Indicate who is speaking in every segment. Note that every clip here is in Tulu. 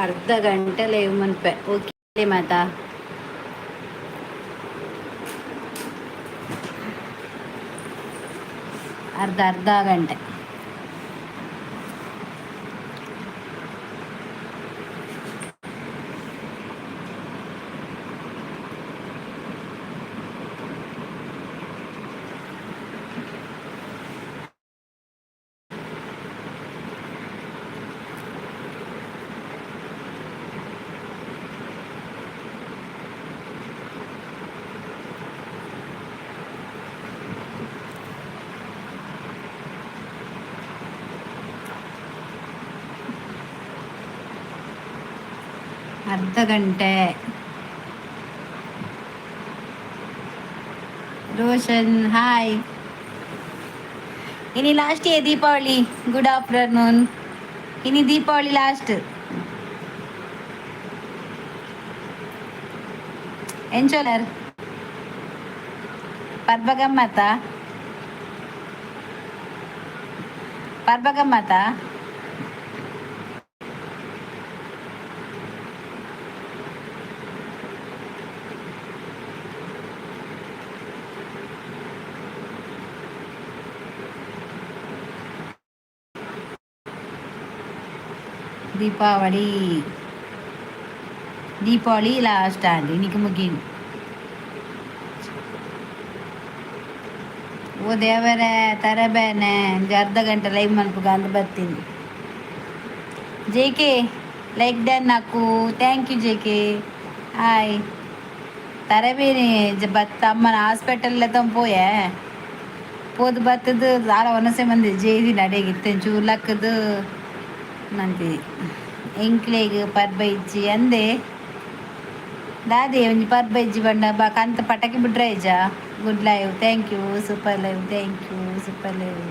Speaker 1: ಅರ್ಧ ಗಂಟೆ ಲೈವ್ ಮನ್ಪೆ. ಓಕೆ ಮಾತಾ. ಅರ್ಧ ಅರ್ಧ ಗಂಟೆ. ಅರ್ಧ ಗಂಟೆ. ರೋಷನ್, ಹಾಯ್. ಇನಿ ಲಾಸ್ಟ್ ದೀಪಾವಳಿ. Good afternoon. ಇನಿ ದೀಪಾವಳಿ ಲಾಸ್ಟ್. ಎಂಚೋಲರ್ ಪರ್ಬ ಗಮ್ಮತ್ತ? ಪರ್ಬ ಗಮ್ಮತ್ತ? ದೀಪಾವಳಿ, ದೀಪಾವಳಿ ಲಾಸ್ಟ್ ಆಂಡ್ ಇನ್ನಿಗೆ ಮುಗಿಂಡು. ಓ ದೇವರೇ, ತರಬೇನೆ. ಒಂಜಿ ಅರ್ಧ ಗಂಟೆ ಲೈವ್ ಮನ್ಪುಗ ಅಂದ್ ಬತ್ತೀನಿ. ಜೆ ಕೆ, ಲೈಕ್ ಡನ್ ಹಾಕು. Thank you J K. Hi. ತರಬೇನೆ ಬತ್ತ ಅಮ್ಮನ ಹಾಸ್ಪಿಟಲ್ ಪೋಯೆ. ಪೋದು ಬತ್ತದು ದಾಲ ವನಸೆ ಮಂದಿ ಜೇದಿ ನಡೆಗಿತ್ತೆ ಚೂರು ಲಕ್ಕದು ಮಂತಿ. ಎಂಕ್ಲೆಗ್ ಪರ್ಬ ಇಜ್ಜಿ ಅಂದೆ. ದಾದೆ ಒಂಜಿ ಪರ್ಬ ಇಜ್ಜಿ ಪಂಡ ಬಾ ಕಂತ ಪಟಾಕಿ ಬಿಡ್ರೆ ಇಜ್ಜ. Good live, thank you. Super live, thank you. Super live.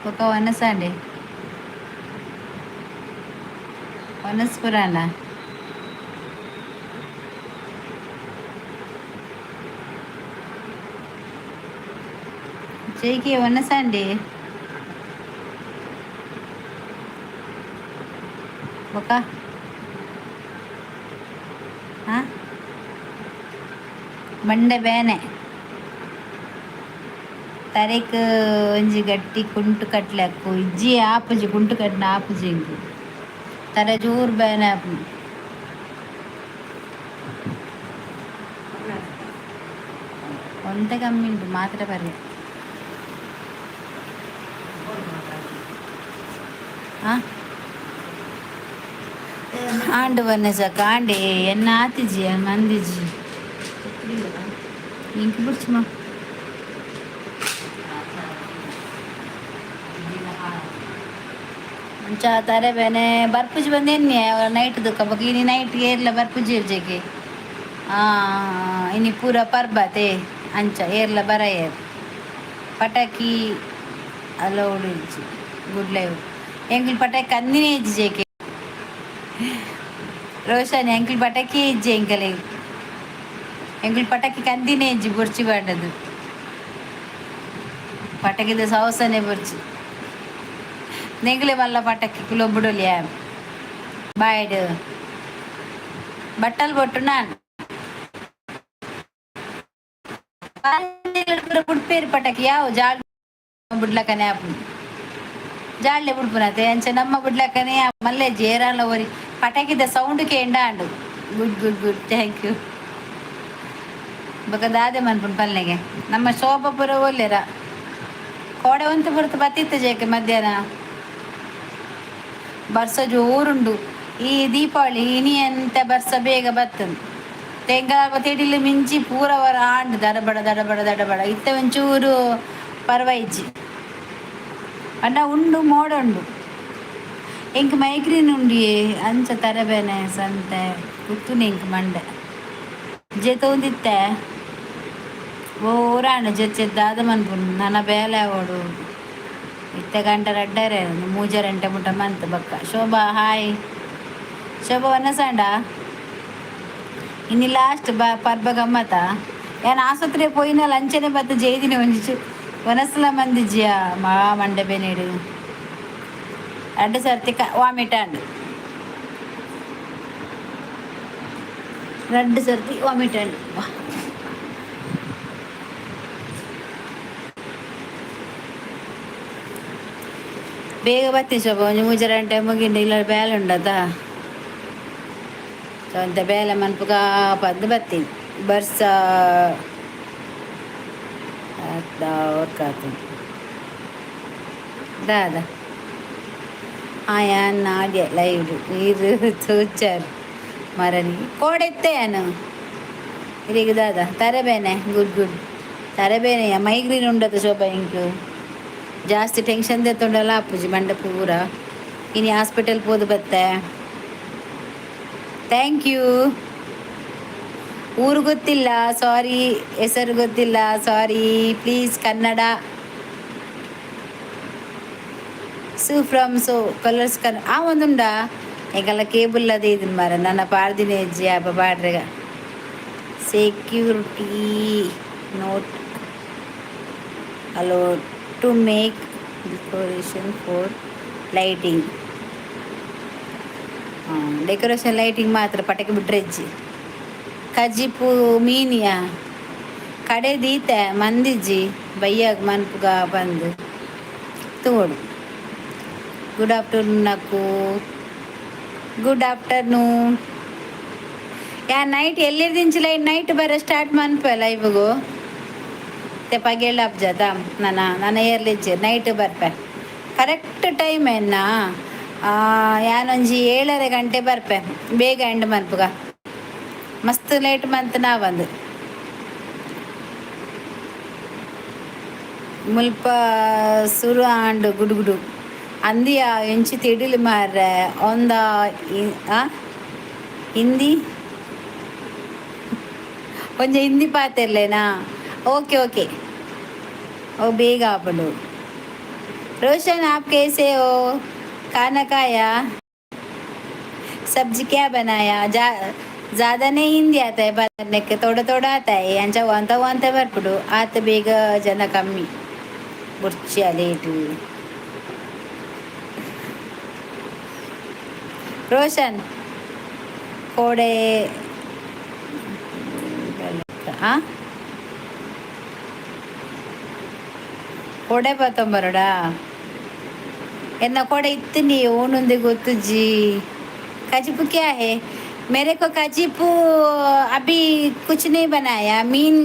Speaker 1: ಬೊಕ ವನಸಾಂಡೆ ವನಸ್ಪುರಾನ. ಜೈಕೆ ವನಸಾಂಡೆ ಬೊಕ ಹಾ ಮಂಡೆ ಬೇನೆ. ತರೆಕ್ ಒಂಜಿ ಗಟ್ಟಿ ಕುಂಟು ಕಟ್ಲಕ್ಕು ಇಜ್ಜಿ ಆಪುಜಿ. ಕುಂಟು ಕಟ್ನ ಆಪುಜಿ ಎಂಕ್. ತರೆ ಜೋರು ಬೇನೆ ಆಪುಂಡು. ಒಂತೆ ಕಮ್ಮಿ ಉಂಟು ಮಾತ್ರ ಪರ್ಯ. ಆ ಆಂಡ್ ಬನ್ನೆ ಸಾಕು. ಆಂಡೆ ಎನ್ನ ಆತಿಜಿ ಮಂದಿಜಿ ಇಂಕ್ ಬುಡ್ಚುಮ. ಅಂಚ ತಾರೆ ಬೇನೆ ಬರ್ಪುಜಿ ಬಂದೇನ್ನಿ ನೈಟ್ ದುಕ್ಕ. ಬೊಕ ಇನಿ ನೈಟ್ ಏರ್ಲ ಬರ್ಪುಜಿ ಇರ್ಜೆಗೆ. ಇನಿ ಪೂರ ಪರ್ಬತೆ ಅಂಚ ಏರ್ಲ ಬರಯೆರ್. ಪಟಾಕಿ ಅಲೌಡ್ ಇಜ್ಜಿ. Good live. ಎಂಕ್ಲ್ ಪಟಾಕಿ ಕಂದಿನೇ ಇಜ್ಜಿ ಜೇಕೆ ರೋಷನ್. ಎಂಕ್ಲ್ ಪಟಾಕಿ ಇಜ್ಜಿ ಎಂಕಲೆಗ್. ಎಂಕ್ಲ್ ಪಟಾಕಿ ಕಂದಿನೇ ಇಜ್ಜಿ. ಬೊರ್ಚಿ ಪಂಡದು ಪಟಾಕಿದ ಸೌಸನೆ ಬೊರ್ಚಿ. ನೆಂಗ್ಲೆ ಮಲ್ಲ ಪಟಾಕಿ ಕುಲೊಬ್ಬುಡೊಲಿಯ ಬಾಯ್ಡ್ ಬಟ್ಟಲ್ ಬೊಟ್ಟು ನಾನ್ ಬುಡ್ಪೇರು ಪಟಾಕಿ. ಯಾವ ಜಾಳ್ ಬುಡ್ಲಕನೆ ಆಪುಂಡು. ಜಾಳ್ಳೆ ಬುಡ್ಪುನತೆ ಅಂಚ ನಮ್ಮ ಬುಡ್ಲಕನೆ ಮಲ್ಲೆ ಜೇರಾಲ ಒರಿ ಪಟಾಕಿದ sound ಕೇಂಡ and. Good good good, thank you. ಬೊಕ ದಾದೆ ಮನ್ಪುಂಡು ಪಲ್ಲೆಗೆ? ನಮ್ಮ ಶೋಭಪುರ ಒಲ್ಲೆರ ಕೋಡೆ ಒಂತೆ ಪೊರ್ತು ಬತ್ತಿತ್ತು ಜೇಕೆ. ಮಧ್ಯಾಹ್ನ ಬರ್ಸ ಜೋರುಂಡು. ಈ ದೀಪಾವಳಿ ಇನಿ ಎಂತ ಬರ್ಸ ಬೇಗ ಬತ್ತಂದು. ತೆಂಗಾಲ ತಿಡಿಲು ಮಿಂಚಿ ಪೂರ ವರ ಆಂಡ್ ದಡಬಡ ದಡಬಡ ದಡಬಡ. ಇತ್ತೆ ಒಂಚೂರು ಪರ್ವಾಯಿಜ್ಜಿ ಪಂಡ ಉಂಡು, ಮೋಡ ಉಂಡು. ಎಂಕ್ ಮೈಗ್ರೇನ್ ಉಂಡಿಯೇ. ಅಂಚ ತರಬೇನೆ ಸಂತೆ ಕುತ್ತುನೆ. ಎಂಕ್ ಮಂಡೆ ಜೇತೊಂದಿತ್ತೆ. ಓರಾಂಡ್ ಜೊಚ್ಚೆ ದಾದ ಮನ್ಪುನು ನನ ಬೇಲೆ ಆವೊಡು. ಇತ್ತೆ ಗಂಟೆ ರಡ್ಡರೆ, ಮೂಜರೆ ಗಂಟೆ ಮುಟ್ಟ ಮಂತ್ ಬಕ್ಕ. ಶೋಭಾ, ಹಾಯ್ ಶೋಭಾ. ವನಸಾಂಡ ಇನ್ನು ಲಾಸ್ಟ್ ಬ ಪರ್ಬ ಗಮ್ಮತ. ಯಾನ್ ಆಸ್ಪತ್ರೆ ಪೋಯಿನ ಲಂಚನೆ ಬತ್ತ ಜೈದಿನ ಒಂಜಿ ವನಸ್ಲ ಮಂದಿಜ್ಜಿಯ ಮಾ ಮಂಡೆ ಬೆನೇಡು. ರಡ್ಡ್ ಸರ್ತಿ ವಾಮಿಟ್ ಆಂಡ್, ರಡ್ಡ್ ಸರ್ತಿ ವಾಮಿಟ್ ಆಂಡ್. ಬೇಗ ಬತ್ತಿ ಶೋಭ, ಒಂಜಿ ಮೂಜರೆ ಗಂಟೆ ಮುಗಿಂಡ ಇಲ್ಲ ಬೇಲೆ ಉಂಡತ. ಒಂತೆ ಬೇಲೆ ಮನ್ಪುಗ ಪಂದ್ ಬತ್ತೀನಿ. ಬರ್ಸ ವರ್ಕ್ ಆತುಂಡು ದಾದ? ಯಾನ್ ನಾಡ್ಯ ಲೈವ್ ಈರ್ ತೂಚಾರ್ ಮರನಿ ಕೋಡೆತ್ತೆ ಯಾನು ಇರೆಗ್ ದಾದ ತರೆಬೇನೆ? ಗುಡ್ ಗುಡ್, ತರೆಬೇನೆ, ಮೈಗ್ರೇನ್ ಉಂಡತ ಶೋಭಾ ಎಂಕ್. ಜಾಸ್ತಿ ಟೆನ್ಷನ್ ದೆತ್ತೊಂಡಲ ಆಪುಜಿ ಮಂಡೆ ಪೂರ. ಇನಿ ಹಾಸ್ಪಿಟಲ್ ಪೋದು ಬತ್ತೆ. Thank you. ಊರು ಗೊತ್ತಿಲ್ಲ, ಸಾರಿ. ಹೆಸರು ಗೊತ್ತಿಲ್ಲ, ಸಾರಿ. ಪ್ಲೀಸ್ ಕನ್ನಡ. ಸು ಫ್ರಮ್ ಸೊ ಕಲರ್ಸ್ ಕನ್ ಆ ಒಂದುಂಡಾ? ಎಂಕಲ್ಲ ಕೇಬಲ್ ಅದೇ ಇದನ್ ಮಾರ ನನ್ನ ಪಾಡ್ದಿನ ಹೆಜ್ಜೆ ಅಪ್ಪ ಪಾಡ್ರೆಗ. Security not allowed to make decoration for lighting. Decoration lighting ಮಾತ್ರ ಪಟಕೆ ಬಿಟ್ರೆ ಹೆಜ್ಜಿ. ಕಜಿಪು ಮೀನಿಯ ಕಡೆ ದೀತೆ ಮಂದಿಜ್ಜಿ ಬಯ್ಯಾಗ ಮನ್ಪುಗ ಬಂದು ತೋಡು. ಗುಡ್ ಆಫ್ಟರ್ನೂನ್ ಅಕ್ಕು, ಗುಡ್ ಆಫ್ಟರ್ನೂನ್. ಯಾ ನೈಟ್ ಎಲ್ಲಿರ್ದಿಂಚ ನೈಟ್ ಬರ ಸ್ಟಾರ್ಟ್ ಮನ್ಪೆ ಲೈವ್ಗು. ಮತ್ತೆ ಪಗೆಲ್ ಅಪ್ಜದ ನನ್ನ ನನ್ನ ಏರ್ಲಿಜ್ಜಿ ನೈಟ್ ಬರ್ಪೆ. ಕರೆಕ್ಟ್ ಟೈಮ್ ಎನ್ನ ಯಾನೊಂಜಿ 7:30 ಗಂಟೆ ಬರ್ಪೆ. ಬೇಗ ಎಂಡ್ ಮನ್ಪುಗ. ಮಸ್ತ್ ಲೇಟ್ ಮಂತ್ ನಾ ಬಂದು ಮುಲ್ಪ ಸುರು ಆಂಡ್ ಗುಡುಗುಡು ಅಂದಿಯ ಎಂಚಿ ತಿಡಿಲು ಮಾರ್ರೆ ಒಂದ ಹಿಂದಿ ಒಂಜಿ ಹಿಂದಿ ಪಾತೆರ್ಲೇನಾ? ಓಕೆ ಓಕೆ, ओ ಬೇಗ ಆಪುಂಡು. रोशन, आप कैसे हो? खाना खाया? सब्जी क्या बनाया? जा ज़्यादा नहीं हिंदी आता है बात करने के, थोड़ा थोड़ा आता है. ಅಂಚ ಒಂತ ಒಂತ ಬರ್ಪುಡು. ಆತ ಬೇಗ ಜನ ಕಮ್ಮಿ ಬುರ್ಚಿ ಲೇಟು. ರೋಷನ್ ಕೋಡೆ ಆ ಕೊಡೆ ಪತ್ತೊಂಬರಡಾ? ಎನ್ನ ಕೊಡೆ ಇತ್ತು ಓನೊಂದು ಗೊತ್ತುಜ್ಜಿ. कजिपू क्या है? मेरे को कजिपू अभी कुछ नहीं बनाया. मीन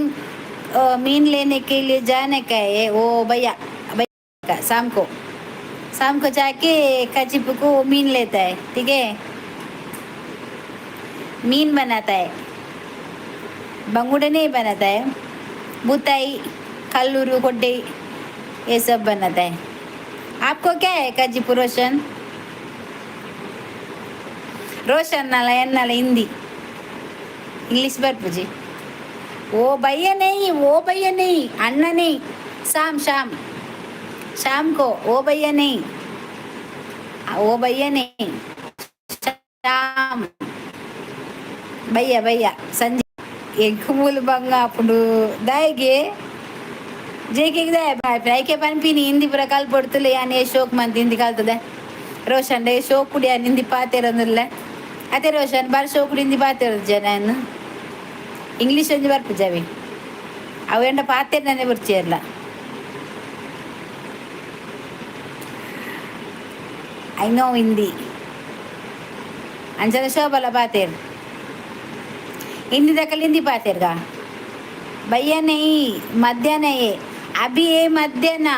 Speaker 1: मीन लेने के लिए जाने का है. वो भैया भैया शाम को, शाम को जाके कजिपू को मीन लेता है, ठीक है? मीन बनाता है, बंगुड़े नहीं बनाता है. बुताई, कल्लूरू, कोड्डे, ये सब बनाता है. आपको क्या है कजिपू रोशन? रोशन नाला एन्नाला हिंदी इंग्लिश ಬರ್ಪುಜಿ. ओ भैया नहीं, वो भैया नहीं, अन्ना नहीं, शाम शाम शाम को. वो भैया नहीं, वो भैया नहीं, शाम भैया भैया ಸಂಜೆ. ಎಂಕ್ ಮೂಲು ಬಂಗ ಆಪುಂಡು ದಾಯೆಗೆ? ಜೇಕೆಗ್ ದಾಯೆ ಐಕೆ ಪನ್ಪಿನಿ ಹಿಂದಿ ಪೂರ ಕಲ್ಪೊಡ್ತುಲೆ. ಯಾನ್ ಏ ಶೋಕ್ ಮಂತ್ ಹಿಂದಿ ಕಲ್ತದೆ. ರೋಷನ್ ಡೇ ಶೋಕುಡು ಯಾನ್ ಹಿಂದಿ ಪಾತೆರೊಂದುಲ್ಲೆ ಅತೆ. ರೋಷನ್ ಬಾರಿ ಶೋಕುಡು ಹಿಂದಿ ಪಾತೆರೊಂದು ನಾನು. ಇಂಗ್ಲೀಷ್ ಒಂಜಿ ಬರ್ಪುಜವಿ ಅವು ಎಂಡ ಪಾತೆರ್ನನೆ ಬುರ್ಚಿಯರ್ಲ. I know Hindi. ಅಂಚನೆ ಶೋಭಲ ಪಾತೆರ್ ಹಿಂದಿ ದಕಲ್ ಹಿಂದಿ ಪಾತೆರ್ಗ. भैया नहीं, मध्यान्ह है अभी ये. मध्यान्ह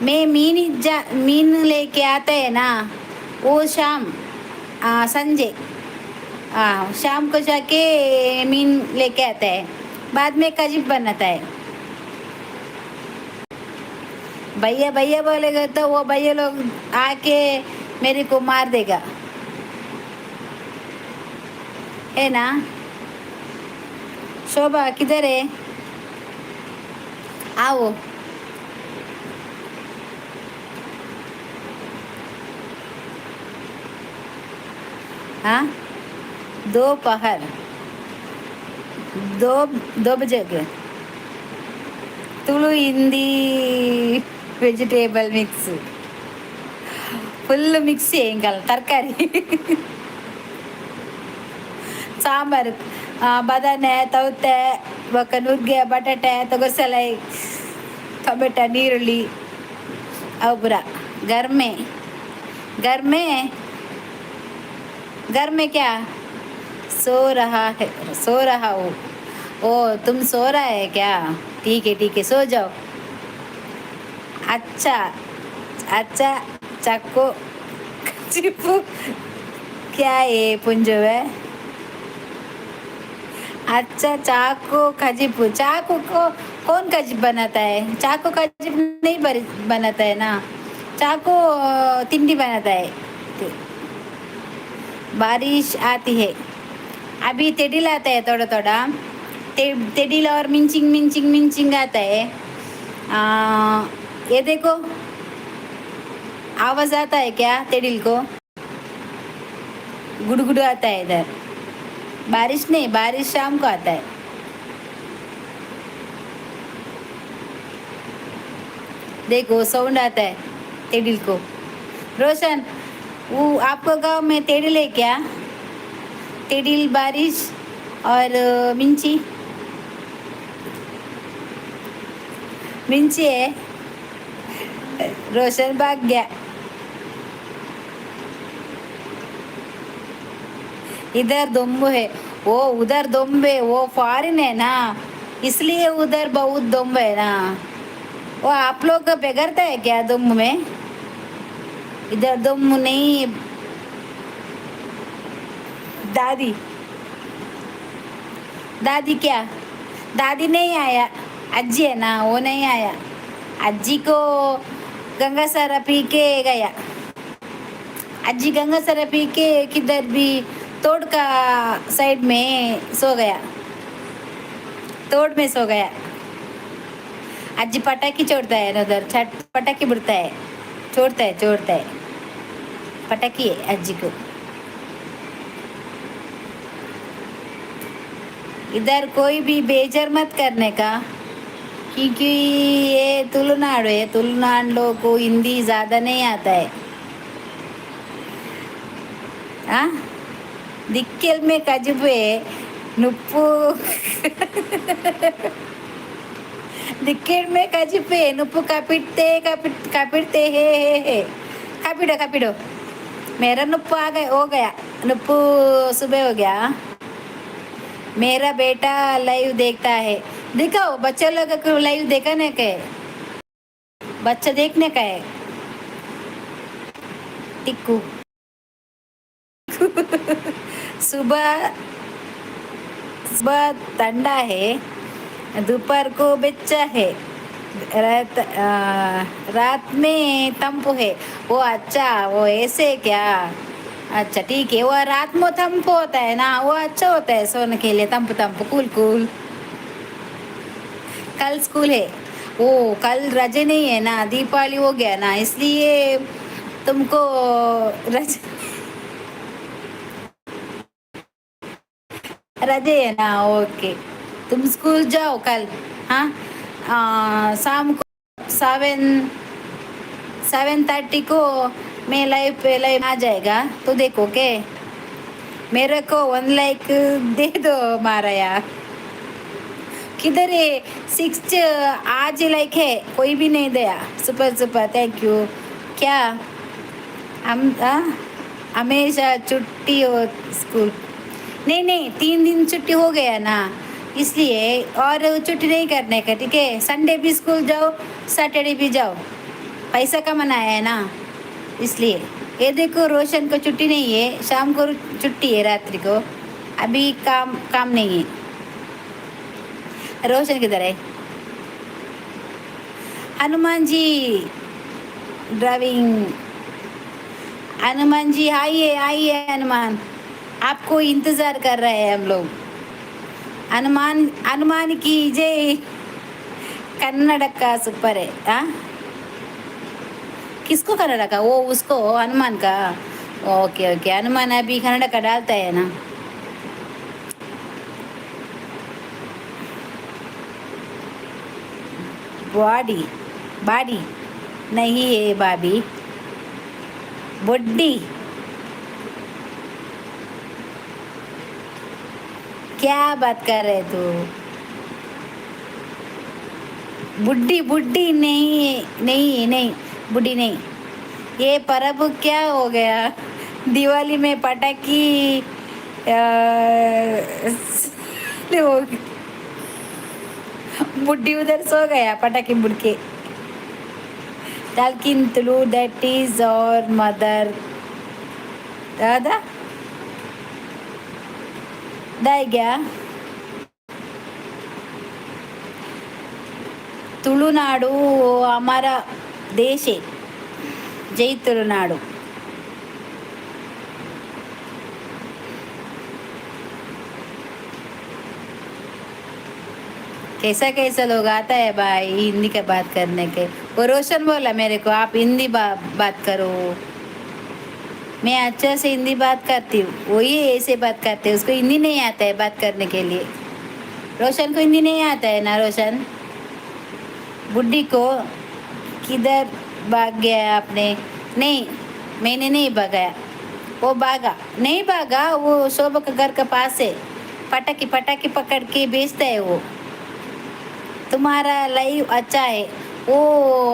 Speaker 1: मैं मीन जा मीन लेके आता है ना, वो शाम संजय शाम को जाके मीन लेके आता है, बाद में कजिब बनाता है. भैया भैया बोलेगा तो वो भैया लोग आके मेरे को मार देगा, है ना? शोभा किधर है? आओ। हाँ, दोपहर दो 2 बजे के। Tulu Hindi vegetable mix, full mix. ಎಂಕಲ್ ತರಕಾರಿ ಸಾಂಬಾರು, ಬದನೆ, ತೌತೆ, ಬೊಕ್ಕ ನುಗ್ಗೆ, ಬಟಾಟೆ, ತೊಗಸಲೈ, ಟೊಮೆಟೊ, ನೀರುಳ್ಳಿ ಅವು ಪೂರ. घर में, घर में, घर में क्या सो रहा है? सो रहा हो? ओ, तुम सो रहा है क्या? ठीक है, ठीक है, सो जाओ। अच्छा अच्छा, चाकू चिपू क्या है पुंजो है? अच्छा, चाकू खजीपू। चाकू को कौन खजीप बनाता है? चाकू खजीप नहीं बनाता है ना। चाकू तिंडी बनाता है। बारिश आती है। अभी तेडिल आता है थोड़ा थोड़ा। तेडिल और मिंचिंग मिंचिंग मिंचिंग आता है। ये देखो, आवाज आता है क्या तेडिल को? गुड़गुड़ आता है इधर। बारिश नहीं, बारिश शाम को आता है। देखो, साउंड आता है तेडिल को। रोशन, वो आपको गांव में तेडिल है क्या? तेडिल, बारिश और मिंची। मिंची है। रोशन भाग गया। इधर दोम्बु है। वो उधर दोम्बे, वो फॉरेन है ना, इसलिए उधर बहुत दोम्ब है ना। वो आप लोग बेगरता है क्या दोम्ब में? इधर दोम्बु नहीं। दादी, दादी क्या? दादी नहीं आया। अज्जी है ना, वो नहीं आया। अज्जी को गंगा सारा पी के गया। अज्जी गंगा सारा पी के किधर भी तोड़ का साइड में सो गया। तोड़ में सो गया। अज्जी पटाखी छोड़ता है ना उधर, छठ पटाखी बिड़ता है, छोड़ता है, छोड़ता है पटाखी है अज्जी को। इधर कोई भी बेजर मत करने का, क्योंकि ये तुलुनाडु है। तुलुनाडु लोगों को हिंदी ज़्यादा नहीं आता है। हाँ, दिक्केल में कजुबे नुप्पु, दिक्केल में कजुबे नुप्पु कपिटते कपिट कपिटते हे हे हे। कपिडो कपिडो, मेरा नुप्पु आ गया, हो गया नुप्पु, सुबह हो गया। मेरा बेटा लाइव देखता है। दिखाओ, बच्चे लोग को लाइव देखने के, बच्चा देखने का है। टिक्कू, सुबह सुबह ठंडा है, दोपहर को बच्चा है, रात रात में तंपू है। वो अच्छा, वो ऐसे क्या? अच्छा, ठीक है। वो रात में तंपू होता है ना, वो अच्छा होता है सोने के लिए। तंपू तंपू, कूल कूल। कल स्कूल है? वो कल रजे नहीं है ना, दीपावली हो गया ना, इसलिए तुमको रज रजे है ना। ओके, तुम स्कूल जाओ कल। हाँ, शाम को 7, 7:30 को मैं लाइव पे लाइव आ जाएगा, तो देखो के मेरे को वन लाइक दे दो मारा। किधर है? सिक्स आज लाइक है, कोई भी नहीं दिया। Super super, thank you. क्या हम हमेशा छुट्टी हो स्कूल? नहीं नहीं, 3 दिन छुट्टी हो गया ना, इसलिए और छुट्टी नहीं करने का। ठीक है? संडे भी स्कूल जाओ, सैटरडे भी जाओ। पैसा कमाना है ना, इसलिए। ये देखो, रोशन को छुट्टी नहीं है। शाम को छुट्टी है, रात्रि को अभी काम काम नहीं है। रोशन किधर है? हनुमान जी ड्राइविंग। हनुमान जी, आइए आइए हनुमान, आपको इंतजार कर रहे हैं हम लोग। हनुमान, हनुमान की जय। कन्नड़ का सुपर है। हाँ, किसको कन्नड़ का? वो उसको हनुमान का। ओके ओके, हनुमान अभी कन्नड़ का डालता है ना। बॉडी बॉडी नहीं है भाभी, बुड्ढी। क्या बात कर रहे तू? बुड्ढी बुड्ढी नहीं, नहीं नहीं, बुड्ढी नहीं। ये परब क्या हो गया? दिवाली में पटाखी हो, बुड्ढी उधर सो गया पटाखी बुड़ के। Talking Tulu, that is our mother. दादा दाई तुलुनाडु हमारा देश है। जय तुलुनाडु। कैसा कैसा लोग आता है भाई हिंदी का बात करने के। वो रोशन बोला मेरे को, आप हिंदी बात करो। मैं अच्छा से हिंदी बात करती हूँ, वही ऐसे बात करते हैं। उसको हिंदी नहीं आता है बात करने के लिए। रोशन को हिंदी नहीं आता है ना? रोशन, बुड्ढी को किधर भाग गया आपने? नहीं, मैंने नहीं भगाया, वो भागा। नहीं भागा, वो शोभा के घर के पास है। पटाखी पटाखी पकड़ के बेचता है वो। तुम्हारा लाइव अच्छा है। ओ,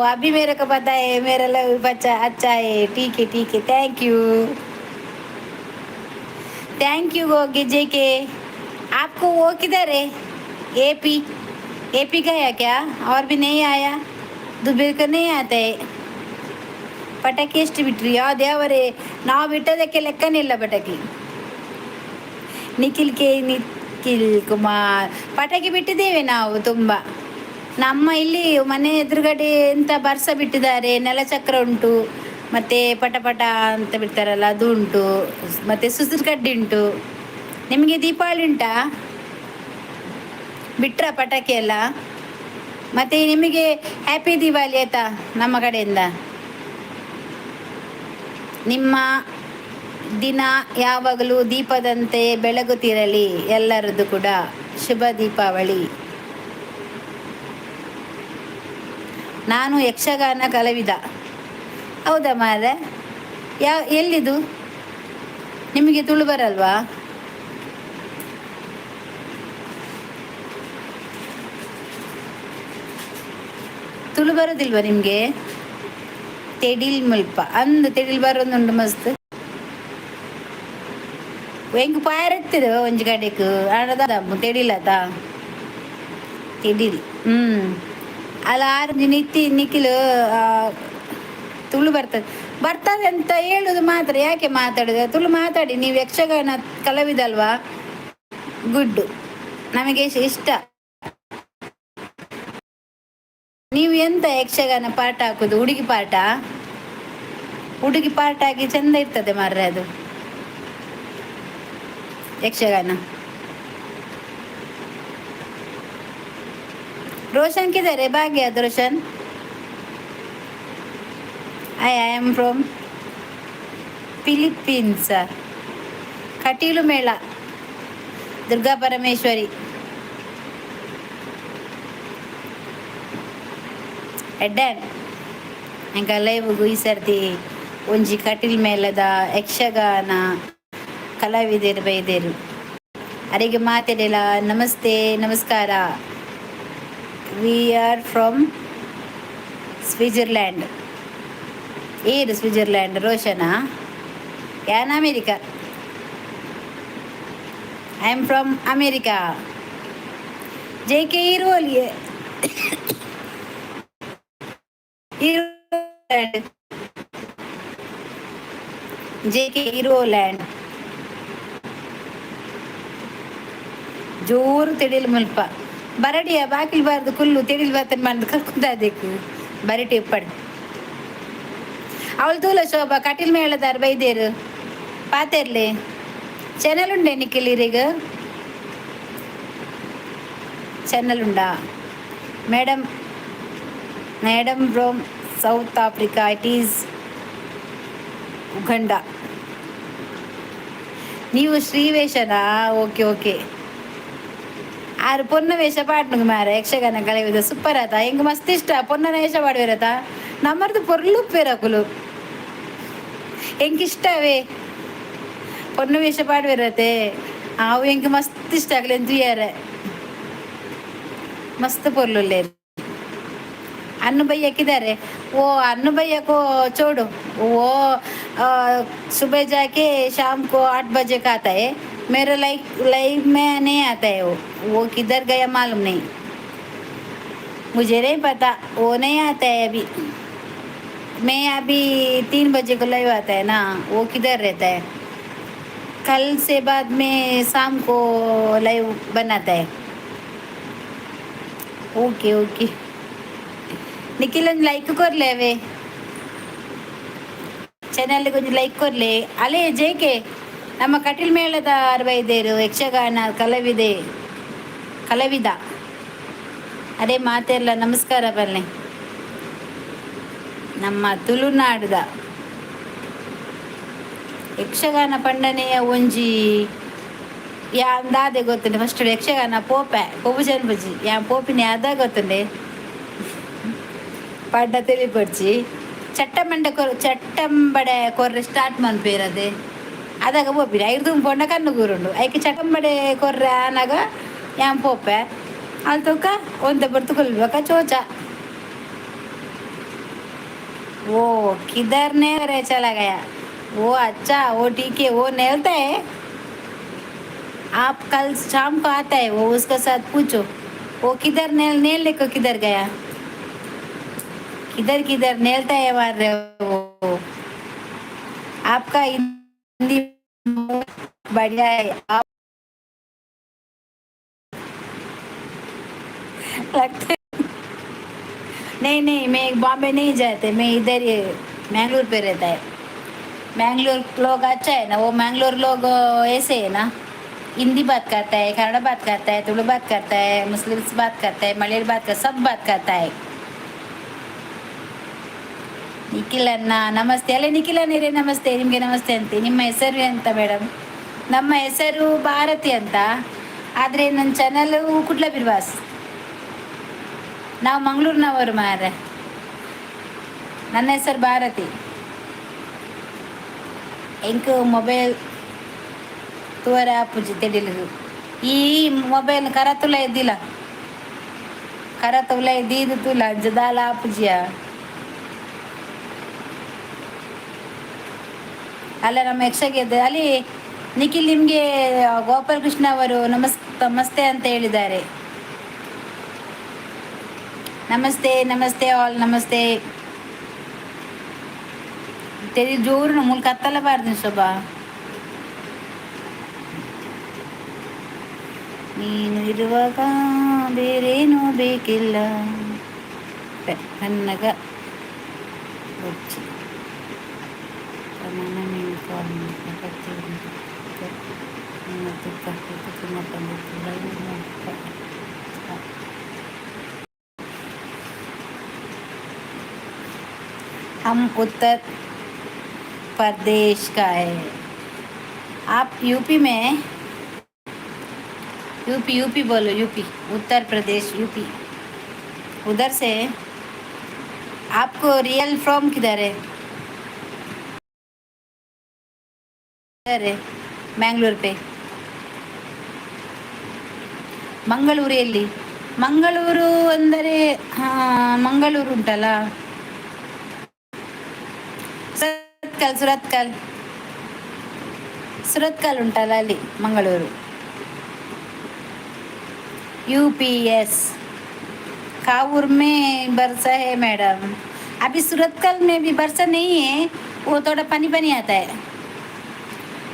Speaker 1: अभी मेरे को पता है मेरा लाइव अच्छा अच्छा है। ठीक है, ठीक है। Thank you, thank you. Okay जे के, आपको वो किधर है? एपी, एपी गया क्या? और भी नहीं आया? दुबे को नहीं आता है। ಪಟಾಕಿ ಎಷ್ಟು ಬಿಟ್ರಿ? ಯಾವ್ದು ಯಾವರೇ? ನಾವು ಬಿಟ್ಟದಕ್ಕೆ ಲೆಕ್ಕನೇ ಇಲ್ಲ ಪಟಾಕಿ. ನಿಖಿಲ್ ಕೆ, ನಿಖಿಲ್ ಕುಮಾರ್, ಪಟಾಕಿ ಬಿಟ್ಟಿದ್ದೇವೆ ನಾವು ತುಂಬ. ನಮ್ಮ ಇಲ್ಲಿ ಮನೆ ಎದುರುಗಡೆ ಎಂತ ಬರ್ಸ ಬಿಟ್ಟಿದ್ದಾರೆ, ನೆಲಚಕ್ರ ಉಂಟು, ಮತ್ತೆ ಪಟ ಪಟ ಅಂತ ಬಿಡ್ತಾರಲ್ಲ, ಅದು ಉಂಟು, ಮತ್ತೆ ಸುಸಿರು ಕಡ್ಡಿ ಉಂಟು. ನಿಮಗೆ ದೀಪಾವಳಿ ಉಂಟಾ? ಬಿಟ್ರ ಪಟಾಕಿ ಎಲ್ಲ? ಮತ್ತೆ ನಿಮಗೆ ಹ್ಯಾಪಿ ದಿವಾಲಿ ಆಯ್ತಾ ನಮ್ಮ ಕಡೆಯಿಂದ. ನಿಮ್ಮ ದಿನ ಯಾವಾಗಲೂ ದೀಪದಂತೆ ಬೆಳಗುತ್ತಿರಲಿ. ಎಲ್ಲರದ್ದು ಕೂಡ ಶುಭ ದೀಪಾವಳಿ. ನಾನು ಯಕ್ಷಗಾನ ಕಲಾವಿದ. ಹೌದಾ ಮಾರ್ರೆ? ಯಾವ ಎಲ್ಲಿದು? ನಿಮಗೆ ತುಳು ಬರಲ್ವಾ? ತುಳು ಬರೋದಿಲ್ವಾ ನಿಮಗೆ? ತೆಡಿಲ್ ಮುಲ್ಪ ಅಂದು ತೆಡಿಲ್ ಬರೋದುಂಟು ಮಸ್ತ್. ಎಂಕ್ ಪಾರೆತ್ತಿರು ಒಂಜಿ ಕಡೆಕ್ ಆಂಡ ತೆಡಿಲತ ತೆಡಿಲ್. ಅಲ್ಲ, ಆರು ನಿತ್ತಿ ನಿಖಿಲ್ ತುಳು ಬರ್ತದೆ ಬರ್ತದೆ ಅಂತ ಹೇಳುದು ಮಾತ್ರ. ಯಾಕೆ ಮಾತಾಡುದು? ತುಳು ಮಾತಾಡಿ. ನೀವು ಯಕ್ಷಗಾನ ಕಲಾವಿದಲ್ವಾ? ಗುಡ್ಡು, ನಮಗೆ ಇಷ್ಟ. ನೀವು ಎಂತ ಯಕ್ಷಗಾನ ಪಾಠ ಹಾಕುದು? ಹುಡುಗಿ ಪಾಠ, ಹುಡುಗಿ ಪಾಠ ಹಾಕಿ ಚಂದ ಇರ್ತದೆ ಮಾರ್ರೆ ಅದು ಯಕ್ಷಗಾನ. रोशन किधर है? भाग गया रोशन। I I am from Philippines. Kateel ಮೇಳ, ದುರ್ಗಾ ಪರಮೇಶ್ವರಿ. ಎಡ್ಡೆ ಎಂಕ ಲೈವ್ ಈ ಸರ್ತಿ ಒಂಜಿ ಕಟೀಲ್ ಮೇಳದ ಯಕ್ಷಗಾನ ಕಲಾವಿದರು ಬೈದೇರು. ಅರೆಗೆ ಮಾತಾಡಿಲ್ಲ. ನಮಸ್ತೆ, ನಮಸ್ಕಾರ. We are from Switzerland. ಏರು ಸ್ವಿಟ್ಜರ್ಲ್ಯಾಂಡ್? ರೋಷನಾ? ಯಾನ್ America. I am from America. J K ಇರುವಲ್ಲಿಯೇ J K ಇರೋಲ್ಯಾಂಡ್. ಜೋರು ತೆಡಿಲ್ ಮುಲ್ಪ ಬರಡಿಯ ಬಾಕಿಲ್ ಬಾರ್ದು ಕುಲ್ಲು ತೆಡಿಲ್ ಬಾತನ್ ಬಂದು ಕರ್ಕೊಂಡಾದೇಕು ಬರಟಿ ಉಪ್ಪಡ್. ಅವಳು ತೂಲ ಶೋಭಾ, ಕಟಿಲ್ ಮೇಳದಾರ್ ಬೈದೇರು ಪಾತೆರ್ಲೆ. ಚಾನಲ್ ಉಂಡೆ ನಿಖಿಲ್? ಇರೀಗ ಚಾನಲ್ ಉಂಡಾ madam? Madam from South Africa, it is Uganda. ನೀವು ಶ್ರೀವೇಶನಾ? Okay okay. ಆರು ಪೊನ್ನ ವೇಷ ಪಾಡ್ನುಗ ಮಾರೆ. ಯಕ್ಷಗಾನ ಕಲಾವಿದ ಸೂಪರ್ ಆತ. ಎಂಕ್ ಮಸ್ತ್ ಇಷ್ಟ ಪೊನ್ನನ ವೇಷ ಪಾಡುವೆರತ. ನಮ್ಮರ್ದು ಪೊರ್ಲು ಉಪ್ಪೇರಕುಲು. ಎಂಕ್ ಇಷ್ಟವೇ ಪೊನ್ನು ವೇಷ ಪಾಡುವೆರತೆ. ಅವು ಎಂಕ್ ಮಸ್ತ್ ಇಷ್ಟ. ಅಕ್ಲೆನ್ ತೂಯರೆ ಮಸ್ತ್ ಪೊರ್ಲುಲ್ಲೇರ್. अन्नू भैया किधर है? वो अन्नू भैया को छोड़ो, वो सुबह जाके शाम को 8 बजे का आता है। मेरे लाइक लाइव में नहीं आता है वो। वो किधर गया मालूम नहीं, मुझे नहीं पता। वो नहीं आता है अभी। मैं अभी 3 बजे को लाइव आता है ना, वो किधर रहता है? कल से बाद में शाम को लाइव बनाता है। Okay okay. ನಿಖಿಲ್, ಒಂದು ಲೈಕ್ ಕೊರ್ಲೇವೆ. ಚಾನೆಲ್ ಕೊಂಚ ಲೈಕ್ ಕೊರ್ಲೆ. ಅಲೇ ಜೇಕೆ, ನಮ್ಮ ಕಟೀಲ್ ಮೇಳದ ಅರವೈದೇರು ಯಕ್ಷಗಾನ ಕಲಾವಿದೆ, ಕಲಾವಿದ. ಅದೇ ಮಾತೆಲ್ಲ ನಮಸ್ಕಾರ ಬನ್ನಿ. ನಮ್ಮ ತುಳುನಾಡುದ ಯಕ್ಷಗಾನ ಪಂಡನೆಯ ಒಂಜಿ ಯಾ ದಾದೆ ಗೊತ್ತುಂಡೆ. ಫಸ್ಟ್ ಯಕ್ಷಗಾನ ಪೋಪೆ ಪೋಪು ಬುಜಿ ಯಾ ಪೋಪಿನ ಅದ ಗೊತ್ತುಂಡೆ. ಪಡ್ಡ ತಿಳಿಪೊಡ್ಚಿ. ಚಟ್ಟಮಂಡೆ ಕೊರ್ ಚಟ್ಟಂಬಡೆ ಕೊರ್ರೆ ಸ್ಟಾರ್ಟ್ ಮನ್ಪೇರದೆ. ಅದಾಗ ಪೋಪಿನಿ. ಐರ್ದು ಪೊಂಡ ಕಣ್ಣು ಕೂರುಂಡು. ಐಕೆ ಚಟ್ಟಂಬಡೆ ಕೊರ್ರೆ ಆನಾಗ ಯಾನ್ ಪೋಪೆ. ಅಲ್ಲಿ ತೂಕ ಒಂತೆ ಪೊರ್ತು ಕುಲ್ಬೇಕ ಚೋಚ. वो किधर ने रे चला गया वो? अच्छा, वो ठीक है, वो नेलता है। आप कल शाम को आता है वो, उसके साथ पूछो वो किधर नेल नेलने को किधर गया। किधर किधर नेलता है मार रहे वो। आपका हिंदी बढ़िया है, आप लगते। नहीं नहीं, मैं बॉम्बे नहीं जाते। मैं इधर ही मैंगलोर पे रहता है। मैंगलोर लोग अच्छा है ना। वो मैंगलोर लोग ऐसे है ना, हिंदी बात करता है, कन्नड़ बात करता है, तुलु बात करता है, मुस्लिम्स बात करता है, मलयाली बात कर, सब बात करता है। ನಿಖಿಲ್ ಅಣ್ಣ ನಮಸ್ತೆ. ಅಲ್ಲ ನಿಖಿಲ್ ಅಣ್ಣರೇ, ನಮಸ್ತೆ ನಿಮಗೆ. ನಮಸ್ತೆ ಅಂತೆ. ನಿಮ್ಮ ಹೆಸರು ಎಂತ ಮೇಡಮ್? ನಮ್ಮ ಹೆಸರು ಭಾರತಿ ಅಂತ. ಆದರೆ ನನ್ನ ಚಾನಲ್ ಕುಡ್ಲ ಬಿರ್ವಾಸ್. ನಾವು ಮಂಗಳೂರಿನವರು ಮಾರ್ರೆ. ನನ್ನ ಹೆಸರು ಭಾರತಿ. ಎಂಕ್ ಮೊಬೈಲ್ ತೂವರೆ ಆಪುಜಿ ತೆಡಿಲು. ಈ ಮೊಬೈಲ್ ಕರತುಲ ಇದ್ದಿಲ್ಲ, ಕರತುಲ ಇದ್ದಿದ್ದು ತುಲ ಅಂಚ ದಾಲ ಆಪುಜಿಯ. ಅಲ್ಲ ನಮ್ಮ ಯಕ್ಷಗೆ ಅಲ್ಲಿ ನಿಖಿಲ್, ನಿಮಗೆ ಗೋಪಾಲಕೃಷ್ಣ ಅವರು ನಮಸ್ತೆ ಅಂತ ಹೇಳಿದ್ದಾರೆ. ನಮಸ್ತೆ, ನಮಸ್ತೆ ಆಲ್, ನಮಸ್ತೆ. ತೆರಿ ಜೋರು ಮೂಲ ಕತ್ತಲ ಬಾರ್ದು ಶೋಭಾ. ನೀನು ಇರುವಾಗ ಬೇರೇನೂ ಬೇಕಿಲ್ಲ. ಕನ್ನಗ ಬೊಚ್ಚಿ ಪ್ರಮಾಣ. ನೀನು ತುಕ್ಕ ತುಕ್ಕ ಬಂದಿತ್ತು. हम उत्तर प्रदेश का है। आप यूपी में? यूपी, यूपी बोलो, यूपी, उत्तर प्रदेश, यूपी, उधर से। आपको रियल फ्रॉम किधर है? किधर है? मैंगलोर पे. ಮಂಗಳೂರು ಎಲ್ಲಿ? ಮಂಗಳೂರು ಅಂದರೆ ಮಂಗಳೂರು ಉಂಟಲ್ಲ, ಸುರತ್ಕಲ್, ಸುರತ್ಕಲ್, ಸುರತ್ಕಲ್ ಉಂಟಲ್ಲ, ಅಲ್ಲಿ ಮಂಗಳೂರು. यूपीएस कावूर में बरसा है मैडम। अभी सूरतकल में भी बरसा नहीं है, वो थोड़ा पानी पानी आता है।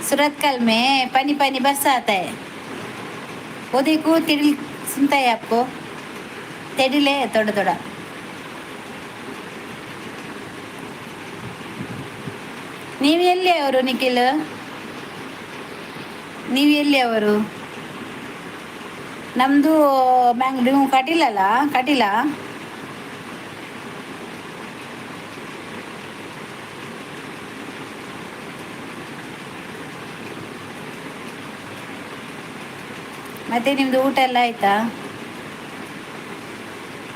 Speaker 1: सूरतकल में पानी पानी बरसा आता है। वो देखो, तिल सुनता है आपको? तेडिल है थोड़ा थोड़ा. ನೀವು ಎಲ್ಲಿ ಅವರು ನಿಖಿಲ್? ನೀವು ಎಲ್ಲಿ ಅವರು? ನಮ್ಮದು ಮ್ಯಾಂಗ್ಳೂರು. ನೀವು ಕಟೀಲಲ್ಲ? ಕಟೀಲ. ಮತ್ತೆ ನಿಮ್ದು ಊಟ ಎಲ್ಲ ಆಯ್ತಾ?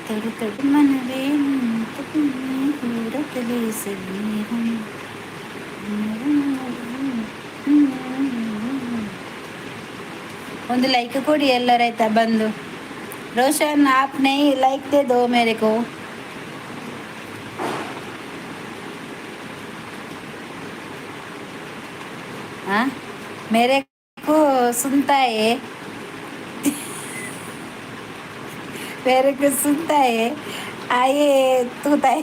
Speaker 1: ತಡು ತಡು ಮನವೇ. ಒಂದು ಲೈಕ್ ಕೊಡಿ ಎಲ್ಲರ, ಆಯ್ತಾ ಬಂದು. रोशन, आप नहीं लाइक दे दो मेरे को. हाँ, मेरे को सुनता है, मेरे को सुनता है. आए तू ताई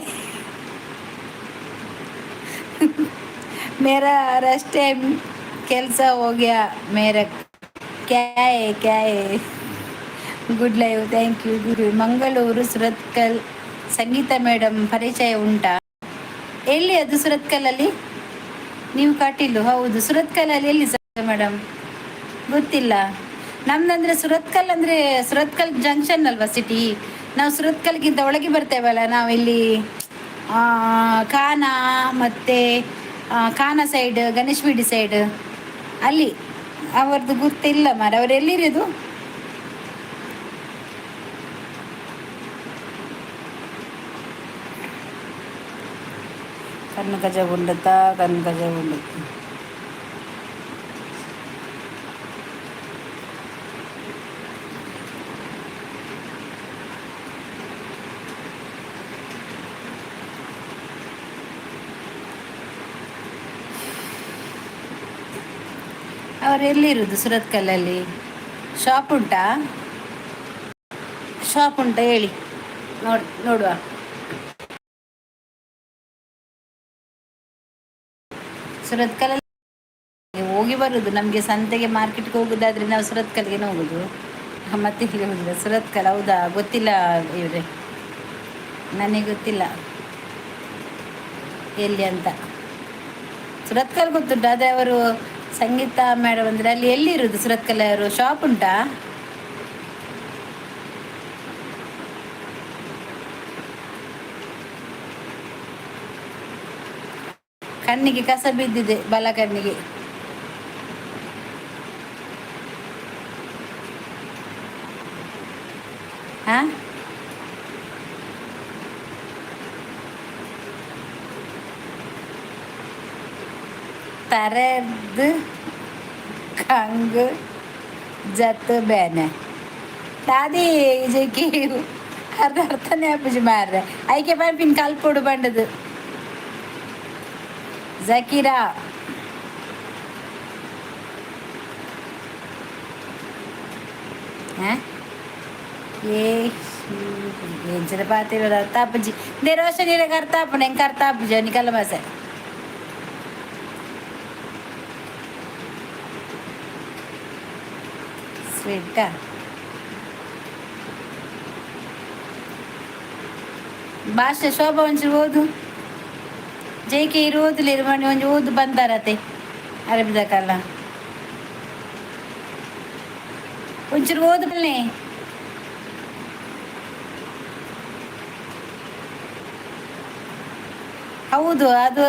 Speaker 1: मेरा रेस्ट टाइम कैसा हो गया मेरा? क्या है, क्या है? Good live, thank you Guru. Mangaluru Surathkal Sangeetha madam ಪರಿಚಯ ಉಂಟಾ? ಎಲ್ಲಿ ಅದು ಸುರತ್ಕಲಲ್ಲಿ? ನೀವು ಕಟೀಲು, ಹೌದು. ಸುರತ್ಕಲಲ್ಲಿ ಎಲ್ಲಿ ಸರ್ ಮೇಡಮ್? ಗೊತ್ತಿಲ್ಲ. ನಮ್ದಂದ್ರೆ ಸುರತ್ಕಲ್ ಅಂದ್ರೆ ಸುರತ್ಕಲ್ ಜಂಕ್ಷನ್ ಅಲ್ವಾ ಸಿಟಿ. ನಾವು ಸುರತ್ಕಲ್ಗಿಂತ ಒಳಗೆ ಬರ್ತೇವಲ್ಲ ನಾವು. ಇಲ್ಲಿ ಕಾನ ಮತ್ತೆ ಕಾನ ಸೈಡ್, ಗಣೇಶ್ ಸೈಡ್ ಅಲ್ಲಿ. ಅವರದ್ದು ಗೊತ್ತಿಲ್ಲ ಮಾರ. ಅವ್ರು ಎಲ್ಲಿರೋದು? ಕಣ್ಣು ಕಜ ಉಂಡತ್ತಾ? ಕಣ್ಣು ಕಜ ಉಂಡು. ಅವರು ಎಲ್ಲಿರುವುದು ಸುರತ್ಕಲ್ಲಲ್ಲಿ? ಶಾಪ್ ಉಂಟಾ? ಶಾಪ್ ಉಂಟಾ ಹೇಳಿ ನೋಡ್ ನೋಡುವ. ಸುರತ್ಕಲಲ್ಲಿ ಹೋಗಿ ಬರುದು. ನಮಗೆ ಸಂತೆಗೆ, ಮಾರ್ಕೆಟ್ಗೆ ಹೋಗುದಾದ್ರೆ ನಾವು ಸುರತ್ಕಲ್ಗೆ ಹೋಗುದು, ಮತ್ತೆ ಇಲ್ಲಿ ಹೋಗುದಿಲ್ಲ. ಸುರತ್ಕಲ್, ಹೌದಾ? ಗೊತ್ತಿಲ್ಲ ಇವ್ರೆ, ನನಗೆ ಗೊತ್ತಿಲ್ಲ ಎಲ್ಲಿ ಅಂತ. ಸುರತ್ಕಲ್ ಗೊತ್ತುಂಟು, ಆದರೆ ಅವರು ಸಂಗೀತ ಮೇಡಮ್ ಅಂದರೆ ಅಲ್ಲಿ ಎಲ್ಲಿರುವುದು ಸುರತ್ಕಲ್? ಅವರು ಶಾಪ್ ಉಂಟಾ? ಕಣ್ಣಿಗೆ ಕಸ ಬಿದ್ದಿದೆ, ಬಲ ಕಣ್ಣಿಗೆ. ಹಾ, ತರದ್ ಕಂಗ್ ಜತ್ ಬೇನೆ ದಾದಿ ಜೆಕಿ ಅರ್ಧ ಅರ್ಥನೇ ಆಪುಜಿ ಮಾರ್ರೆ. ಐಕೆ ಪನ್ಪಿನ ಕಲ್ಪೊಡು ಬಂಡದು. ಜಕೀರಾ, ಹಾ, ಏ ಎಂಚಿನ ಪಾತೆರ ಅರ್ಥ ಆಪುಜಿ. ದೇ ರೋಷನ್, ಇರೆಗ್ ಅರ್ಥ ಆಪುಂಡು, ಎಂಕ್ ಅರ್ಥ ಆಪುಜಿ. ನಿಕಲ್ಲ ಬಾಸೆ. ಸ್ವೀಟಾ ಭಾಷೆ. ಶೋಭಾ, ಒಂಚೂರು ಓದು. ಜೈಕೆ ಇರು ಓದುಲೇರು ಮಣಿ, ಒಂಜಿ ಓದು ಬಂದಾರತೆ ಅರಬಿದಕಲ್ಲ. ಒಂಚೂರು ಓದು ಬನ್ನಿ. ಹೌದು, ಅದು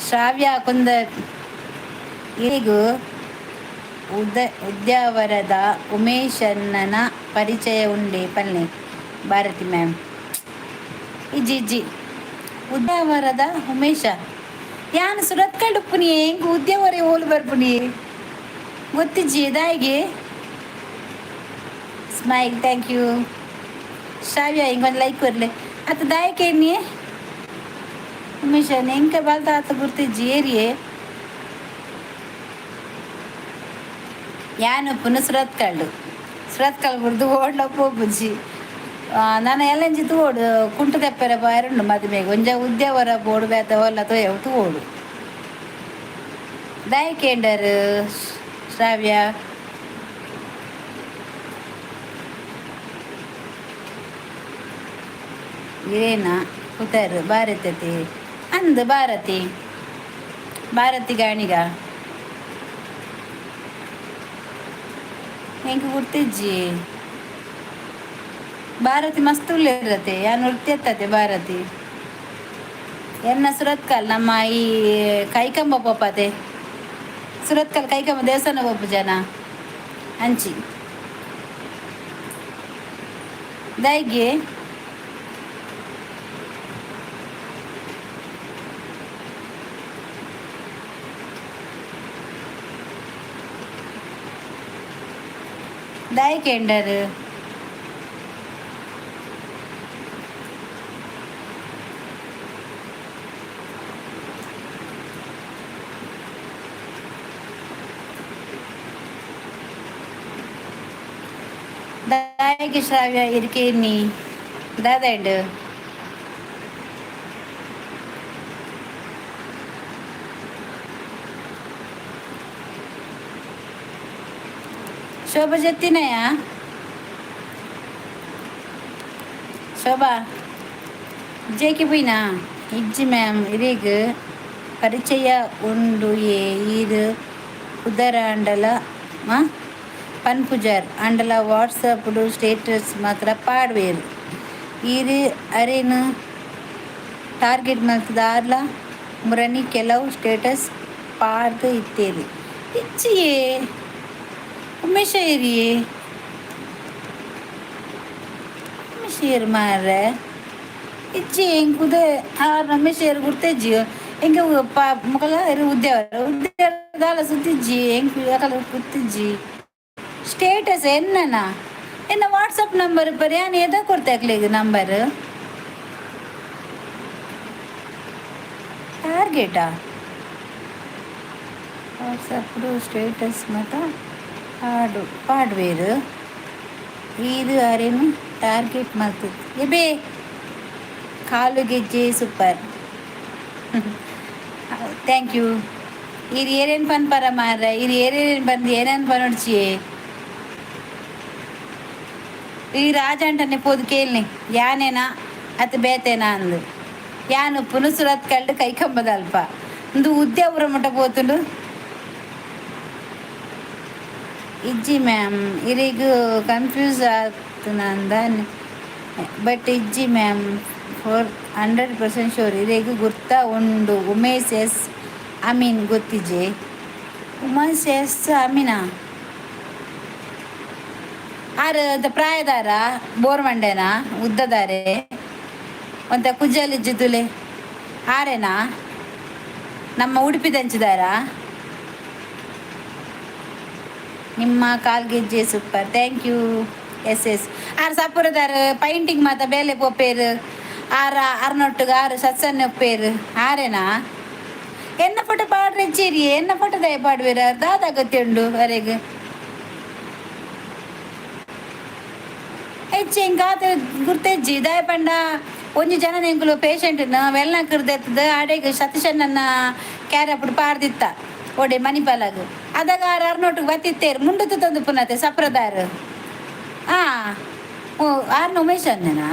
Speaker 1: ಶ್ರಾವ್ಯ ಕುಂದ ಈಗ ಉದ್ಯಾವರದ ಉಮೇಶಣ್ಣನ ಪರಿಚಯ ಉಂಡೆ ಪಲ್ಲೆ ಭಾರತಿ ಮ್ಯಾಮ್. ಇಜ್ಜಿ ಇಜ್ಜಿ. ಉದ್ಯಾವರದ ಉಮೇಶ? ಯಾನ್ ಸುರತ್ಕಲ್ ಉಪ್ಪುನಿ, ಎಂಕ್ ಉದ್ಯಾವರ ಓಲು ಬರ್ಪುನಿ? ಗೊತ್ತಿಜ್ಜಿ ದಾಯಿಗೆ. Smile, thank you. ಶ್ರಾವ್ಯ, ಹಿಂಗೊಂದು ಲೈಕ್ ಬರ್ಲೆ ಅತ್ತ. ದಾಯಕೆ ನೀ ಉಮೇಶ ಎಂಕ ಬಾಲ್ತ ಆತ ಗುರ್ತಿಜ್ಜಿ. ಏರಿಯೇ ಯಾನ್ ಉಪ್ಪುನು ಸುರತ್ಕಲ್ಡು. ಸುರತ್ಕಲ್ ಬುಡ್ದು ಓಡ್ಲ ಪೋಪುಜಿ. ನನ ಎಲ್ಲಂಜಿ ತೂವೊಡು. ಕುಂಟು ತೆಪ್ಪೆರೆ ಬಾರುಂಡು ಮದಿಮೆಗೆ. ಒಂಜ ಉದ್ಯಾವರ ಬೋಡು, ಬೇತೆ ಓಲ್ಲ ತೋಯ ತೂವೊಡು. ದಾಯೆ ಕೇಂಡರ್ ಶ್ರಾವ್ಯ? ಇರೇನಾ ಪುತರ್ ಭಾರತತೆ ಅಂದ್ ಭಾರತಿ, ಭಾರತಿ ಗಾಣಿಗ ಎಂಕ್ ಗುರ್ತಿಜ್ಜಿ. ಭಾರತಿ ಮಸ್ತ್ ಉಲ್ಲೇರತೆ. ಯಾನ್ ಉರ್ತಿಯತ್ತದೆ ಭಾರತಿ. ಎನ್ನ ಸುರತ್ಕಲ್ ನಮ್ಮ ಈ ಕೈಕಂಬ ಪೋಪತೆ. ಸುರತ್ಕಲ್ ಕೈಕಂಬ ದೇವಸ್ಥಾನ ಪೋಪು ಜನ ಅಂಚಿ ದಾಯಿಗೆ. ದಾಯಿ ಕೇಂಡರ್. ದಾಯಿಗೆ ಶ್ರಾವ್ಯ ಇರ್ಕೇನಿ ದಾದಂಡು. ಶೋಭಾ ಜತ್ತಿನಯ? ಶೋಭಾ ಜೇಕೆ ಪೋಯಿನಾ? ಇಜ್ಜಿ ಮ್ಯಾಮ್. ಇರೆಗ್ ಪರಿಚಯ ಉಂಡುಯೆ? ಈರ್ ಪುದರಾಂಡಲ ಪನ್ಪುಜರ್ ಆಂಡಲ ವಾಟ್ಸಪ್ಡ್ ಸ್ಟೇಟಸ್ ಮಾತ್ರ ಪಾಡ್ವೆರ್. ಈರ್ ಅರೆನ್ ಟಾರ್ಗೆಟ್ ಮಲ್ತ್ದ್ ಆರ್ಲ ಮುರನಿ ಕೆಲವು ಸ್ಟೇಟಸ್ ಪಾಡ್ದ್ ಇತ್ತೆರ್. ಇಜ್ಜಿಯೇ ಉಮೇಶ ಏರಿಯೇ? ಉಮೇಶ್ ಏರ್ ಮಾರ್ರೆ? ಇಜ್ಜಿ, ಎಂಕುದೆ ಆರ್ ರಮೇಶ್ ಏರ್ ಗುರ್ತೆಜ್ಜಿ ಎಂಕ್. ಪ ಮೊಕಲ ಉದ್ಯಾವರ ಉದ್ಯಾವರ ದಾಲ ಸುದ್ದಿಜ್ಜಿ ಎಂಕ್, ಅಕಲ್ ಗೊತ್ತಿಜ್ಜಿ. ಸ್ಟೇಟಸ್ ಎನ್ನನ ಎನ್ನ ವಾಟ್ಸಪ್ ನಂಬರ್ ಪರ್ ಯಾನ್ ಏದ ಕೊರ್ತೆ ಅಕ್ಲೆಗ್ ನಂಬರ್. ಟಾರ್ಗೆಟಾ? ವಾಟ್ಸಪ್ ಸ್ಟೇಟಸ್ ಮಾತ ಪಾಡು ಪಾಡ್ವೇರು. ಈರ್ ಅರೆನ್ ಟಾರ್ಗೆಟ್ ಮಲ್ತ್ ಎಬೆ. ಕಾಲು ಗೆಜ್ಜೆ ಸೂಪರ್, thank you. ಈರ್ ಏರೇನು ಪನ್ಪರ ಮಾರ್ರೆ? ಈರ್ ಏರೇನು ಬಂದು ಏನೇನು ಪನೊಡ್ಚಿ. ಈ ರಾಜ ಅಂಟನೆ ಪೋದು ಕೇಳ್ನಿ, ಯಾನೇನಾ ಅತ್ ಬೇತೇನಾ ಅಂದು. ಯಾನು ಉಪ್ಪುನು ಸುರತ್ಕಲ್ಡ್ ಕೈಕಂಬದಲ್ಪ. ಇಂದು ಉದ್ಯಾಪುರ ಮುಟ್ಟ ಪೋತುಂಡು. ಇಜ್ಜಿ ಮ್ಯಾಮ್, ಇರೆಗ್ ಕನ್ಫ್ಯೂಸ್ ಆತುನಂದ ಬಟ್ ಇಜ್ಜಿ ಮ್ಯಾಮ್, ಫೋರ್ 100% ಶೋರ್. ಇರೆಗ್ ಗುರ್ತ ಉಂಡು. ಉಮೇಶ್ ಎಸ್ ಅಮೀನ್ ಗೊತ್ತಿಜೆ? ಉಮೇಶ್ ಎಸ್ ಅಮೀನಾ? ಆರ್ ಪ್ರಾಯದಾರ? ಬೋರ್ಮಂಡೆನಾ? ಉದ್ದದಾರೆ, ಒಂತ ಕುಜಲ್ ತುಲೆ, ಆರೇನಾ? ನಮ್ಮ ಉಡುಪಿ ದಂಚಿದಾರ? ನಿಮ್ಮ ಕಾಲ್ಗೆಜ್ಜೆ super, thank U. S S R ಸಪುರದಾರ್, ಪೈಂಟಿಂಗ್ ಮಾತ ಬೇಲೆ ಪೋಪೇರು. ಆರ ಅರ್ನೊಟ್ಟುಗ ಆರು ಸತ್ಸನ್ನ ಒಪ್ಪೇರು, ಆರೇನಾ? ಎನ್ನ ಫೋಟೋ ಪಾಡ್ರೆ ಚೀರಿ, ಎನ್ನ ಫೋಟೋ ದಯ ಪಾಡ್ವೇರ? ದಾದ ಅಗತ್ಯ ಉಂಡು ಅರೆಗ್? ಹೆಚ್ಚು ಎಂಕಾತ ಗುರ್ತೆಜ್ಜಿ. ದಾಯ ಪಂಡ ಒಂಜಿ ಜನ ಎಂಕುಲು ಪೇಷಂಟ್ ವೆಲ್ನ ಕರ್ದೆತ್ತದ ಅಡೆಗ್ ಸತೀಶಣ್ಣನ ಕ್ಯಾರಪ್ಪಡು ಪಾಡ್ದಿತ್ತ ಒಡೆ ಮಣಿಪಾಲಾಗ. ಅದಾಗ ಆರು ಅರ್ನೋಟಿಗೆ ಬತ್ತಿತ್ತೇರು, ಮುಂಡುತ್ತು ತಂದು ಪುನತೆ ಸಪ್ರದಾರು. ಓ ಆರ್ನ ಉಮೇಶ್ ಅಣ್ಣನಾ?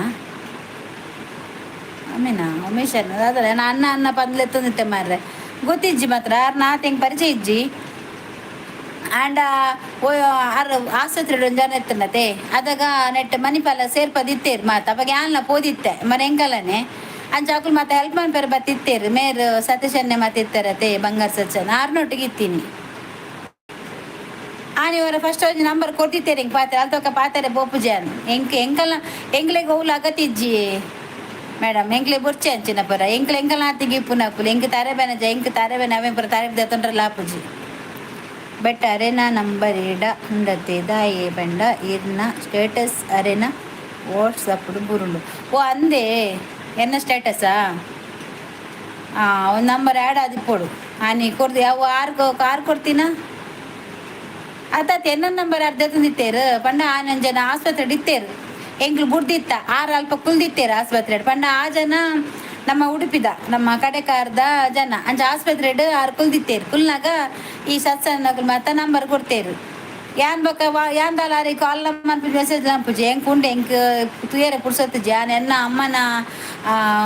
Speaker 1: ಅಮ್ಮೇನಾ? ಉಮೇಶ್ ಅಣ್ಣ ಅದ ಅಣ್ಣ ಅಣ್ಣ ಪಂದ್ಲೆತ್ತೊಂದಿತ್ತೆ ಮಾರ್ರೆ. ಗೊತ್ತಿಜ್ಜಿ ಮಾತ್ರ. ಆರ್ನ ಆತ ಹೆಂಗೆ ಪರಿಚಯ ಇಜ್ಜಿ. ಆಂಡ ಓ ಆರ್ ಆಸ್ಪತ್ರೆ ಒಂಜಿ ಜನ ಇತ್ತನತೆ, ಅದಗ ನೆಟ್ ಮಣಿಪಾಲ ಸೇರ್ಪದಿತ್ತೇರು ಮಾತ. ಅವಾಗ ಯಾನ್ಲ ಪೋದಿತ್ತೆ ಮನೆ ಎಂಕಲನೆ. ಅಂಚ ಅಕುಲು ಮಾತ ಹೆಲ್ಪ್ ಮನ್ಪೆರೆ ಬತ್ತಿತ್ತೇರು. ಮೇರ್ ಸತೀಶನ್ನೆ ಮಾತಿತ್ತಾರತೆ, ಬಂಗಾರ ಸಚ್ಚನ್ ಆರ್ನೊಟ್ಟಿಗೆ ಇತ್ತೀನಿ. ಆನಿ ಅವರ ಫಸ್ಟ್ ಒಂಜಿ ನಂಬರ್ ಕೊಟ್ಟಿತ್ತೇರು ಎಂಕ್. ಪಾತೆರ ಅಲ್ತೊಕ ಪಾತೆರೆ ಪೋಪುಜಾನ್ ಎಂಕ್. ಎಂಕಲ್ನ ಎಂಕ್ಲೆಗ್ ಒವ್ಲು ಅಗತಿಜ್ಜಿ ಮೇಡಮ್. ಎಂಕ್ಲೆ ಬೊರ್ಚಿ ಅಂಚಿನ ಪುರ. ಎಂಕ್ಲೆ ಎಂಕಲ್ನ ಆತಿಗೆ ಇಪ್ಪುನಕುಲು. ಎಂಕ್ ತರೆ ಬೇನೆ, ಎಂಕ್ ತರೆ ಬೇನೆ ಅವೆ ಪುರ ತರೆ ದೆತ್ತೊಂಡ್ರೆ ಲಾಪುಜಿ. ಬಟ್ ಅರೆನ ನಂಬರ್ ಇಡ ಉಂಡತೆ. ದಾಯೆ ಪಂಡ ಇರ್ನ ಸ್ಟೇಟಸ್ ಅರೆನ ವಾಟ್ಸಪ್ ಬುರುಂಡು. ಓ ಅಂದೇ, ಎನ್ನ ಸ್ಟೇಟಸಾ? ಒಂದು ನಂಬರ್ ಆ್ಯಡ್ ಆದಿಪ್ಪೊಡು. ಆನಿ ಕೊರ್ದು ಯಾವ ಆರು ಕಾರ್ ಕೊಡ್ತೀನ ಅತ್ತಾತ್. ಎನ್ನ ನಂಬರ್ ಅರ್ಧ ತಂದಿತ್ತೇರು ಪಂಡ ಆನೊಂದು ಜನ ಆಸ್ಪತ್ರೆ ಇತ್ತೇರು, ಎಂಕ್ಲು ಬುಡ್ದಿತ್ತ. ಆರು ಅಲ್ಪ ಕುಲ್ದಿತ್ತೇರು ಆಸ್ಪತ್ರೆ. ಪಂಡ ಆ ಜನ ನಮ್ಮ ಉಡುಪಿದ, ನಮ್ಮ ಕಡೆಕಾರ್ದ ಜನ. ಅಂಚ ಆಸ್ಪತ್ರೆಡ್ ಆರು ಕುಲ್ದಿತ್ತೇರು. ಕುಲ್ನಾಗ ಈ ಸತ್ಸಂಗನಕುಲು ಮಾತ ನಂಬರ್ ಕೊಡ್ತೇರು. ಯಾನ್ ಬೊಕ ಯಾನ್ ದಾಲ ಆರಿ ಕಾಲ್ ಮನ್ಪುಜಿ, ಮೆಸೇಜ್ ಮನ್ಪುಜಿ. ಎಂಕ್ ಉಂಡು, ಎಂಕ್ ತುಯರೆ ಪುರ್ಸೊತ್ತಿಜ್ಜಿ. ಯಾನ್ ಎನ್ನ ಅಮ್ಮನ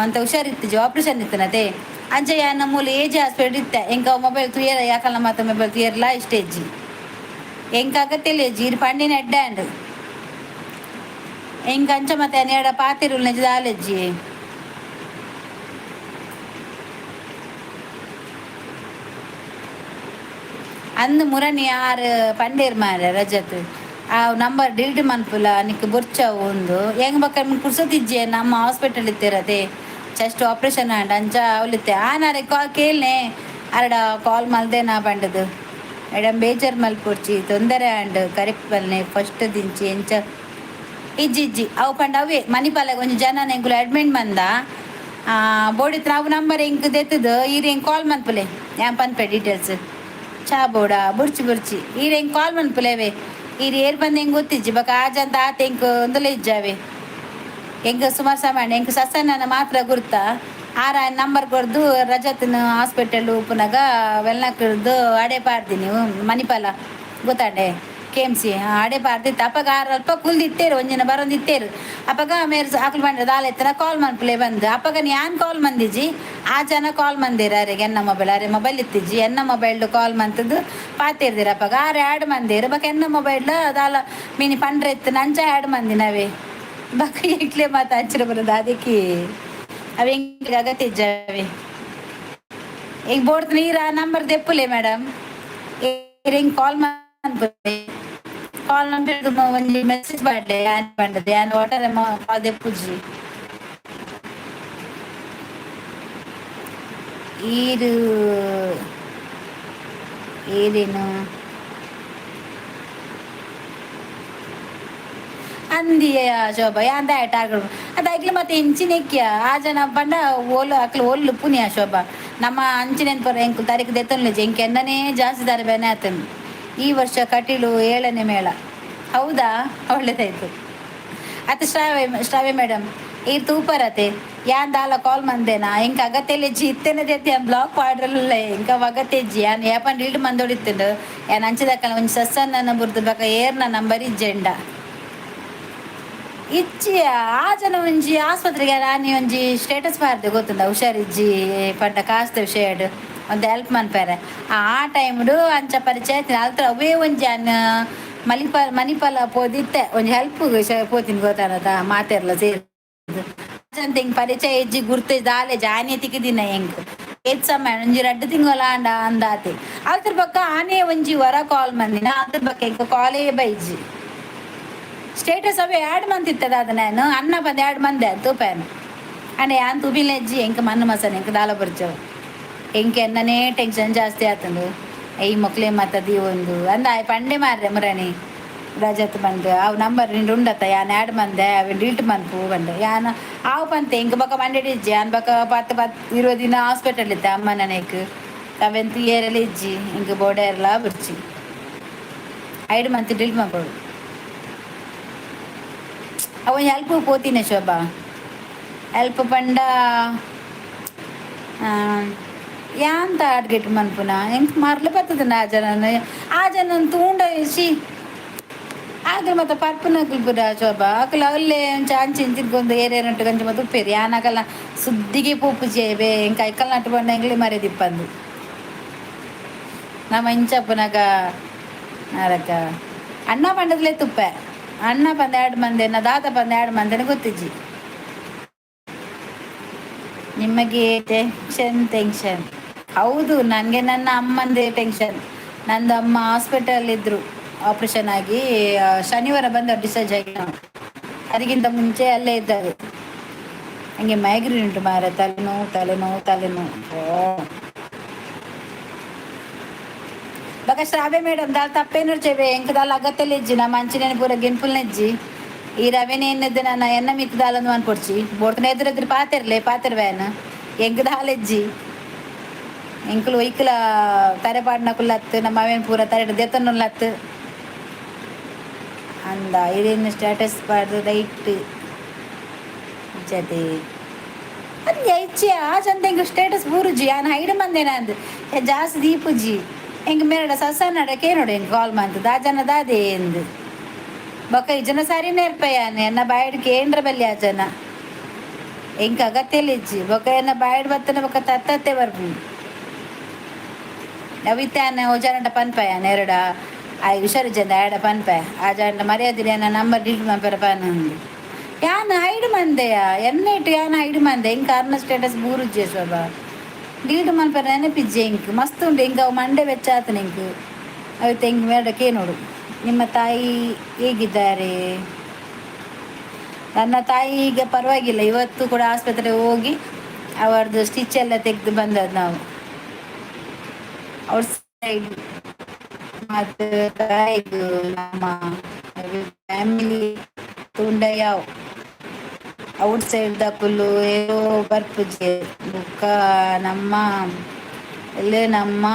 Speaker 1: ಅಂತ ಹುಷಾರಿತ್ತಿಜಿ, ಆಪರೇಷನ್ ಇತ್ತನತೆ. ಅಂಚ ಯಾನ್ ಮೂಲ ಏಜ್ ಹಾಸ್ಪಿಟಲ್ ಇತ್ತೆ. ಎಂಕ್ ಮೊಬೈಲ್ ತುಯರೆ ಯಾಕಲ್ಲ ಮಾತ ಮೊಬೈಲ್ ತುಯರ್ಲಾ ಇಷ್ಟ ಇಜ್ಜಿ. ಎಂಕ್ ಅಗತ್ಯ ಇಜ್ಜಿ. ಇರ್ ಪಂಡಿನ ಎಡ್ಡೆ ಅಂಡ್ ಎಂಕ್. ಅಂಚ ಮತ್ತೆ ಎಡ ಪಾತಿರುಲ್ನ ದಾಲೆಜ್ಜಿ. ಅಂದ್ ಮುರಣಿ ಆರು ಪಂಡೇರ್ ಮಾರೆ ರಜತ್ ಆ ನಂಬರ್ ಡಿಲೀಟ್ ಮನ್ಪುಲ ನಿಕ್ ಬೊರ್ಚ ಉಂದು ಹೆಂಗ್ ಬಕ್ಕ ಪುರ್ಸೊತಿಜ್ಜೆ ನಮ್ಮ ಹಾಸ್ಪಿಟಲ್ ಇತ್ತಿರತೆ. ಚೆಸ್ಟ್ ಆಪರೇಷನ್ ಆಂಡ್, ಅಂಚ ಅವಲಿತ್ತೆ. ಆನಾರೆ ಕಾಲ್ ಕೇಳ್ನೆ ಅರಡ ಕಾಲ್ ಮಲ್ದೇನಾ ಪಂಡದು. ಮೇಡಮ್, ಬೇಜಾರ್ ಮಲ್ಪೊಡ್ಚಿ, ತೊಂದರೆ ಆಂಡ್, ಕರೆಕ್ಟ್ ಬಲ್ನೆ ಫಸ್ಟ್ ದಿಂಚಿ ಎಂಚ ಇಜ್ಜಿ ಇಜ್ಜಿ. ಅವು ಪಂಡ ಅವೇ ಮಣಿಪಾಲಾಗ ಒಂಜಿ ಜನ ಎಂಕುಲು ಅಡ್ಮಿಟ್ ಮಂದ ಬೋಡಿತ್ರ. ಅವು ನಂಬರ್ ಎಂಕ್ ದೆತ್ತದು. ಈರ್ ಎಂಕ್ ಕಾಲ್ ಮನ್ಪುಲೆ, ಯಾನ್ ಪನ್ಪೆ ಡೀಟೇಲ್ಸ್. ಚಾ ಬೋಡ? ಬುಡ್ಚಿ ಬುಡ್ಚಿ. ಈರ್ ಎಂಕ್ ಕಾಲ್ ಮನ್ಪುಲೆವೆ. ಈರ್ ಏರ್ ಬಂದು ಹೆಂಗೆ ಗೊತ್ತಿಜ್ಜಿ. ಬೊಕ ಆಜಂತ ಆತ ಎಂಕ್ ಒಂದುಲ ಇಜ್ಜಾವೆ. ಎಂಕ್ ಸುಮಾರು ಸಾಮಾನ್ಯ ಎಂಕ್ ಸಸನ್ನ ಮಾತ್ರ ಗುರ್ತ. ಆರ ನಂಬರ್ ಕೊರ್ದು ರಜತ್ನ ಹಾಸ್ಪಿಟಲ್ ಉಪ್ಪುನಾಗ ವೆಲ್ನಕ್ರದ್ದು ಅಡೆ ಪಾಡ್ದಿನಿ. ಮಣಿಪಾಲ ಗೊತ್ತಾಂಡೆ? ಕೆಎಮ್ಸಿ ಅಡೆ ಪಾಡ್ದಿತ್ತು. ಅಪ್ಪಗ ಆರು ಅಲ್ಪ ಕುಲ್ದಿತ್ತೇರು, ಒಂಜಿನ ಬರೊಂದಿತ್ತೇರು. ಅಪ್ಪಗ ಮೇರ್ ಅಕುಲು ಬಂದ್ರೆ ದಾಲ ಎತ್ತನ ಕಾಲ್ ಮನ್ಪುಲೆ ಬಂದು. ಅಪ್ಪಗ ಯಾನ್ ಕಾಲ್ ಮಂದಿಜಿ, ಆ ಜನ ಕಾಲ್ ಮಂದಿರ ಅರೆಗೆ ಎನ್ನ ಮೊಬೈಲ್. ಅರೆ ಮೊಬೈಲ್ ಇತ್ತಿಜ್ಜಿ, ಎನ್ನ ಮೊಬೈಲ್ ಕಾಲ್ ಮಂತದ್ದು ಪಾತಿರ್ದಿರ. ಅಪ್ಪಗ ಆರು ಆ್ಯಡ್ ಮಂದಿರು. ಬಕ ಎನ್ನ ಮೊಬೈಲ್ ದಾಲ ಮೀನಿ ಪಂಡ್ರೆ ಇತ್ತು, ನಂಚ ಆ್ಯಡ್ ಮಂದಿನವೇ. ಬಕ ಎಂಕ್ಲೆ ಮಾತ ಹಚ್ಚಿರ ಬರೋದು ಅದಕ್ಕೆ. ಅವೆ ಎಂಕ್ ಅಗತ್ಯ ಇಜ್ಜಾವೆ. ಈಗ ಬೋರ್ಡ್ ನೀರ ನಂಬರ್ ದೆಪ್ಪುಲೆ ಮೇಡಮ್. ಹಿಂಗ್ ಕಾಲ್ ಮನ್ಪುಲೆ. ಕಾಲ್ ನಂಬರ್ ಒಂಜಿ ಮೆಸೇಜ್ ಪಾಡ್ಲೆ. ಯಾನ್ ಪಂಡದೆ ಯಾನ್ ಒಟ್ಟಾರೆ ಕಾಲ್ ದೆಪ್ಪುಜಿ. ಈರು ಏರೇನು ಅಂದಿಯ ಶೋಭಾ ಯಾಂದ ಟಾರ್ಗೆಟ್ ಅದು ಐಕ್ಲು ಮತ್ತೆ ಇಂಚಿನೆಕ್ಯ. ಆ ಜನ ಪಂಡ ಓಲು ಅಕ್ಲು ಓಲು ಪುನಿಯ ಶೋಭಾ. ನಮ್ಮ ಅಂಚಿನ ಪರ ಎಂಕು ತಾರೀಕು ದೆತ್ತೊನ್ಲೆಜಿ. ಎಂಕ್ ಎನ್ನನೇ ಜಾಸ್ತಿ ದಾರೆ ಬೇನೆ ಆತನು. ಈ ವರ್ಷ ಕಟೀಲು ಏಳನೇ ಮೇಳ, ಹೌದಾ? ಒಳ್ಳೇದಾಯ್ತು. ಅತ್ತ ಶ್ರಾವ್ಯ, ಶ್ರಾವ್ಯ ಮೇಡಮ್, ಈ ತೂಪರತೆ. ಯಾನ್ ದಾಲ ಕಾಲ್ ಮಂದೇನಾ? ಎಂಕ್ ಅಗತ್ಯ ಇತ್ತೇನೆ ದೇತಿ. ಬ್ಲಾಕ್ ಪಾಡ್ರಲ್ಲ, ಎಂಕ ಅಗತ್ಯ. ಯಾನ್ ಯಾಪನ್ ಡಿಲೀಟ್ ಮಂದೊಡಿತ್ತುಂಡು. ಯಾನ್ ಅಂಚದಕ್ಕನ ಒಂಜಿ ಸಸ್ಸನ್ನ ಬುರ್ದು ಬಕ ಏರ್ನ ನಂಬರ್ ಇಜ್ಜೆಂಡ ಇಜ್ಜಿ. ಆ ಜನ ಒಂಜಿ ಆಸ್ಪತ್ರೆಗೆ ರಾಣಿ ಒಂಜಿ ಸ್ಟೇಟಸ್ ಪಾರ್ದೆ, ಗೊತ್ತುಂಡ? ಹುಷಾರಿಜ್ಜಿ ಪಂಡ ಕಾಸ್ದ ವಿಷಯಡ್ ಒಂದು ಹೆಲ್ಪ್ ಮನ್ಪೆರೆ. ಆ ಟೈಮ್ಡು ಅಂಚ ಪರಿಚಯ ಆಯ್ತು. ಅಲ್ತ ಅವೇ ಒಂಜಿ ಅನ್ ಮಲಿಪಾಲ ಮಣಿಪಾಲ ಪೋದಿತ್ತೆ, ಒಂಜಿ ಹೆಲ್ಪ್ ಪೋತಿನ ಗೊತ್ತಾನದ ಮಾತೆರ್ಲ ಸೇರ್ದು. ಅಂತ ಹಿಂಗ್ ಪರಿಚಯ ಇಜ್ಜಿ, ಗುರ್ತು ದಾಲೆ ಜಾನಿ ತಿಕ್ಕಿದಿನ. ಎಂಕ್ ಏತ್ ಸಮಯ ಒಂಜಿ ರಡ್ಡ್ ತಿಂಗಳ ಆಂಡ ಅಂದಾತೆ. ಅಲ್ತರ ಬೊಕ್ಕ ಆನೆ ಒಂಜಿ ವರ ಕಾಲ್ ಮಂದಿನ. ಅದ್ರ ಬೊಕ್ಕ ಎಂಕ್ ಕಾಲೇ ಬೈಜಿ. ಸ್ಟೇಟಸ್ ಅವೇ ಆ್ಯಡ್ ಮಂತಿತ್ತದ. ಅದು ನಾನು ಅನ್ನ ಬಂದು ಆ್ಯಡ್ ಮಂದೆ ತೂಪೇನು ಅಂಡ್ ಯಾನ್ ತೂಪಿಲೆಜ್ಜಿ. ಎಂಕ್ ಮಣ್ಣು ಮಸನ್ ಎಂಕ್ ದಾಲ ಬರ್ಚವು. ಎಂಕ್ ಎನ್ನನೇ ಟೆನ್ಷನ್ ಜಾಸ್ತಿ ಆತಂಡು. ಈ ಮೊಕ್ಲೆ ಮತ್ತದಿ ಒಂದು ಅಂದ ಆಯ್ ಪಂಡೆ ಮಾರ್ರೆ. ಮುರಣಿ ರಜತ್ ಬಂದು ಅವು ನಂಬರ್ ನಿಂಡು ಉಂಡತ್ತ, ಯಾನ್ ಆ್ಯಡ್ ಮಂದೆ, ಅವು ಡಿಲೀಟ್ ಮನ್ಪು ಬಂದೆ. ಯಾನ್ ಆವು ಪಂತೆ. ಎಂಕ್ ಬೊಕ ಮಂಡೆಡ್ ಇಜ್ಜಿ. ಯಾನ್ ಬೊಕ 10 10 20 ದಿನ ಹಾಸ್ಪಿಟಲ್ ಇತ್ತೆ ಅಮ್ಮನ ನೆಕ್ ಅವೆಂತು ಏರೆಲ್ಲ ಇಜ್ಜಿ. ಎಂಕ್ ಬೋಡೇರ್ಲ ಬುರ್ಚಿ. ಐಡ್ ಮಂತ್ ಡಿಲೀಟ್ ಮನ್ಪೊಡು. ಅವ ಹೆಲ್ಪ್ ಪೋತಿನ ಶೋಭಾ. ಹೆಲ್ಪ್ ಪಂಡ ಯಾನ್ ಟಾರ್ಗೆಟ್ ಮನ್ಪುನ? ಎಂಕ್ ಮರ್ಲ ಬರ್ತದ. ಆ ಜನನ ಆ ಜನನ್ ತೂಂಡ she ಆಗಲ್ ಮತ್ತೆ ಪರ್ಪುನಕುಲು ಪೂರ ಶೋಭಾ. ಅಕುಲು ಅಲ್ಲೇ ಒಂಚ ಅಂಚಿ ಇಂಚಿ ತಿರ್ಗೊಂದು ಏರೇನಟ್ಟು ಗಂಜಿ ಮತ್ತೆ ಉಪ್ಪೇರಿ. ಯಾನಾಗಲ್ಲ ಸುದ್ದಿಗೆ ಪೋಪುಜಿ ಬೇ. ಎಂಕ್ ಐಕಲ್ ನಟ್ಟು ಬಂಡ ಎಂಗ್ಲಿ ಮರ್ಯಾದಿಪ್ಪಂದು. ನಮ್ಮ ಇಂಚಪ್ಪನಾಗ ನರಕ ಅಣ್ಣ ಪಂಡದ್ಲೇ ತುಪ್ಪೆ. ಅಣ್ಣ ಪಂದ ಎರಡು ಮಂದಿನ, ದಾದ ಪಂದ ಎರಡು ಮಂದಿನ ಗೊತ್ತಿಜ್ಜಿ. ನಿಮಗೆ ಟೆನ್ಷನ್ ಟೆನ್ಷನ್. ಹೌದು, ನನಗೆ ನನ್ನ ಅಮ್ಮಂದೇ ಟೆನ್ಷನ್. ನಂದು ಅಮ್ಮ ಹಾಸ್ಪಿಟಲ್ ಇದ್ರು ಆಪ್ರೇಷನ್ ಆಗಿ. ಶನಿವಾರ ಬಂದ ಡಿಸ್ಚಾರ್ಜ್ ಆಗಿ ನಾವು. ಅದಕ್ಕಿಂತ ಮುಂಚೆ ಅಲ್ಲೇ ಇದ್ದಾರೆ. ಹಂಗೆ ಮೈಗ್ರೇನ್ ಉಂಟು ಮಾರ. ತಲೆನೋವು, ತಲೆನೋವು, ತಲೆನೋವು. ಬಕ ಶ್ರಾವ್ಯ ಮೇಡಮ್, ದಾಲ್ ತಪ್ಪೇನು ಚೆವೆ. ಎಂಕ್ ದಾಲ್ ಅಗತ್ಯ ಇಜ್ಜಿ. ನಮ್ಮ ಅಂಚಿನ ಪೂರ ಗಿನ್ಪುಲ್ನೆಜ್ಜಿ. ಈ ರವೆನೇ ಎನ್ನದು ನನ್ನ ಎನ್ನ ಮಿತ್ತು ದಾಲಂದು ಅನ್ಪೊಡ್ಚಿ. ಬೋಡ್ತನ ಎದುರು ಎದುರು ಪಾತೆರ್ಲೆ ಪಾತೆರ್ವೇನ. ಎಂಕ್ ದಾಲೆಜ್ಜಿ. ಎಂಕುಲು ಒಯ್ಕುಲ ತರೆ ಪಾಡ್ನಕುಲತ್ತು. ನಮ್ಮ ಅವೇನು ಪೂರ ತರೆ ದೆತ್ತೊನ್ನುಲತ್ತು ಅಂದ. ಇದೇನು ಸ್ಟೇಟಸ್ ಪಾಡ್ದು ರೈಟ್ ಜತೆ ಅದು ಇಚ್ಛೆ. ಆ ಚಂದ ಎಂಕ್ ಸ್ಟೇಟಸ್ ಬೂರುಜಿ. ಯಾನ್ ಹೈಡ್ ಮಂದೇನ ಅಂದ್ ಜಾಸ್ತಿ ದೀಪುಜಿ. ಎಂಕ್ ಮೇರಡ ಸಸನ್ನಡ ಕೇನೋಡು. ಎಂಕ್ ಕಾಲ್ ಮಂತದ ಆ ಜನ ದಾದೆ ಎಂದ್. ಬೊಕ ಈ ಜನ ಸರಿ ನೇರ್ಪಯಾನೆ. ಎನ್ನ ಬಾಯಿಡ್ ಕೇಂದ್ರ ಬಲ್ಲಿ ಆ ಜನ. ಎಂಕ್ ಅಗತ್ಯ ಇಜ್ಜಿ. ಬೊಕ ಎನ್ನ ಬಾಯಿಡ್ ಬತ್ತನ ಬೊಕ ತತ್ತತ್ತೆ ಬರ್ಪು. ನವಿತಾನ ಓ ಜನಟ ಪನ್ಪಯ ನೆರಡ ಆ ಹುಷಾರು ಜನ ಆಡ ಪನ್ಪೆ. ಆ ಜನ ಮರ್ಯಾದಿನ ಎನ್ನ ನಂಬರ್ ಡಿಲೀಟ್ ಮನ್ಪೆರ ಪನ್. ಯಾನ್ ಹೈಡ್ ಮಂದೆಯ ಎನ್ನ ಇಟ್ಟು. ಯಾನ್ ಹೈಡ್ ಮಂದೆ. ಎಂಕ್ ಅರ್ನ ಸ್ಟೇಟಸ್ ಬೂರುಜ್ಜೆ ಶೋಭಾ. ಡಿಲೀಟ್ ಮನ್ಪೆರ ನೆನಪಿಜ್ಜೆ ಎಂಕ್. ಮಸ್ತ್ ಉಂಡು ಎಂಕ್. ಅವು ಮಂಡೆ ಬೆಚ್ಚಾತನ ಎಂಕ್. ಅವು ತೆಂಗ್ ಮೇಡಕ್ಕೆ ನೋಡು. ನಿಮ್ಮ ತಾಯಿ ಹೇಗಿದ್ದಾರೆ? ನನ್ನ ತಾಯಿ ಈಗ ಪರವಾಗಿಲ್ಲ. ಇವತ್ತು ಕೂಡ ಆಸ್ಪತ್ರೆಗೆ ಹೋಗಿ ಅವರದ್ದು ಸ್ಟಿಚ್ ಎಲ್ಲ ತೆಗೆದು ಬಂದದ್ದು ನಾವು. ಔಟ್ ಸೈಡ್ ಮತ್ತು ತಾಯಿಗೂ ನಮ್ಮ ಫ್ಯಾಮಿಲಿ ತುಂಡ ಯಾವ ಔಟ್ ಸೈಡ್ ದಕುಲು ಏರೋ ಬರ್ಪುಜೆ. ಬೊಕ್ಕ ನಮ್ಮ ಎಲ್ಲೇ ನಮ್ಮ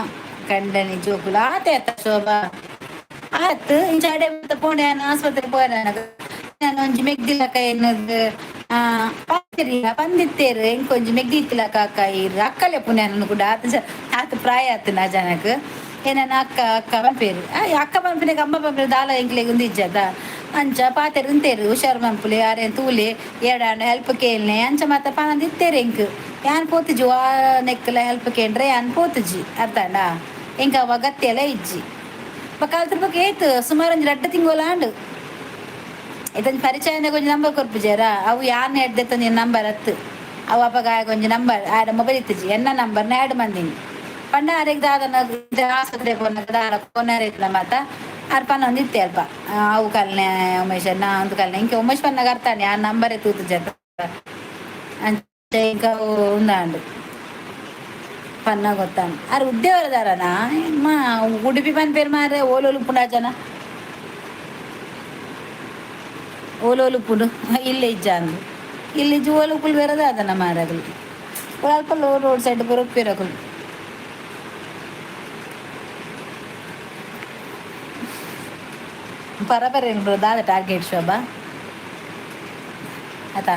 Speaker 1: ಕಂಡನಿ ಜೋಕುಲು ಆತೆ ಆತ ಶೋಭಾ ಆತ್ ಇಂಚ ಅಡೆ ಪೋಂಡೆ ಆಸ್ಪತ್ರೆ ಪೋಯೆ. ನಾನು ಒಂಜಿ ಮೆಗ್ದಿಲಕ ಎನ್ನದು ಪಾತೆರಿಯ ಪಂದಿತ್ತೇರು. ಎಂಕೊಂಜಿ ಮೆಗ್ದಿ ಕಾಕ ಇರು ಅಕ್ಕಲೆ ಪುಣ್ಯ ಕೂಡ ಆತ ಆತ ಪ್ರಾಯ ಆತು ನಾ ಜನಕ್ ಏನನ್ನ ಅಕ್ಕ ಅಕ್ಕ ಪನ್ಪೇರು. ಅಕ್ಕ ಪನ್ಪಿನ ಅಮ್ಮ ಪನ್ಪಿನ ದಾಲ ಎಂಕ್ಲೆಗ್ ಒಂದು ಇಜ್ಜದ. ಅಂಚ ಪಾತೆರ್ ಉಂತೇರು, ಹುಷಾರ್ ಮನ್ಪುಲೆ, ಆರೇನ್ ತೂಲೆ, ಏಡಾಂಡ ಹೆಲ್ಪ್ ಕೇಳ್ನೆ ಅಂಚ ಮಾತ ಪನೊಂದು ಎಂಕ್. ಯಾನ್ ಪೋತುಜಿ ವಾ ನೆಕ್ಕಲ ಹೆಲ್ಪ್ ಕೇಂಡ್ರೆ ಯಾನ್ ಪೋತುಜಿ ಅರ್ಥಾಂಡ. ಎಂಕ್ ಅವ ಅಗತ್ಯ ಎಲ್ಲ ಇಜ್ಜಿ. ಬೊಕ ಅಲ್ತ ಬೊಕ ಏತ್ ಸುಮಾರು ಒಂಜಿ ರಡ್ಡ್ ತಿಂಗೊಲು ಆಂಡ್. ಇದೊಂದು ಪರಿಚಯನ ಕೊಂಚ ನಂಬರ್ ಕೊರ್ಪುಜೆರಾ? ಅವು ಯಾನ್ ಎಡ್ದೆತ್ತೊಂಜಿ ನಂಬರ್ ಅತ್ತು. ಅವು ಅಪಗ ಒಂಜಿ ನಂಬರ್ ಆಡ ಮೊಬೈಲ್ ಇತ್ತಿಜಿ. ಎನ್ನ ನಂಬರ್ನ ಆ್ಯಡ್ ಮಂದಿನಿ ಪಂಡ ಆರೆಗ್ ದಾದನ ಆಸ್ಪತ್ರೆ ಪೋನಗ ದಾಲ ಕೊನರೆ ಇತ್ತಲ ಮಾತ ಆರ್ ಪನೊಂದು ಇತ್ತೆ ಅಲ್ಪ. ಅವು ಕಲ್ನೆ ಉಮೇಶ್ ನಾ ಅಂದು ಕಲ್ನೆ ಇಂಕೆ ಉಮೇಶ್ ಪನ್ನಗ ಅರ್ತಾನೆ ಆ ನಂಬರೇ ತೂತುಜೆತ. ಅಂಚ ಇಂಕ ಉಂದಾಂಡ್ ಪನ್ನ ಗೊತ್ತಾಂಡ್. ಆರ್ ಉದ್ಯೋಗದಾರನ ಮಾ ಉಡುಪಿ ಪನ್ಪೇರು ಮಾರ್ರೆ. ಓಲೋಲು ಉಪ್ಪುಂಡು ಆ ಜನ, ಓಲೋಲು ಉಪ್ಪುಂಡು ಇಲ್ಲೇ ಇಜ್ಜಾಂದು ಇಲ್ಲಿ ಇಜ್ಜಿ. ಓಲು ಉಪ್ಪುಲು ಬೇರೆ ದಾದನ ಮಾರ್ರೆ. ಅಲ್ಪ ರೋಡ್ ಸೈಡ್ ಪೂರ ಉಪ್ಪೇರು ಅಕುಲು. ಪರ ಪರ ದಾದ ಟಾರ್ಗೆಟ್ ಶೋಭಾ ಆತಾ?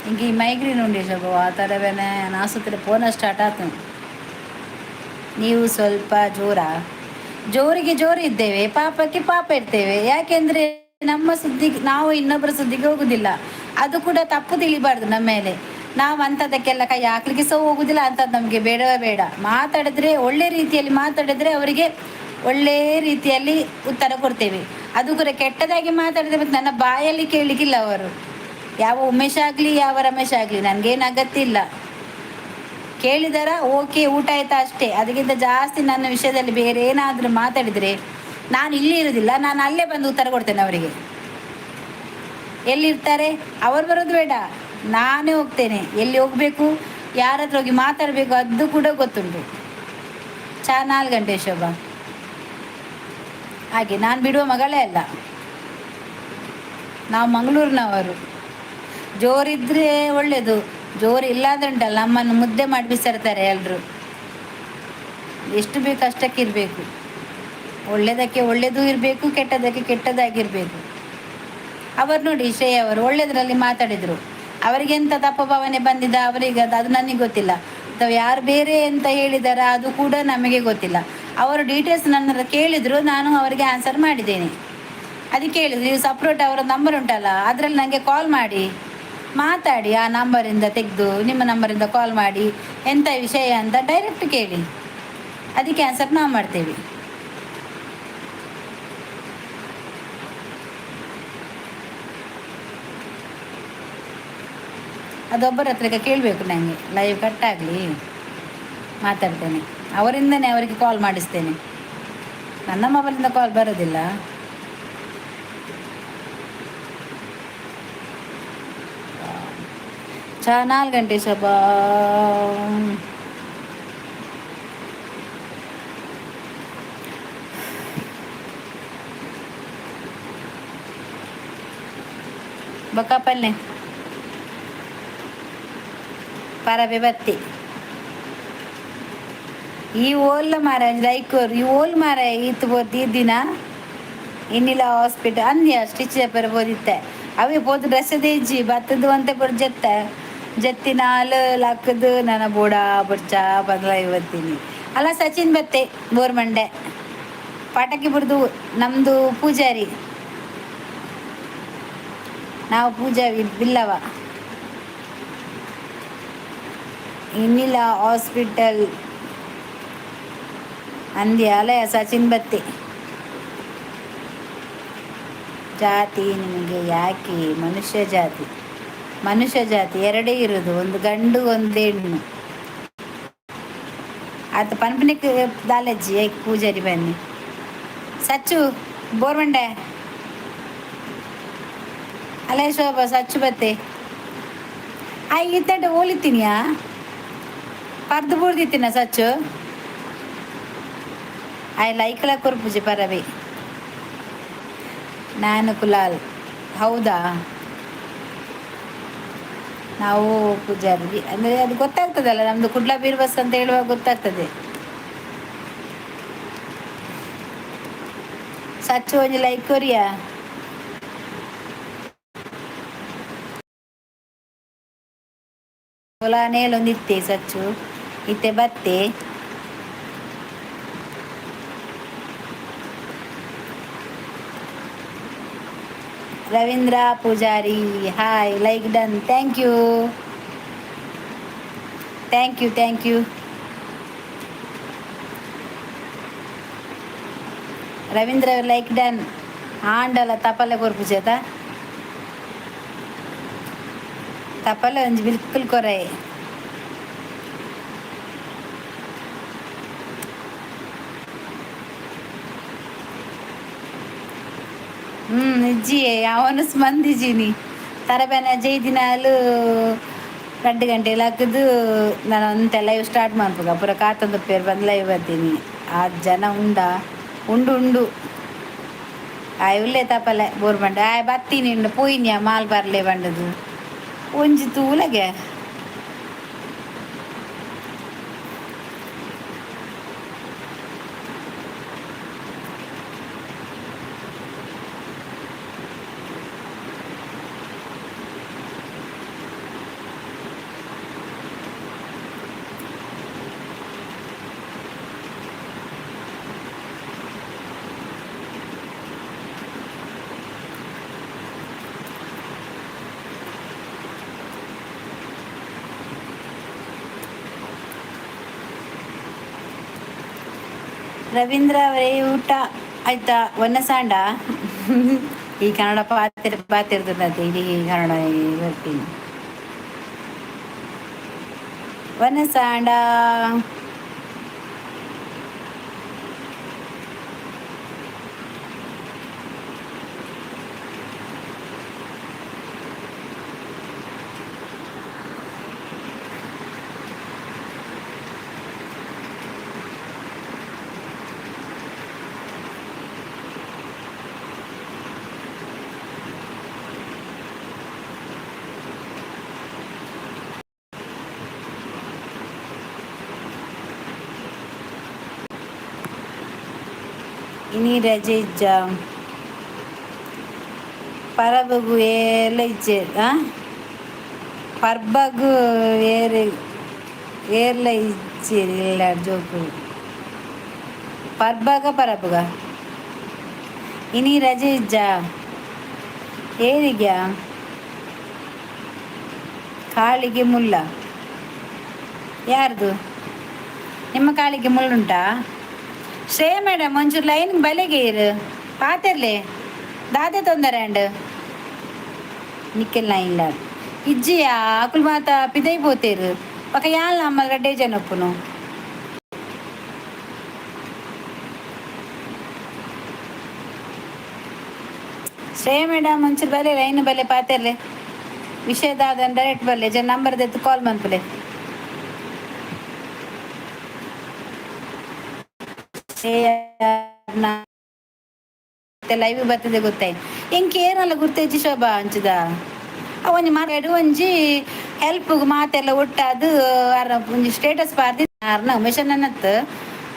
Speaker 1: ಇಂಕ ಈ ಮೈಗ್ರೇನ್ ಉಂಡೆ ಶೋಭಾ, ಆ ಥರವೇನೆ ಆಸ್ಪತ್ರೆ ಪೋನ ಸ್ಟಾರ್ಟ್ ಆತು. ನೀವು ಸ್ವಲ್ಪ ಜೋರ, ಜೋರಿಗೆ ಜೋರು ಇದ್ದೇವೆ, ಪಾಪಕ್ಕೆ ಪಾಪ ಇರ್ತೇವೆ. ಯಾಕೆಂದ್ರೆ ನಮ್ಮ ಸುದ್ದಿಗೆ ನಾವು ಇನ್ನೊಬ್ಬರ ಸುದ್ದಿಗೆ ಹೋಗುದಿಲ್ಲ. ಅದು ಕೂಡ ತಪ್ಪು ತಿಳಿಬಾರ್ದು ನಮ್ಮ ಮೇಲೆ. ನಾವು ಅಂಥದ್ದಕ್ಕೆಲ್ಲ ಕೈ ಹಾಕ್ಲಿಕ್ಕೆ ಸಹ ಹೋಗುದಿಲ್ಲ. ಅಂಥದ್ದು ನಮಗೆ ಬೇಡವೇ ಬೇಡ. ಮಾತಾಡಿದ್ರೆ ಒಳ್ಳೆ ರೀತಿಯಲ್ಲಿ ಮಾತಾಡಿದ್ರೆ ಅವರಿಗೆ ಒಳ್ಳೆ ರೀತಿಯಲ್ಲಿ ಉತ್ತರ ಕೊಡ್ತೇವೆ. ಅದು ಕೂಡ ಕೆಟ್ಟದಾಗಿ ಮಾತಾಡಿದ್ರೆ ಮತ್ತು ನನ್ನ ಬಾಯಲ್ಲಿ ಕೇಳಲಿಕ್ಕಿಲ್ಲ ಅವರು. ಯಾವ ಉಮೇಶ್ ಆಗಲಿ, ಯಾವ ರಮೇಶ್ ಆಗಲಿ, ನನಗೇನು ಅಗತ್ಯ ಇಲ್ಲ. ಕೇಳಿದಾರ, ಓಕೆ, ಊಟ ಆಯ್ತಾ, ಅಷ್ಟೇ. ಅದಕ್ಕಿಂತ ಜಾಸ್ತಿ ನನ್ನ ವಿಷಯದಲ್ಲಿ ಬೇರೆ ಏನಾದರೂ ಮಾತಾಡಿದರೆ ನಾನು ಇಲ್ಲಿ ಇರೋದಿಲ್ಲ, ನಾನು ಅಲ್ಲೇ ಬಂದು ಉತ್ತರ ಕೊಡ್ತೇನೆ ಅವರಿಗೆ. ಎಲ್ಲಿರ್ತಾರೆ ಅವರು ಬರೋದು ಬೇಡ, ನಾನೇ ಹೋಗ್ತೇನೆ. ಎಲ್ಲಿ ಹೋಗಬೇಕು, ಯಾರ ಹತ್ರ ಹೋಗಿ ಮಾತಾಡಬೇಕು, ಅದು ಕೂಡ ಗೊತ್ತುಂಟು. ಚಾ 4 ಗಂಟೆ ಶೋಭಾ. ಹಾಗೆ ನಾನು ಬಿಡುವ ಮಗಳೇ ಅಲ್ಲ. ನಾವು ಮಂಗಳೂರಿನವರು. ಜೋರಿದ್ರೆ ಒಳ್ಳೆಯದು, ಜೋರು ಇಲ್ಲಾಂದ್ರೆ ಉಂಟಲ್ಲ ನಮ್ಮನ್ನು ಮುದ್ದೆ ಮಾಡಿ ಬಿಸಾಡ್ತಾರೆ ಎಲ್ಲರೂ. ಎಷ್ಟು ಬೇಕು ಅಷ್ಟಕ್ಕಿರಬೇಕು. ಒಳ್ಳೆಯದಕ್ಕೆ ಒಳ್ಳೆಯದು ಇರಬೇಕು, ಕೆಟ್ಟದಕ್ಕೆ ಕೆಟ್ಟದಾಗಿರಬೇಕು. ಅವರು ನೋಡಿ, ಶ್ರೇಯ ಅವರು ಒಳ್ಳೆಯದರಲ್ಲಿ ಮಾತಾಡಿದರು. ಅವರಿಗೆ ಎಂಥ ತಪ್ಪು ಭಾವನೆ ಬಂದಿದ್ದ ಅವರಿಗೆ ಅದು ಅದು ನನಗೆ ಗೊತ್ತಿಲ್ಲ. ಅಥವಾ ಯಾರು ಬೇರೆ ಅಂತ ಹೇಳಿದಾರ ಅದು ಕೂಡ ನಮಗೆ ಗೊತ್ತಿಲ್ಲ. ಅವರು ಡೀಟೇಲ್ಸ್ ನನ್ನ ಕೇಳಿದರು, ನಾನು ಅವರಿಗೆ ಆನ್ಸರ್ ಮಾಡಿದ್ದೇನೆ. ಅದಕ್ಕೆ ಹೇಳಿದ್ರು, ನೀವು ಸಪ್ರೇಟ್ ಅವರ ನಂಬರ್ ಉಂಟಲ್ಲ, ಅದರಲ್ಲಿ ನನಗೆ ಕಾಲ್ ಮಾಡಿ ಮಾತಾಡಿ, ಆ ನಂಬರಿಂದ ತೆಗೆದು ನಿಮ್ಮ ನಂಬರಿಂದ ಕಾಲ್ ಮಾಡಿ ಎಂಥ ವಿಷಯ ಅಂತ ಡೈರೆಕ್ಟ್ ಕೇಳಿ, ಅದಕ್ಕೆ ಆನ್ಸರ್ ನಾವು ಮಾಡ್ತೇವೆ. ಅದೊಬ್ಬರ ಹತ್ರ ಕೇಳಬೇಕು ನನಗೆ. ಲೈವ್ ಕಟ್ಟಾಗಲಿ, ಮಾತಾಡ್ತೇನೆ. ಅವರಿಂದನೇ ಅವರಿಗೆ ಕಾಲ್ ಮಾಡಿಸ್ತೇನೆ. ನನ್ನ ಮೊಬೈಲಿಂದ ಕಾಲ್ ಬರೋದಿಲ್ಲ. ಚಾ 4 ಗಂಟೆ ಶೋಭಾ. ಬೊಕ್ಕ ಪರಬೆ ಬತ್ತಿ ಈ ಓಲ್ಲ ಮಾರ ಲೈಕ್ ಈ ಓಲ್ ಮಾರ ಈತ್ ಪೋತು ಈ ದಿನ ಇನ್ನಿಲ್ಲ ಹಾಸ್ಪಿಟಲ್ ಅಂದ್ಯ ಸ್ಟಿಚ್ ಪೇಪರ್ ಬೋದಿತ್ತೆ. ಅವೇ ಪೋತು ಡ್ರೆಸ್ ಇಜ್ಜಿ ಬತ್ತದು ಅಂತೆ ಪೂರ ಜತ್ತ ಜತ್ತಿ ನಾಲ್ ಲಕ್ಕದು ನನ್ನ ಬೋಡ ಬೊಡ್ಚ ಬದಲ ಇವತ್ತೀನಿ ಅಲ್ಲ. ಸಚಿನ್ ಬತ್ತೆ ಬೋರ್ಮಂಡೆ ಪಟಾಕಿ ಬಿಡ್ದು. ನಮ್ಮದು ಪೂಜಾರಿ, ನಾವು ಪೂಜಾ ಬಿಲ್ಲವ. ಇನ್ನಿಲ್ಲ ಹಾಸ್ಪಿಟಲ್ ಅಂದ್ಯ ಅಲ್ಲ ಸಚಿನ್ ಬತ್ತೆ. ಜಾತಿ ನಿಮಗೆ ಯಾಕೆ? ಮನುಷ್ಯ ಜಾತಿ, ಮನುಷ್ಯ ಜಾತಿ ಎರಡೇ ಇರೋದು, ಒಂದು ಗಂಡು ಒಂದು ಹೆಣ್ಣು. ಆತ ಪನ್ಪನಿಕ್ ದಾಲಜ್ಜಿ ಐಕ್ ಪೂಜಾರಿ ಬನ್ನಿ. ಸಚ್ಚು ಬೋರ್ವಂಡೆ ಅಲ್ಲೇ ಶೋಭಾ ಸಚ್ಚು ಬತ್ತೆ. ಆಯ್ ಇತ್ತಂಟ ಓಲಿತ್ತೀನಿಯಾ ಪರ್ದು ಬೂರ್ದಿತ್ತಿನ ಸಚ್ಚು. ಆಯ್ ಲೈಕ್ಲ ಕೊರ್ಪುಜಿ ಪರವಿ. ನಾನು ಕುಲಾಲ್. ಹೌದಾ? ನಾವು ಪೂಜಾರಿ ಅಂದರೆ ಅದು ಗೊತ್ತಾಗ್ತದಲ್ಲ, ನಮ್ಮದು ಕುಡ್ಲ ಬೀರ್ ಬಸ್ ಅಂತ ಹೇಳುವಾಗ ಗೊತ್ತಾಗ್ತದೆ. ಸಚ್ಚು ಒಂಜಿ ಲೈಕ್ ಕೊರಿಯಾ. ನೇಲೊಂದಿತ್ತೆ ಸಚ್ಚು ಇತ್ತೆ ಬತ್ತೆ. Ravindra Pujari hi, like done, thank you thank you thank you. Ravindra like done. ಆಂಡಲ ತಪಲೆ ಕೊರ್ಪು చేತ ತಪಲೆ ಒಂಜಿ ಬಿಲ್ಕುಲ್ ಕೊರೈ. ಇಜ್ಜಿ ಅವನು ಸ್ಮಂದಿಜಿನಿ ತರಬೇನ ಜೈ ದಿನಾಲು 2 ಗಂಟೆ ಲಕ್ಕದು ನಾನು ಒಂತೆ ಲೈವ್ ಸ್ಟಾರ್ಟ್ ಮನ್ಪುಗ ಪೂರ ಕಾತೊಂದು ಪೇರು ಬಂದು ಲೈವ್ ಬರ್ತೀನಿ. ಆ ಜನ ಉಂಡ ಉಂಡು ಉಂಡು ಆಯ್ ಉಲ್ಲೆ ತಪಲೆ ಬೋರ್ ಬಂಡ ಆಯ್ ಬತ್ತೀನಿ ಉಂಡು ಪೋಯಿನಿಯ ಮಾಲ್ ಬರ್ಲೆ ಬಂಡದು ಒಂಜಿ ತೂಲಗೆ. ರವೀಂದ್ರ ಅವರೇ, ಊಟ ಆಯ್ತಾ? ಒನ್ನಸಾಂಡ ಈ ಕನ್ನಡ ಪಾತಿರ್ ಪಾತಿರ್ತದಂತೆ ಇಡೀ ಕನ್ನಡ ಬರ್ತೀನಿ. ವನಸಾಂಡ. ಇನಿ ರಜೆ ಇಜ್ಜ? ಪರಬಗು ಏರ್ಲ ಇಜ್ಜೆ? ಪರ್ಬಗು ಏರ್ ಏರ್ಲ ಇಜ್ಜೆರ್ ಇಲ್ಲ ಜೋಕುಲು. ಪರ್ಬಗ ಪರಬಗ. ಇನಿ ರಜೆ ಇಜ್ಜ? ಏರಿಗ್ಯಾ? ಕಾಲಿಗೆ ಮುಳ್ಳ ಯಾರ್ದು? ನಿಮ್ಮ ಕಾಲಿಗೆ ಮುಳ್ಳುಂಟಾ? ಶ್ರೇಯ ಮೇಡಮ್, ಒಂಚೂರು ಲೈನ್ ಬಲೆಗೆ ಇರು ಪಾತೆರ್ಲೆ. ದಾದೆ ತೊಂದರೆ ಅಂಡ್ ನಿಕ್ಕೆಲ್ ಇಲ್ಲ ಇಜ್ಜಿಯಾ? ಅಕುಲು ಮಾತ ಪಿದೈ ಪೋತೇರು ಪಕ್ಕ ಯಾಲ್ ಅಮ್ಮ ರಡ್ಡೆ ಜನ ಒಪ್ಪುನು. ಶ್ರೇಯ ಮೇಡಮ್, ಒಂಚೂರು ಬಲೆ ಲೈನ್ ಬಲೆ ಪಾತೆರ್ಲೆ. ವಿಷಯ ದಾದನ್ ಡೈರೆಕ್ಟ್ ಬಲ್ಲೆ ಜನ ನಂಬರ್ ದೆತ್ತು ಕಾಲ್ ಮನ್ಪುಲೆ. ಲೈವ್ ಬರ್ತದೆ ಗೊತ್ತಾಯ್ತು. ಎಂಕ್ ಏನಲ್ಲ ಗುರ್ತೇಜಿ ಶೋಭಾ ಅಂಚದ ಒಂಜಿ ಮಾತಾಡು ಒಂಜಿ ಹೆಲ್ಪ್ ಮಾತೆಲ್ಲ ಒಟ್ಟಾದ್ ಅರ್ನ ಒಂಜಿ ಸ್ಟೇಟಸ್ ಪಾರ್ದಿ ಅರ್ನ ಮಿಷನ್ ಅನ್ನತ್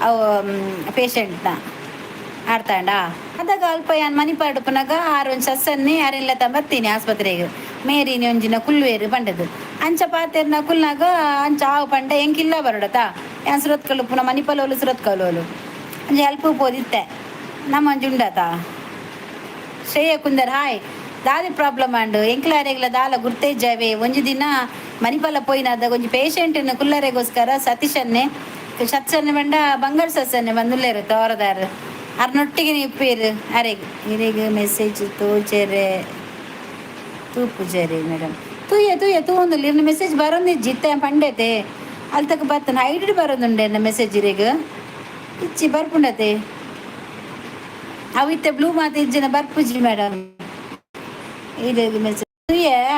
Speaker 1: ಅವು ಪೇಷಂಟ್ನ ಆಡ್ತಾಂಡ. ಅದಾಗ ಅಲ್ಪ ಯಾನ್ ಮನಿ ಪುನಗ ಆರ್ ಒಂಜಿ ಸಸ್ಸನ್ನಿ ಅರೆಲ್ಲ ಬರ್ತೀನಿ ಆಸ್ಪತ್ರೆಗೆ ಮೇರಿನಿ ಒಂಜಿನ ಕುಲ್ವೇರು ಪಂಡದು ಅಂಚ ಪಾತೆರ್ನ ಕುಲ್ನಾಗ ಅಂಚ ಆವು ಪಂಡ ಎಂಕಿಲ್ಲ ಬರೋಡತ. ಯಾನ್ ಸುರತ್ಕಲ್ಲು ಪುನಃ ಮಣಿಪಾಲೋಲು ಸುರತ್ಕಲ್ಲೋಲು ಒಂಜಿ ಹೆಲ್ಪ್ ಪೋದಿತ್ತೆ ನಮ್ಮ ಒಂಜಿ ಉಂಡತ. ಶ್ರೇಯ ಕುಂದರ್ ಹಾಯ್. ದಾದಿ ಪ್ರಾಬ್ಲಮ್ ಅಂಡು ಎಂಕ್ಲಾರೆಗ್ಲ ದಾಲ ಗುರ್ತೇಜಾವೆ. ಒಂಜಿ ದಿನ ಮಣಿಪಾಲ ಪೋಯಿನಾದ ಒಂಜಿ ಪೇಷಂಟ್ ಕುಲ್ಲರೆಗೋಸ್ಕರ ಸತೀಶನ್ನೇ ಸತ್ಸನ್ನೆ ಬಂಡ ಬಂಗಾರ ಸಸ್ಸನ್ನೆ ಬಂದುಲ್ಲೇರು ತೋರದಾರು ಅರ್ನೊಟ್ಟಿಗೆ ಇಪ್ಪೇರು. ಅರೆ ಇರೆಗ್ ಮೆಸೇಜ್ ತೋಜೆರೆ ತೂಪುಜೆರೆ ಮೇಡಮ್. ತೂಯೆ ತೂಯೆ ತೂಂದುಲ್ಲ ಇರ್ನ ಮೆಸೇಜ್ ಬರೋಂದಿಜ್ಜಿ. ಇತ್ತೆ ಪಂಡೇತೆ ಅಲ್ತಕ ಬತ್ತನ ಐಡಿ ಬರೋದುಂಡೆ ಮೆಸೇಜ್ ಇರೆಗ್ ಇಚ್ಚಿ ಬರ್ಪುಂಡತೆ. ಅವು ಇತ್ತೆ ಬ್ಲೂ ಮಾತ ಇಜ್ಜಿನ ಬರ್ಪುಜಿ ಮೇಡಮ್. ಇದು ಮೆಸೇಜ್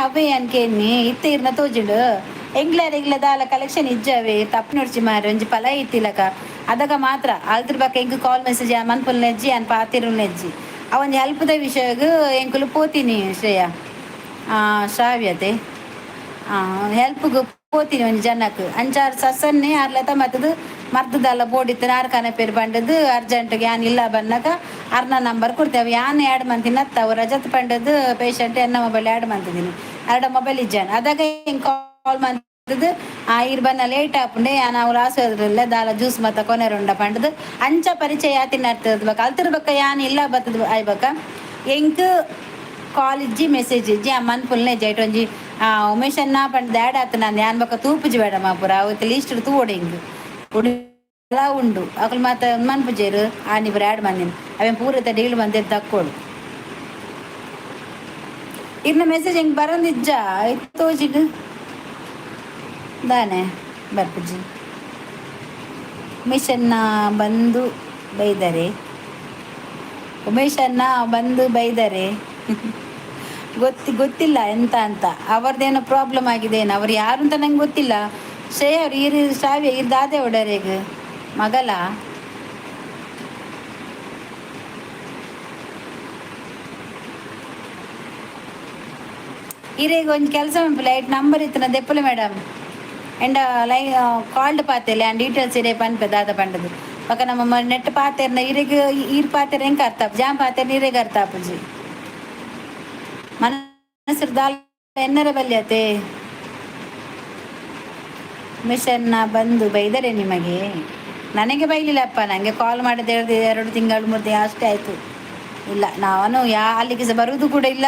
Speaker 1: ಅವೇ ಅನ್ಕೇನಿ ಇತ್ತೆ ಇರ್ನ ತೋಜುಂಡು. ಎಂಗ್ಲಾರ್ ಎಂಗ್ಲ ದಾಲ ಕಲೆಕ್ಷನ್ ಇಜ್ಜಾವೆ ತಪ್ಪು ನೋಡ್ಚಿ ಮಾರೆ ಒಂಜಿ ಫಲ ಇತ್ತಿಲಕ ಅದಗ ಮಾತ್ರ ಅಲ್ತ್ರ ಬಕ್ಕ ಎಂಕ್ ಕಾಲ್ ಮೆಸೇಜ್ ಮನ್ಪುಲ್ ನೆಜ್ಜಿ ಅನ್ ಪಾತಿರು ನೆಜ್ಜಿ. ಅವೊಂಜಿ ಹೆಲ್ಪ್ದ ವಿಷಯಗ್ ಎಂಕುಲು ಪೋತೀನಿ ಶ್ರೇಯ ಶ್ರಾವ್ಯತೆ ಹೆಲ್ಪ್ಗ್ ಪೋತೀನಿ ಒಂಜಿ ಜನಕ್ ಅಂಚಾರ್ ಸಸನ್ನೇ ಅರ್ಲತ ಮತ್ತದು ಮರ್ದದಲ್ಲ ಬೋಡಿತ್ತು ನಾರ್ ಕನಪೇರು ಪಂಡದು ಅರ್ಜೆಂಟ್ಗೆ ಯಾನ್ ಇಲ್ಲ ಬನ್ನಗ ಅರ್ನ ನಂಬರ್ ಕೊಡ್ತೇವೆ. ಯಾನ್ ಆ್ಯಡ್ ಮಂತಿನ ಅತ್ತ ರಜತ್ ಪಂಡದು ಪೇಷಂಟ್ ಎನ್ನ ಮೊಬೈಲ್ ಆ್ಯಡ್ ಮಂತಿದ್ದೀನಿ ಅರಡ ಮೊಬೈಲ್ ಇಜ್ಜಾನ್ ಅದಾಗ ಹಿಂಗೆ ಕಾಲ್ ಮಂತದು. ಆ ಇರ್ ಬನ್ನ ಲೇಟ್ ಆಪುಂಡೆ ಯಾನ್ ಅವ್ರು ಆಸ್ಪತ್ರೆಲ್ಲ ದಾಲ ಜ್ಯೂಸ್ ಮತ್ತ ಕೊನೆರುಂಡ ಪಂಡದು ಅಂಚ ಪರಿಚಯ ಆತಿನ ಬಕ್ಕ ಅಲ್ತಿರ್ಬಕ್ಕ ಯಾನ್ ಇಲ್ಲ ಬತ್ತದ ಆಯ್ಬಕ್ಕ ಎಂಕ್ ಕಾಲ್ ಇಜ್ಜಿ ಮೆಸೇಜ್ ಇಜ್ಜಿ. ಆ ಮನ್ಪುಲ್ನೇ ಜೈಟ್ ಒಂಜಿ ಉಮೇಶ್ ಅನ್ನ ಪಂಡ ಆ್ಯಡ್ ಆತ ನಾನು ಯಾನ್ ಬಕ್ಕ ತೂಪುಜಿ ಮೇಡಮ್ ಪೂರ ಅವತ್ತು ಲೀಸ್ಟ್ ತೂವೊಡು ಹಿಂಗ್ ಉಂಡು ಉಂಡು ಅಕುಲು ಮಾತ ಮನ್ಪುಜೆರ್ ಆನಿ ಪೂರ ಆ್ಯಡ್ ಮಂದಿನಿ ಅವೇನ್ ಪೂರ ಡೀಲ್ ಮಂದೆ ದಕ್ಕೋಡು. ಇರ್ನ ಮೆಸೇಜ್ ಹೆಂಗ್ ಬರೋದಿಜ್ಜ ತೋಜಿಗ್ ದಾನೆ ಬರ್ಪುಜಿ. ಉಮೇಶನ್ನ ಬಂದು ಬೈದರೆ, ಉಮೇಶನ್ನ ಬಂದು ಬೈದರೆ ಗೊತ್ತಿಲ್ಲ ಎಂತ ಅಂತ. ಅವರದೇನೋ ಪ್ರಾಬ್ಲಮ್ ಆಗಿದೆ ಏನು, ಅವ್ರು ಯಾರು ಅಂತ ನಂಗೆ ಗೊತ್ತಿಲ್ಲ. ಶ್ರೇಯ ಅವ್ರು ಈರು ಶ್ರಾವ್ಯ ಈರ್ ದಾದೆ ಒಡರೆಗ್ ಮಗಲ. ಇರೇಗ ಒಂಜಿ ಕೆಲಸ ಲೈಟ್ ನಂಬರ್ ಇತ್ತು ದೆಪ್ಪುಲೆ ಮೇಡಮ್. ಎಂಡ ಲೈ ಕಾಲ್ಡ್ ಪಾತೆಲೆ ಆ್ಯಂಡ್ ಡೀಟೇಲ್ಸ್ ಇರೇ ಪನ್ಪೆ ದಾದ ಪಂಡದು. ಬೊಕ ನಮ್ಮ ನೆಟ್ ಪಾತೆರ್ನ ಇರೆಗ್ ಈರ್ ಪಾತೆರ್ ಎಂಕ್ ಅರ್ಥ ಜಾಮ್ ಪಾತೆರ್ನ ಇರೆಗ್ ಅರ್ಥ ಆಪುಜಿ. ಮನಸ್ಸು ದಾಲ ಎನ್ನರ ಬಲ್ಯತೆ. ಮಿಷನ್ನ ಬಂದು ಬೈದರೆ ನಿಮಗೆ? ನನಗೆ ಬೈಲಿಲ್ಲಪ್ಪ. ನನಗೆ ಕಾಲ್ ಮಾಡಿದ 2 ತಿಂಗಳು 3 ತಿಂಗಳು ಅಷ್ಟೇ ಆಯಿತು. ಇಲ್ಲ, ನಾನು ಅಲ್ಲಿಗೆ ಸಹ ಬರುವುದು ಕೂಡ ಇಲ್ಲ.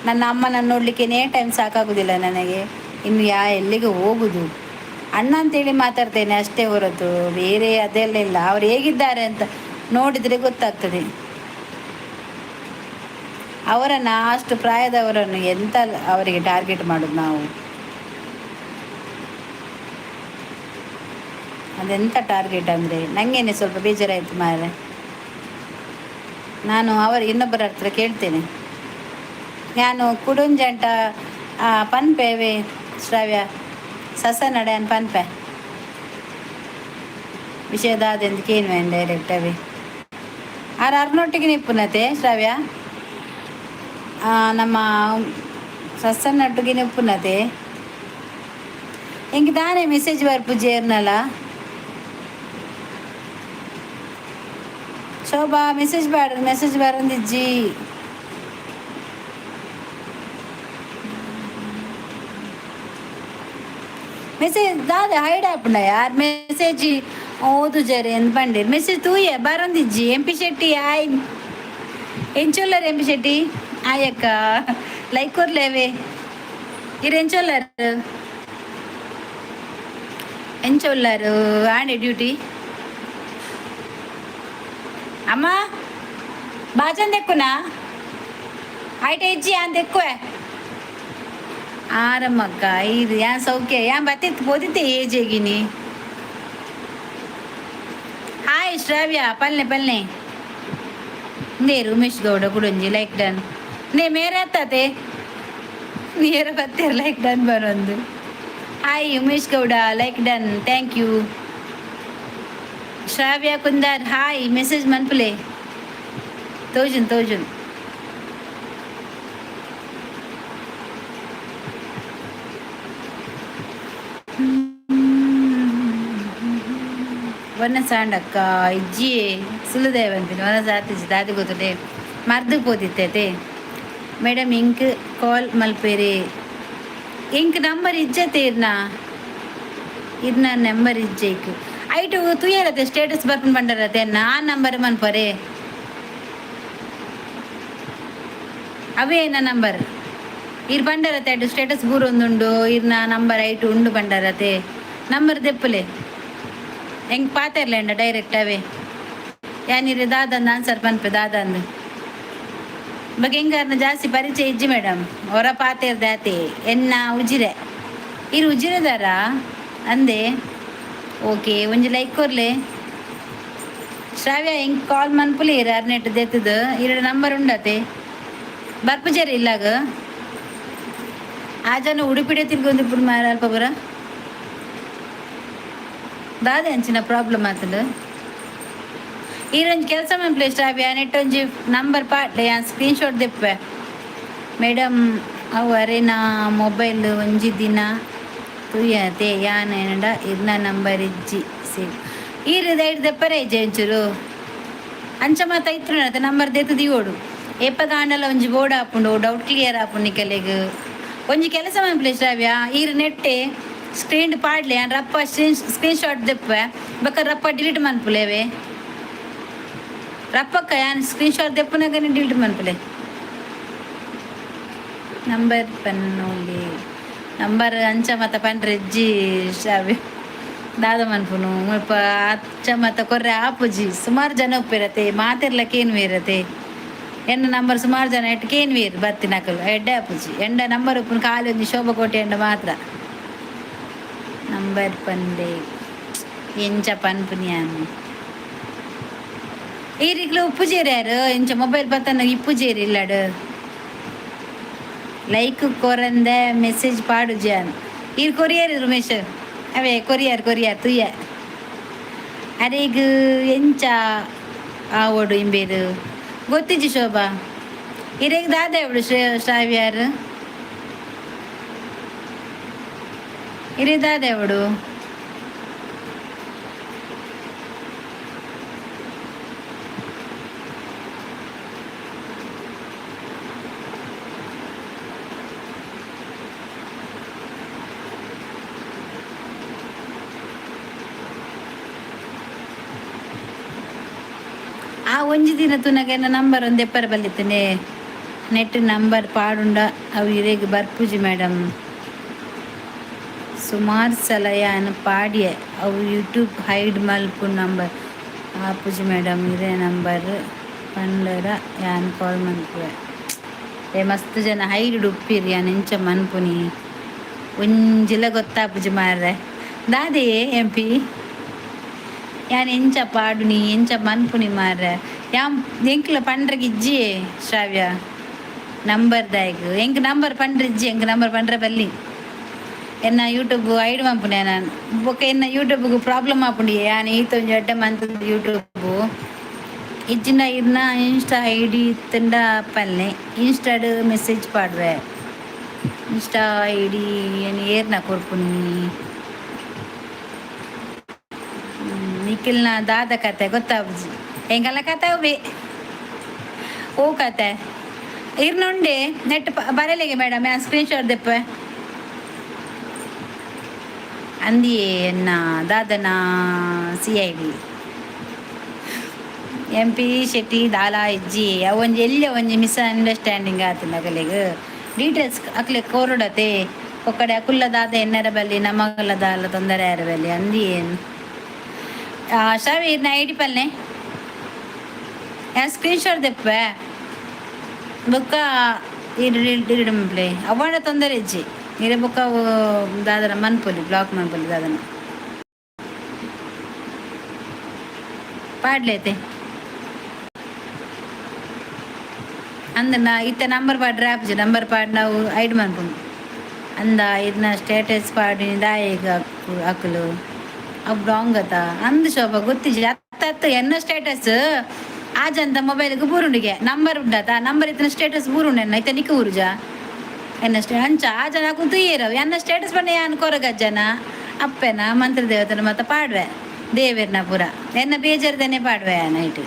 Speaker 1: ನನ್ನ ಅಮ್ಮನನ್ನು ನೋಡಲಿಕ್ಕೇನೆ ಟೈಮ್ ಸಾಕಾಗೋದಿಲ್ಲ ನನಗೆ. ಇನ್ನು ಎಲ್ಲಿಗೆ ಹೋಗುದು? ಅಣ್ಣ ಅಂತೇಳಿ ಮಾತಾಡ್ತೇನೆ ಅಷ್ಟೇ ಹೊರತು ಬೇರೆ ಅದೆಲ್ಲ ಇಲ್ಲ. ಅವ್ರು ಹೇಗಿದ್ದಾರೆ ಅಂತ ನೋಡಿದರೆ ಗೊತ್ತಾಗ್ತದೆ. ಅವರನ್ನು ಅಷ್ಟು ಪ್ರಾಯದವರನ್ನು ಎಂತ ಅವರಿಗೆ ಟಾರ್ಗೆಟ್ ಮಾಡೋದು ನಾವು? ಅದೆಂಥ ಟಾರ್ಗೆಟ್ ಅಂದರೆ ನನಗೇನೆ ಸ್ವಲ್ಪ ಬೇಜಾರಾಯಿತು ಮಾರ್ರೆ. ನಾನು ಅವರು ಇನ್ನೊಬ್ಬರ ಹತ್ರ ಕೇಳ್ತೇನೆ. ನಾನು ಕುಡುಂಜಂಟ ಪನ್ಪೇವೆ ಶ್ರಾವ್ಯ ಸಸ ನಡೆ ಪನ್ಪೆ ವಿಷಯದಾದೆಂದು ಕೇನ್ವೆ ಡೈರೆಕ್ಟ್ ಅವೇ ಆರು ಅರ್ನೊಟ್ಟಿಗೆ ನಿಪ್ಪುನತೆ ಶ್ರಾವ್ಯ ನಮ್ಮ ಸಸ್ಸನೊಟ್ಟಿಗೆ ನಿಪ್ಪುನತೆ ಎಂಕ್ ದಾನೆ ಮೆಸೇಜ್ ಬರ್ಪುಜೇರ್ನಲ. ಶೋಭಾ ಮೆಸೇಜ್ ಬಾಡ ಮೆಸೇಜ್ ಬರಂದಿಜ್ಜಿ. ಮೆಸೇಜ್ ದಾದ ಹೈಡ್ ಆಪುಂಡ ಯಾರ್ ಮೆಸೇಜ್ ಓದುಜರ್ ಎಂದ್ ಪಂಡೆರ್ ಮೆಸೇಜ್ ತೂಯೆ ಬರಂದಿಜ್ಜಿ. ಎಂ ಪಿ ಶೆಟ್ಟಿ ಆಯ್ ಎಂಚೊಲ್ಲರ್ ಎಂ ಪಿ ಶೆಟ್ಟಿ ಆಯಕ್ಕ ಲೈಕ್ ಕೊರ್ಲೇವೆ. ಇರ್ ಎಂಚೊಲ್ಲರ್ ಎಂಚೊಲ್ಲರು ಆಂಡೆ ಡ್ಯೂಟಿ ಅಮ್ಮ ಬಾಜನ್ ದೆಕ್ಕುನಾ ಐಟ ಇಜ್ಜಿ ಆನ್ ದೆಕ್ಕುವೆ ಆರಮ್ಮಕ್ಕ ಇದು ಯಾನ್ ಸೌಖ್ಯ ಯಾನ್ ಬತ್ತಿತ್ತು ಪೋದಿತ್ತೆ ಏಜೆಗಿನಿ. ಹಾಯ್ ಶ್ರಾವ್ಯ ಪಲ್ನೆ ಪಲ್ನೆ ನೇರು ಉಮೇಶ್ ಗೌಡ ಕುಡೊಂಜಿ ಲೈಕ್ ಡನ್ ನೇ ಮೇರೆ ಅತ್ತಾತೆ ನೇರ ಬತ್ತೇರ್ ಲೈಕ್ ಡನ್ ಬರೊಂದು. Hi Umesh Gowda like done thank you. Shravya Kundar hi message ಮನ್ಪುಲೆ ತೋಜುನ್ ತೋಜುನ್. ವನ ಸಾಂಡಕ್ಕ ಇಜ್ಜಿಯೇ ಸುಲುದೇವಂತಿನಿ ವನ ಸಾತಿಜಿ ದಾದಿ ಗೊತ್ತುಂಡೆ ಮರ್ದು ಪೋದಿತ್ತೈತೆ. ಮೇಡಮ್ ಇಂಕ್ ಕಾಲ್ ಮಲ್ಪೇರೆ ಇಂಕ್ ನಂಬರ್ ಇಜ್ಜತೆ ಇರ್ನ ಇರ್ನ ನಂಬರ್ ಇಜ್ಜೆ ಇಕ್ ಐಟು ತುಯರತೆ ಸ್ಟೇಟಸ್ ಬರ್ಪುನ್ ಬಂಡರತೆ ಆ ನಂಬರ್ ಮನ್ಪರೆ ಅವೇ ನನ್ನ ನಂಬರ್ ಇರ್ ಬಂಡರತೆ ಐಟು ಸ್ಟೇಟಸ್ ಬೂರೊಂದುಂಡು ಇರ್ನ ನಂಬರ್ ಐಟು ಉಂಡು ಬಂಡರತೆ ನಂಬರ್ ದೆಪ್ಪುಲೆ ಹೆಂಗ್ ಪಾತೆರ್ಲೇಂಡ ಡೈರೆಕ್ಟ್ ಅವೇ ಯಾನಿರಿ ದಾದಂದು ಆನ್ಸರ್ ಪನ್ಪೆ ದಾದಂದು ಬಗೆ ಹೆಂಗಾರ್ನ ಜಾಸ್ತಿ ಪರಿಚಯ ಇಜ್ಜಿ ಮೇಡಮ್ ಹೊರ ಪಾತೆರ್ದಾತೆ ಎನ್ನ ಉಜಿರೆ ಇರು ಉಜಿರೆದಾರ ಅಂದೆ. ಓಕೆ, ಒಂಜಿ ಲೈಕ್ ಕೊರ್ಲೆ. ಶ್ರಾವ್ಯ, ಇಂಕ್ ಕಾಲ್ ಮನ್ಪುಲಿ. ಅರ್ನೆಟ್ ದೆತ್ತದು ಇರಡ ನಂಬರ್ ಉಂಡತೆ. ಬರ್ಪುಜೇರಿ ಇಲ್ಲಾಗ. ಆ ಜನ ಉಡುಪಿಡೆ ತಿರ್ಗೊಂದು ಇಪ್ಪುಡು ಮಾರ. ಅಲ್ಪ ಬರ ದಾದೆ ಅಂಚಿನ ಪ್ರಾಬ್ಲಮ್ ಆತಂಡು? ಈರೊಂಜಿ ಕೆಲಸ ಮನ್ಪುಲೆ ಶ್ರಾವ್ಯ, ನೆಟ್ ಒಂಜಿ ನಂಬರ್ ಪಾಡ್ಲೆ, ಯಾನ್ ಸ್ಕ್ರೀನ್ ಶಾಟ್ ದೆಪ್ಪೆ. ಮೇಡಮ್, ಅವು ಅರೆನ ಮೊಬೈಲ್ ಒಂಜಿ ದಿನ ತೂಯತೆ ಯಾನ್. ಏನಂಡ ಇರ್ನ ನಂಬರ್ ಇಜ್ಜಿ ಸೇವ್. ಈರ್ ದೈಡ್ ದೆಪ್ಪರೆ ಇಜ್ಜೆ ಒಂಚೂರು. ಅಂಚ ಮಾತ ಇತ್ರುಂಡ ನಂಬರ್ ದೆತ್ತು ದೀವೊಡು. ಏಪಗ ಆಂಡಲ ಒಂಜಿ ಬೋರ್ಡ್ ಆಪುಂಡು, ಡೌಟ್ ಕ್ಲಿಯರ್ ಆಪುಂಡು ನಿಕಲೆಗ್. ಒಂಜಿ ಕೆಲಸ ಮನ್ಪುಲೆ ಶ್ರಾವ್ಯ, ಈರ್ ನೆಟ್ಟೆ ಸ್ಕ್ರೀನ್ ಪಾಡ್ಲೆ, ಯಾನ್ ರಪ್ಪ ಸ್ಕ್ರೀನ್ ಸ್ಕ್ರೀನ್ ಶಾಟ್ ದೆಪ್ಪೆ. ಬೊಕ್ಕ ರಪ್ಪ ಡಿಲೀಟ್ ಮನ್ಪುಲೇವೆ. ರಪ್ಪಕ್ಕ ಯಾನ್ ಸ್ಕ್ರೀನ್ ಶಾಟ್ ದೆಪ್ಪುನಗನೆ ಡಿಲೀಟ್ ಮನ್ಪುಲೆ. ನಂಬರ್ ಪನ್ನೋಲಿ. ನಂಬರ್ ಅಂಚ ಮತ ಪಂಡ್ರೆ ಇಜ್ಜಿ ಶ್ರಾವ್ಯ, ದಾದ ಮನ್ಪುನು? ಮುಲ್ಪ ಅಚ್ಚ ಮತ ಕೊರ್ರೆ ಆಪುಜಿ. ಸುಮಾರು ಜನ ಉಪ್ಪಿರತೆ, ಮಾತೆರ್ಲ ಕೇನ್ವೇರತೆ. ಎನ್ನ ನಂಬರ್ ಸುಮಾರು ಜನ ಎಟ್ ಕೇನ್ವೇರ್ ಬತ್ತಿನಕುಲು. ಎಡ್ಡೆ ಆಪುಜಿ. ಎಂಡ ನಂಬರ್ ಉಪ್ಪುನು ಖಾಲಿ ಒಂಜಿ ಶೋಭಾ ಕೋಟೆ ಎಂಡ ಮಾತ್ರ. ನಂಬರ್ ಪಂಡೆ, ಎಂಚ ಪನ್ಪುನಿ ಯಾನ್? ಈರಿಗ್ಲು ಉಪ್ಪುಜೇರು ಯಾರು? ಇಂಚ ಮೊಬೈಲ್ ಬತ್ತನ ಇಪ್ಪುಜೇರು ಇಲ್ಲಡು. ಲೈಕ್ ಕೊರಂದೆ ಮೆಸೇಜ್ ಪಾಡುಜಿ ಈರ್ ಕೊರಿಯರ್ ರಮೇಶ್ ಅವೇ ಕೊರಿಯರ್ ಕೊರಿಯರ್ ತುಯ್ಯ. ಅರೆಗ್ ಎಂಚ ಆವೊಡು ಇಂಬೇರು ಗೊತ್ತಿಜ್ಜಿ. ಶೋಭಾ, ಇರೆಗ್ ದಾದ ಅವಳು ಶ್ರಾವ್ಯಾರು? ಇರೆ ದಾದ ಅವಳು? ಆ ಒಂಜಿ ದಿನ ತುನಗ ಎನ್ನ ನಂಬರ್ ಒಂದು ಎಪ್ಪರ ಬಲ್ಲಿತ್ತನೆ. ನೆಟ್ ನಂಬರ್ ಪಾಡುಂಡ ಅವು ಇರೆಗ್ ಬರ್ಪುಜಿ ಮೇಡಮ್. ಸುಮಾರು ಸಲ ಯಾನ್ ಪಾಡ್ಯೆ, ಅವು ಯೂಟ್ಯೂಬ್ ಹೈಡ್ ಮಲ್ಪು ನಂಬರ್. ಆಪುಜಿ ಮೇಡಮ್. ಇರೆ ನಂಬರ್ ಪಂಡರ ಯಾನ್ ಕಾಲ್ ಮನ್ಪುವೆ. ಏ, ಮಸ್ತ್ ಜನ ಹೈಡ್ ಉಪ್ಪಿರಿ. ಯಾನ್ ಎಂಚ ಮನ್ಪುನಿ? ಒಂಜಿಲ ಗೊತ್ತಾಪುಜಿ ಮಾರ್ರೆ. ದಾದೆಯೇ ಎಂ ಪಿ, ಯಾನ್ ಎಂಚ ಪಾಡುನಿ, ಎಂಚ ಮನ್ಪುನಿ ಮಾರ್ರೆ? ಯಾನ್ ಎಂಕ್ಲ ಪಂಡ್ರಗ್ ಇಜ್ಜಿ ಶ್ರಾವ್ಯ ನಂಬರ್ ದಾಯಗ್. ಎಂಕ್ ನಂಬರ್ ಪಂಡ್ರ ಇಜ್ಜಿ, ಎಂಕ್ ನಂಬರ್ ಪಂಡ್ರೆ ಬಲ್ಲಿ. ಎನ್ನ ಯೂಟ್ಯೂಬ್ ಐಡ್ ಮನ್ಪುನೆ ನಾನು. ಬೊಕ ಎನ್ನ ಯೂಟ್ಯೂಬ್ಗೆ ಪ್ರಾಬ್ಲಮ್ ಆಪುಂಡು. ಯಾನ್ ಈತ ಒಂಜಿ ಎಡ್ಡೆ ಮಂತ್ ಯೂಟ್ಯೂಬ್ ಇಜ್ಜಿಂಡ ಇರ್ನ ಇನ್ಸ್ಟಾ ಐಡಿ ಇತ್ತಂಡ ಪಲ್ಲೆ, ಇನ್ಸ್ಟಾಡ್ ಮೆಸೇಜ್ ಪಾಡ್ವೆ. ಇನ್ಸ್ಟಾ ಐಡಿ ಏನು ಏರ್ನ ಕೊರ್ಪುನಿ? ನಿಖಿಲ್ನ ದಾದ ಕತೆ ಗೊತ್ತಾಪುಜಿ. ಎಂಕಲ್ಲ ಕತೆ ಅವೇ ಓ ಕತೆ? ಇರ್ನುಂಡೆ ನೆಟ್ ಬರಲಿಗೆ ಮೇಡಮ್, ಯಾನ್ ಸ್ಕ್ರೀನ್ ಶಾಟ್ ದೆಪ್ಪೆ. ಅಂದಿಯೇ ಎನ್ನ ದಾದನ ಸಿಐಡಿ ಎಂ ಪಿ ಶೆಟ್ಟಿ ದಾಲ ಇಜ್ಜಿ. ಅವೊಂಜಿ ಎಲ್ಲಿ ಒಂಜಿ ಮಿಸ್ಅಂಡರ್ಸ್ಟ್ಯಾಂಡಿಂಗ್ ಆತಂಡ. ಅಕಲೆಗ್ ಡೀಟೇಲ್ಸ್ ಅಕ್ಲೆ ಕೋರುಡತೆ. ಒಕ್ಕಡೆ ಅಕುಲ್ಲ ದಾದ ಎನ್ನರ ಬಲ್ಲಿ, ನಮಗಲ ದಾಲ ತೊಂದರೆ ಆರ ಬಲ್ಲಿ. ಅಂದಿ ಏನು ಶಾವಿ, ಇರ್ನ ಐಡಿ ಪಲ್ನೆ, ಯಾನ್ ಸ್ಕ್ರೀನ್ ಶಾಟ್ ದೆಪ್ಪೆ. ಬೊಕ್ಕ ಇರು ಮನ್ಪುಲೆ. ಅವಾಂಡ ತೊಂದರೆ ಇಜ್ಜಿ. ಇರೆ ಬೊಕ್ಕ ದಾದನ ಮನ್ಪೊಲಿ, ಬ್ಲಾಕ್ ಮನ್ಪೊಲಿ. ದಾದನ ಪಾಡ್ಲೈತೆ ಅಂದ ನಾ ಇತ್ತೆ ನಂಬರ್ ಪಾಡ್ರೆ ಆಪುಜಿ. ನಂಬರ್ ಪಾಡ್ ನಾವು ಐಡ್ ಮನ್ಪುಂಡು ಅಂದ. ಇರ್ನ ಸ್ಟೇಟಸ್ ಪಾಡಿ ದಾಯೆಗ್ ಅಕುಲು ಅವು ರಾಂಗ್ ಅತ ಅಂದ್ ಶೋಭಾ, ಗೊತ್ತಿಜ್ಜಿ. ಅತ್ತ ಅತ್ತ, ಎನ್ನ ಸ್ಟೇಟಸ್ ಆಜಂತ ಮೊಬೈಲ್ಗೆ ಬೂರುಂಡಿಗೆ. ನಂಬರ್ ಉಂಡತ? ನಂಬರ್ ಇತ್ತಿನ ಸ್ಟೇಟಸ್ ಬೂರುಂಡು ಎನ್ನ. ಇತ್ತೆ ನಿಕ್ಕ ಊರುಜ ಎನ್ನ ಸ್ಟೇ ಅಂಚ ಆ ಜನ ಕುಂತು ಏರವು. ಎನ್ನ ಸ್ಟೇಟಸ್ ಬಣ್ಣ ಯಾನ್ ಕೊರಗಜ್ಜನ ಅಪ್ಪೆನ ಮಂತ್ರ ದೇವತನ ಮತ್ತ ಪಾಡ್ವೆ, ದೇವೆರ್ನ ಪೂರ. ಎನ್ನ ಬೇಜಾರ್ದನೆ ಪಾಡ್ವೆ. ನೈಟ್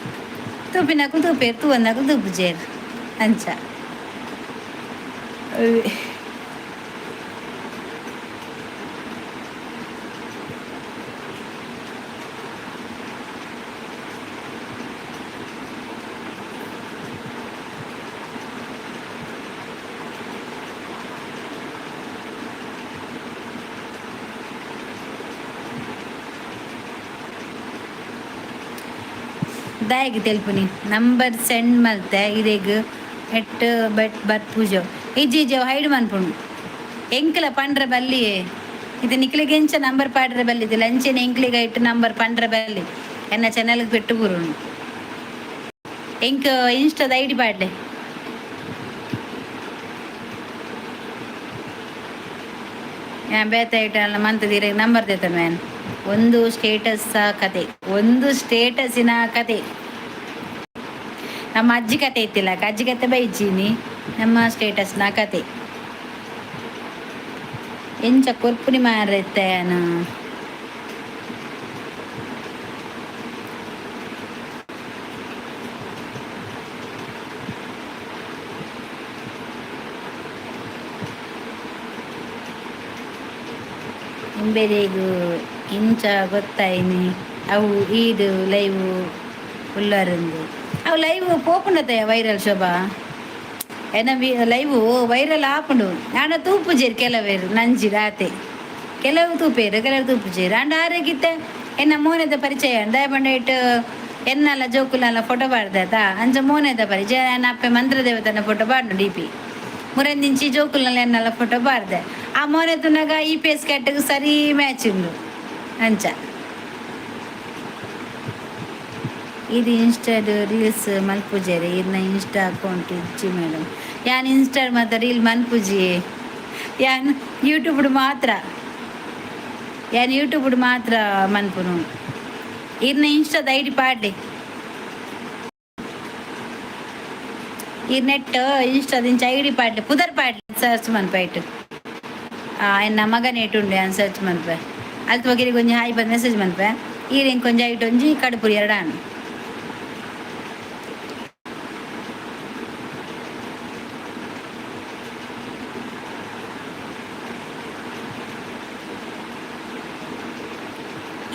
Speaker 1: ತೂಪಿನಕು ತೂಪೇರು, ತೂವಂದಕು ತೂಪುಜೇರು ಅಂಚ. ದಾಯೆಗ್ ತೆಲ್ಪುನಿ? ನಂಬರ್ ಸೆಂಡ್ ಮಲ್ತೆ ಇರೆಗ್ ಎಟ್ ಬೆಟ್ ಬರ್ಪುಜ. ಇಜ್ಜಿ ಇಜ್ಜಿ, ಅವು ಹೈಡ್ ಮನ್ಪುಂಡು. ಎಂಕ್ಲ ಪಂಡ್ರೆ ಬಲ್ಲಿಯೇ. ಇದು ನಿಕ್ಲೆಗೆ ಎಂಚ ನಂಬರ್ ಪಾಡ್ರೆ ಬಲ್ಲಿದಿಲ್ಲ ಅಂಚೆನೆ ಎಂಕ್ಲೆಗ್ ಐಟ್ ನಂಬರ್ ಪಂಡ್ರೆ ಬಲ್ಲಿ. ಎನ್ನ ಚಾನೆಲ್ಗೆ ಪೆಟ್ಟು ಬೂರುನು. ಎಂಕ್ ಇನ್ಸ್ಟಾದ ಐಡಿ ಪಾಡ್ಲೆ. ಬೇತೆ ಐಟಲ್ಲ ಮಂತದಿರ ನಂಬರ್ ದೇತ ಮ್ಯಾನ್. ಒಂದು ಸ್ಟೇಟಸ್ ಕತೆ, ಒಂದು ಸ್ಟೇಟಸಿನ ಕತೆ. ನಮ್ಮ ಅಜ್ಜಿ ಕತೆ ಇತ್ತಿಲ್ಲ, ಅಜ್ಜಿ ಕತೆ ಬೈಜೀನಿ. ನಮ್ಮ ಸ್ಟೇಟಸ್ನ ಕತೆ ಎಂಚ ಕೊರ್ಪುನಿ ಮಾರೈತೆನ. ಇಂಬೆರೆಗು ಇಂಚ ಗೊತ್ತಾಯಿನಿ ಅವು ಈಡು ಲೈವ್ ಉಳ್ಳಾರಂದು. ಅವು ಲೈವ್ ಪೋಪುಂಡತೆ ವೈರಲ್ ಶೋಭಾ. ಎನ್ನ ಲೈವ್ ವೈರಲ್ ಆಪುಂಡು. ಆಂಡ ತೂಪುಜೆರ್ ಕೆಲವೇರು ನಂಜಿ ರಾತೆ. ಕೆಲವು ತೂಪೇರು, ಕೆಲವು ತೂಪುಜೆರ್. ಆಂಡ ಆರೆಗಿತ್ತೆ ಎನ್ನ ಮೋನೆದ ಪರಿಚಯ. ದಾಯೆ ಪಂಡ ಇಟ್ಟು ಎನ್ನಲ ಜೋಕುಲಲ್ಲ ಫೋಟೋ ಪಾಡ್ದಾತ. ಅಂಚ ಮೋನೆದ ಪರಿಚಯ. ಎನ್ನ ಅಪ್ಪೆ ಮಂತ್ರದೇವತನ ಫೋಟೋ ಪಾಡ್ನು ಡಿ ಪಿ. ಮುರಂದಿಂಚಿ ಜೋಕುಲಲ್ಲ ಎನ್ನಲ ಫೋಟೋ ಪಾಡ್ದೆ. ಆ ಮೋನೆ ತುನಗ ಈ ಪೇಸ್ ಕಟ್ಟಿಗೆ ಸರಿ ಮ್ಯಾಚ್ ಉಂಡು ಅಂಚ. ಇದು ಇನ್ಸ್ಟಾಡ್ ರೀಲ್ಸ್ ಮಲ್ಪುಜೆರೆ. ಇರ್ನ ಇನ್ಸ್ಟಾ ಅಕೌಂಟ್ ಇಜ್ಜಿ ಮೇಡಮ್. ಯಾನ್ ಇನ್ಸ್ಟಾ ಮಾತ ರೀಲ್ ಮನ್ಪುಜಿ. ಯಾನ್ ಯೂಟ್ಯೂಬ್ ಮಾತ್ರ, ಯಾನ್ ಯೂಟ್ಯೂಬ್ ಮಾತ್ರ ಮನ್ಪುನು. ಇರ್ನ ಇನ್ಸ್ಟಾದ ಐಡಿ ಪಾಡ್ಲೆ. ಈ ನೆಟ್ ಇನ್ಸ್ಟಾದಿಂಚ ಐಡಿ ಪಾಡ್ಲೆ, ಪುದರ್ ಪಾಡ್ಲೆ, ಸರ್ಚ್ ಮನ್ಪಾಯ್ತು. ಎನ್ನ ಮಗನ ಉಂಡೆ ಅನ್ ಸರ್ಚ್ ಮನ್ಪೆ. ಅಲ್ತ್ ಬಗಿರಿಗೆ ಒಂಜಿ ಹಾಯ್ ಬಂದು ಮೆಸೇಜ್ ಮನ್ಪೆ. ಈರ್ ಕೊಂಜ ಐಟ್ ಒಂಜಿ ಕಡುಪುರಿ ಎರಡಾನು.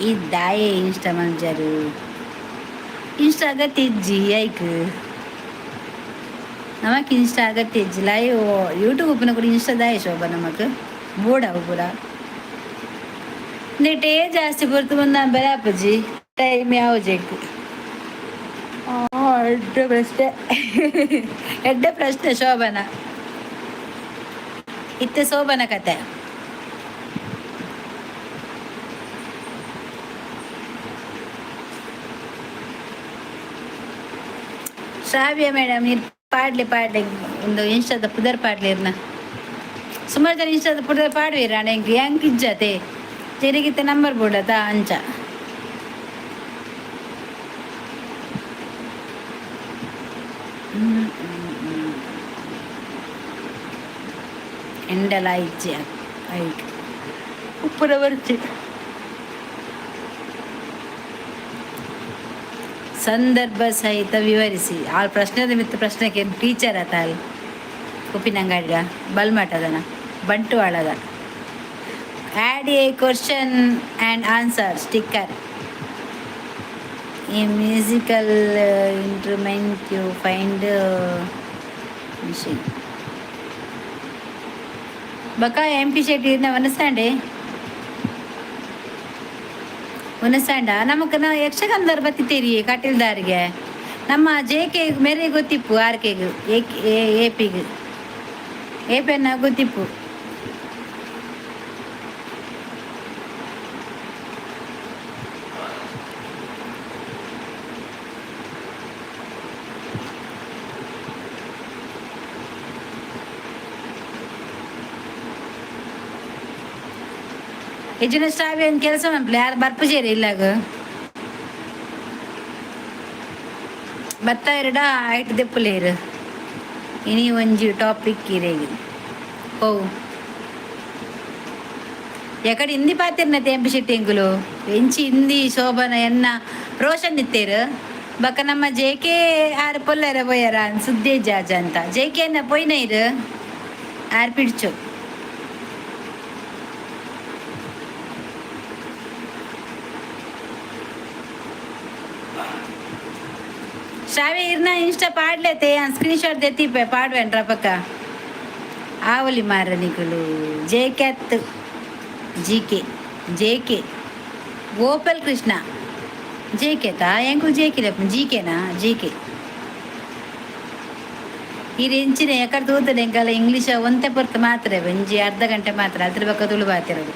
Speaker 1: ಈ ದಾಯೆ ಇನ್ಸ್ಟಾ ಮಂಜರು? ಇನ್ಸ್ಟಾ ಅಗತ್ಯ ಇಜ್ಜಿ ಐಕ್. ನಮಕ್ ಇನ್ಸ್ಟಾ ಅಗತ್ಯ ಇಜ್ಜಿ. ಲೈವ್ ಯೂಟ್ಯೂಬ್ ಉಪ್ಪುನ ಕೂಡ ಇನ್ಸ್ಟಾ ದಾಯೆ ಶೋಭಾ? ನಮಕ್ ಬೋಡವು ಪೂರ. ನೆಟೇ ಜಾಸ್ತಿ ಪೊರ್ತು ಬಂದ ಬೆಳಪುಜಿ, ಟೈಮ್ ಯಾವ್ಜೆಕ್. ಎಡ್ಡೆ ಪ್ರಶ್ನೆ, ಎಡ್ಡೆ ಪ್ರಶ್ನೆ ಶೋಭನ. ಇತ್ತೆ ಶೋಭನ ಕತೆ. ಶ್ರಾವ್ಯ ಮೇಡಮ್, ನೀರು ಪಾಡ್ಲಿ ಪಾಡ್ಲಿ. ಒಂದು ಇನ್ಸ್ಟಾದ ಪುದರ್ ಪಾಡ್ಲಿ ಇರ್ನ. ಸುಮಾರು ಜನ ಇನ್ಸ್ಟಾದ ಪುದರ್ ಪಾಡುವೀರ. ಅಣ್ಣ ಎಂಕ್ ಹೆಂಗ್ ಇಜ್ಜತೆ ಜರಿಗಿತ್ತ ನಂಬರ್ ಬೋಡತ ಅಂಚ. ಎಂಡಲ ಇಜ್ಜಿ ಐಕ್ ಉಪ್ಪುನ ಬರ್ಚಿ. ಸಂದರ್ಭ ಸಹಿತ ವಿವರಿಸಿ. ಆ ಪ್ರಶ್ನೆ ಮಿತ್ತ ಪ್ರಶ್ನೆಗೆ ಟೀಚರ್ ಆತ ಅಲ್ಲಿ ಉಪ್ಪಿನಂಗಡಿಗ ಬಲ್ಮಠದನ ಬಂಟುವಾಳದ. Add a question and answer sticker. A musical instrument you find machine. ಬಕ ಎಂ ಪಿ ಶೆಟ್ಟಿ ವನಸಾಂಡೆ ಉನಸಾಂಡ. ನಮಕ್ ನಾ ಯಕ್ಷಗಾನದವ್ರು ಬತ್ತಿತ್ತೀರಿ ಕಟೀಲ್ದಾರಿಗೆ. ನಮ್ಮ ಜೆ ಕೆ ಮೇರೆ ಗೊತ್ತಿಪ್ಪು, ಆರ್ ಕೆಗ್, ಎ ಪಿಗ್, ಎ ಪೆನ್ನ ಗೊತ್ತಿಪ್ಪು. ಯಜನ ಸ್ಟಾವ್ ಏನು ಕೆಲಸ ಮನ್ಪಲೆ. ಯಾರು ಬರ್ಪುಜೇರಿ ಇಲ್ಲಾಗ ಬತ್ತ ಎರಡ ಐಟ್ ದೆಪ್ಪುಲೇರು. ಇನಿ ಒಂಜಿ ಟಾಪಿಕ್ ಇರೇಗಿ. ಓ ಎಕಡೆ ಹಿಂದಿ ಪಾತಿರ್ನ ತೇಂಪು ಶೆಟ್ಟಿ ಎಂಕುಲು ಎಂಚಿ ಹಿಂದಿ ಶೋಭನ ಎನ್ನ ರೋಷನ್ ಇತ್ತೇರು. ಬಕ್ಕ ನಮ್ಮ ಜೆ ಕೆ ಆರ್ ಪೊಲ್ಲರ ಪೋಯರ ಸುದ್ದಿ ಜಾಜ ಅಂತ. ಜೆ ಕೆ ಅನ್ನ ಪೊಯ್ನ ಇರು ಆರ್ ಪಿಡ್ಚು. ಶ್ರಾವ್ಯ, ಇರ್ನ ಇನ್ಸ್ಟಾ ಪಾಡ್ಲೇತೆ. ಸ್ಕ್ರೀನ್ ಶಾಟ್ ದೆತ್ತಿಪ್ಪೆ, ಪಾಡ್ವೇನ್ರ ಪಕ್ಕ. ಆವಲಿ ಮಾರ ನಿಕುಲು. ಜೆ ಕ್ಯಾತ್ G K J K Gopal Krishna J ಕೆತಾ ಎಂಕುಲು ಜೆ ಕೆ ಜಿ ಕೆನಾ ಜಿ ಕೆ. ಈ ಎಂಚಿನ ಎಕಡೆ ತೂತದೆ ಎಂಕಲ್ಲ. ಇಂಗ್ಲೀಷ್ ಒಂತೆ ಪೊರ್ತು ಮಾತ್ರ, ಒಂಜಿ ಅರ್ಧ ಗಂಟೆ ಮಾತ್ರ. ಅದ್ರ ಬಕ್ಕ ತುಳು ಬಾತಿರೋದು.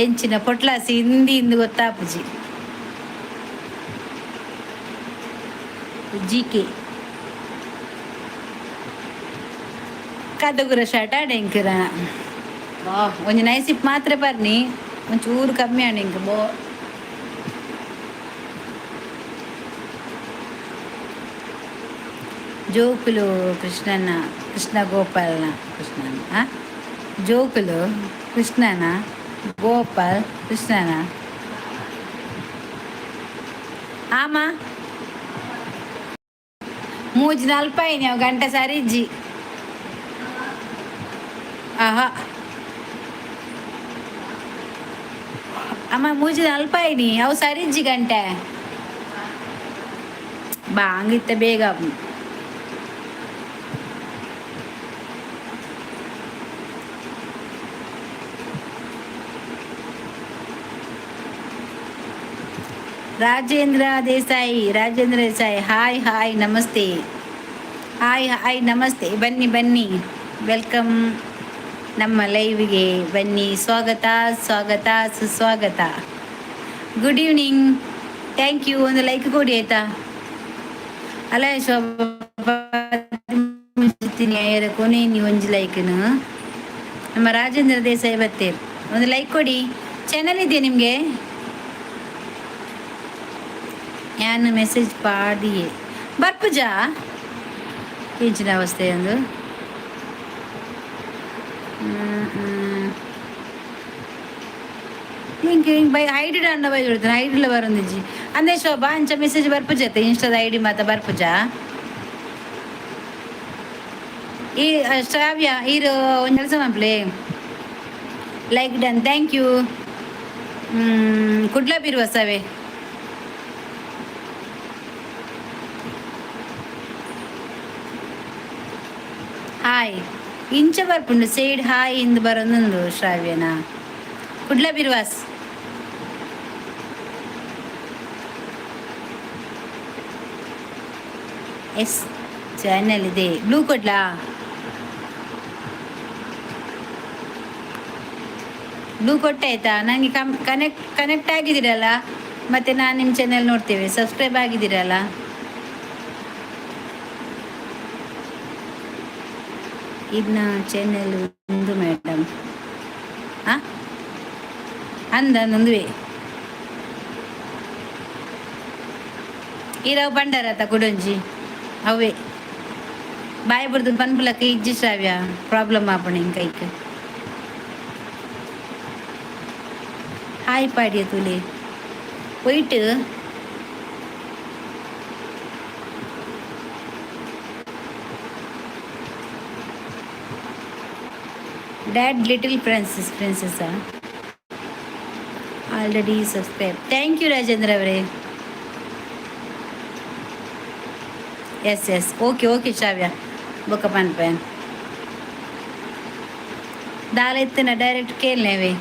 Speaker 1: ಎಂಚಿನ ಪೊಟ್ಲಾಸಿ ಹಿಂದಿ ಇಂದು ಗೊತ್ತಾಪುಜಿ. ಜಿ ಕೆ ಕದಗುರ ಶಾರ್ಟ್ ಆಡ ಎಂಕುರ. ವಾ, ಒಂಜಿ ನೈಸಿಪ್ ಮಾತ್ರ ಬರ್ನಿ, ಒಂಚೂರು ಕಮ್ಮಿ ಆಂಡ್ ಎಂಕ್ ಬೋ. ಜೋಕುಲು ಕೃಷ್ಣನ, ಕೃಷ್ಣ ಗೋಪಾಲನ, ಕೃಷ್ಣನ, ಆ ಜೋಕುಲು ಕೃಷ್ಣನ, ಗೋಪಾಲ್ ಕೃಷ್ಣನ. ಆಮ ಮೂಜಿ ನಲ್ಪಾಯಿನಿ ಅವು ಗಂಟೆ ಸರಿ ಇಜ್ಜಿ. ಆಹಾ, ಅಮ್ಮ, ಮೂಜಿ ನಲ್ಪಾಯಿನಿ ಅವು ಸರಿ ಇಜ್ಜಿ ಗಂಟೆ. ಬಾಂಗಿತ್ತ ಬೇಗ. Rajendra Desai, Rajendra Desai, hi hi, namaste. Hi hi, namaste. ಬನ್ನಿ ಬನ್ನಿ, welcome. ನಮ್ಮ ಲೈವ್ಗೆ ಬನ್ನಿ. ಸ್ವಾಗತ ಸ್ವಾಗತ, ಸುಸ್ವಾಗತ. Good evening. Thank you. ಒಂದು ಲೈಕ್ ಕೊಡಿ, ಆಯ್ತಾ? ಅಲ್ಲ ಶೋಭಾ, ಕೊನೆ ನೀವು ಒಂಜಿ ಲೈಕ್ನು. ನಮ್ಮ ರಾಜೇಂದ್ರ ದೇಸಾಯಿ ಬತ್ತೇರು, ಒಂದು ಲೈಕ್ ಕೊಡಿ. ಚಾನಲ್ ಇದೆಯಾ ನಿಮಗೆ? ಯಾನ್ ಮೆಸೇಜ್ ಪಾಡಿಯೇ ಬರ್ಪುಜಾ? ಎಂಚಿನ ಅವಸ್ಥೆ ಒಂದು. ಹಿಂಗೆ ಹಿಂಗೆ ಬೈ ಐಡಿ ಅಣ್ಣ ಬೈ ಹೇಳ್ತಾನೆ, ಐಡಿಲ ಬರೊಂದಿಜ್ಜಿ. ಅಂದೇ ಶೋಭಾ, ಅಂಚ ಮೆಸೇಜ್ ಬರ್ಪುಜತ್ತೆ? ಇನ್ಸ್ಟಾದ ಐಡಿ ಮಾತ ಬರ್ಪುಜಾ? ಈ ಶ್ರಾವ್ಯ, ಈರು ಒಂಜಿ ಕೆಲಸ ಮಲ್ಪಲೆ. Like done, thank you. Kudla ಬಿರುವ ಸವೆ. ಹಾಯ್ ಇಂಚ ಬರ್ಪುಂಡು ಸೈಡ್. ಹಾಯ್ ಇಂದು ಬರೋದೊಂದು ಶ್ರಾವ್ಯನ. ಕುಡ್ಲ ಬಿರ್ವಾಸ್. ಎಸ್, ಚಾನೆಲ್ ಇದೆ. ಬ್ಲೂ ಕೊಡ್ಲಾ? ಬ್ಲೂ ಕೊಟ್ಟೆ, ಆಯ್ತಾ? ನನಗೆ ಕಮ್ ಕನೆಕ್ಟ್ ಕನೆಕ್ಟ್ ಆಗಿದ್ದೀರಲ್ಲ, ಮತ್ತು ನಾನು ನಿಮ್ಮ ಚಾನೆಲ್ ನೋಡ್ತೇವೆ. ಸಬ್ಸ್ಕ್ರೈಬ್ ಆಗಿದ್ದೀರಲ್ಲ. ಇದನ್ನ ಚಾನೆಲ್ ಒಂದು ಮೇಡಮ್. ಹಾಂ, ಅಂದ ನಂದುವೆ ಈರವ್ ಬಂಡಾರತ ಕುಡೊಂಜಿ ಅವೇ ಬಾಯ್ ಬುಡ್ದು ಪನ್ಪುಲಕ್ಕ ಇಜ್ಜಿ ಶ್ರಾವ್ಯ, ಪ್ರಾಬ್ಲಮ್ ಆಪುಂಡು ಇಂಕೈಕ್. Hi ಪಾಡಿಯ ತುಲೆ ಒಯ್ಟ್. Dad little princess, princess. Already subscribe, thank you Rajendra ಅವರೇ. ಎಸ್ ಎಸ್, ಓಕೆ ಓಕೆ ಶ್ರಾವ್ಯ, ಬೊಕ್ಕ ಪನ್ಪೆ. ದಾಲ ಇತ್ತಿನ ಡೈರೆಕ್ಟ್ ಕೇಳ್ನೇವೆ.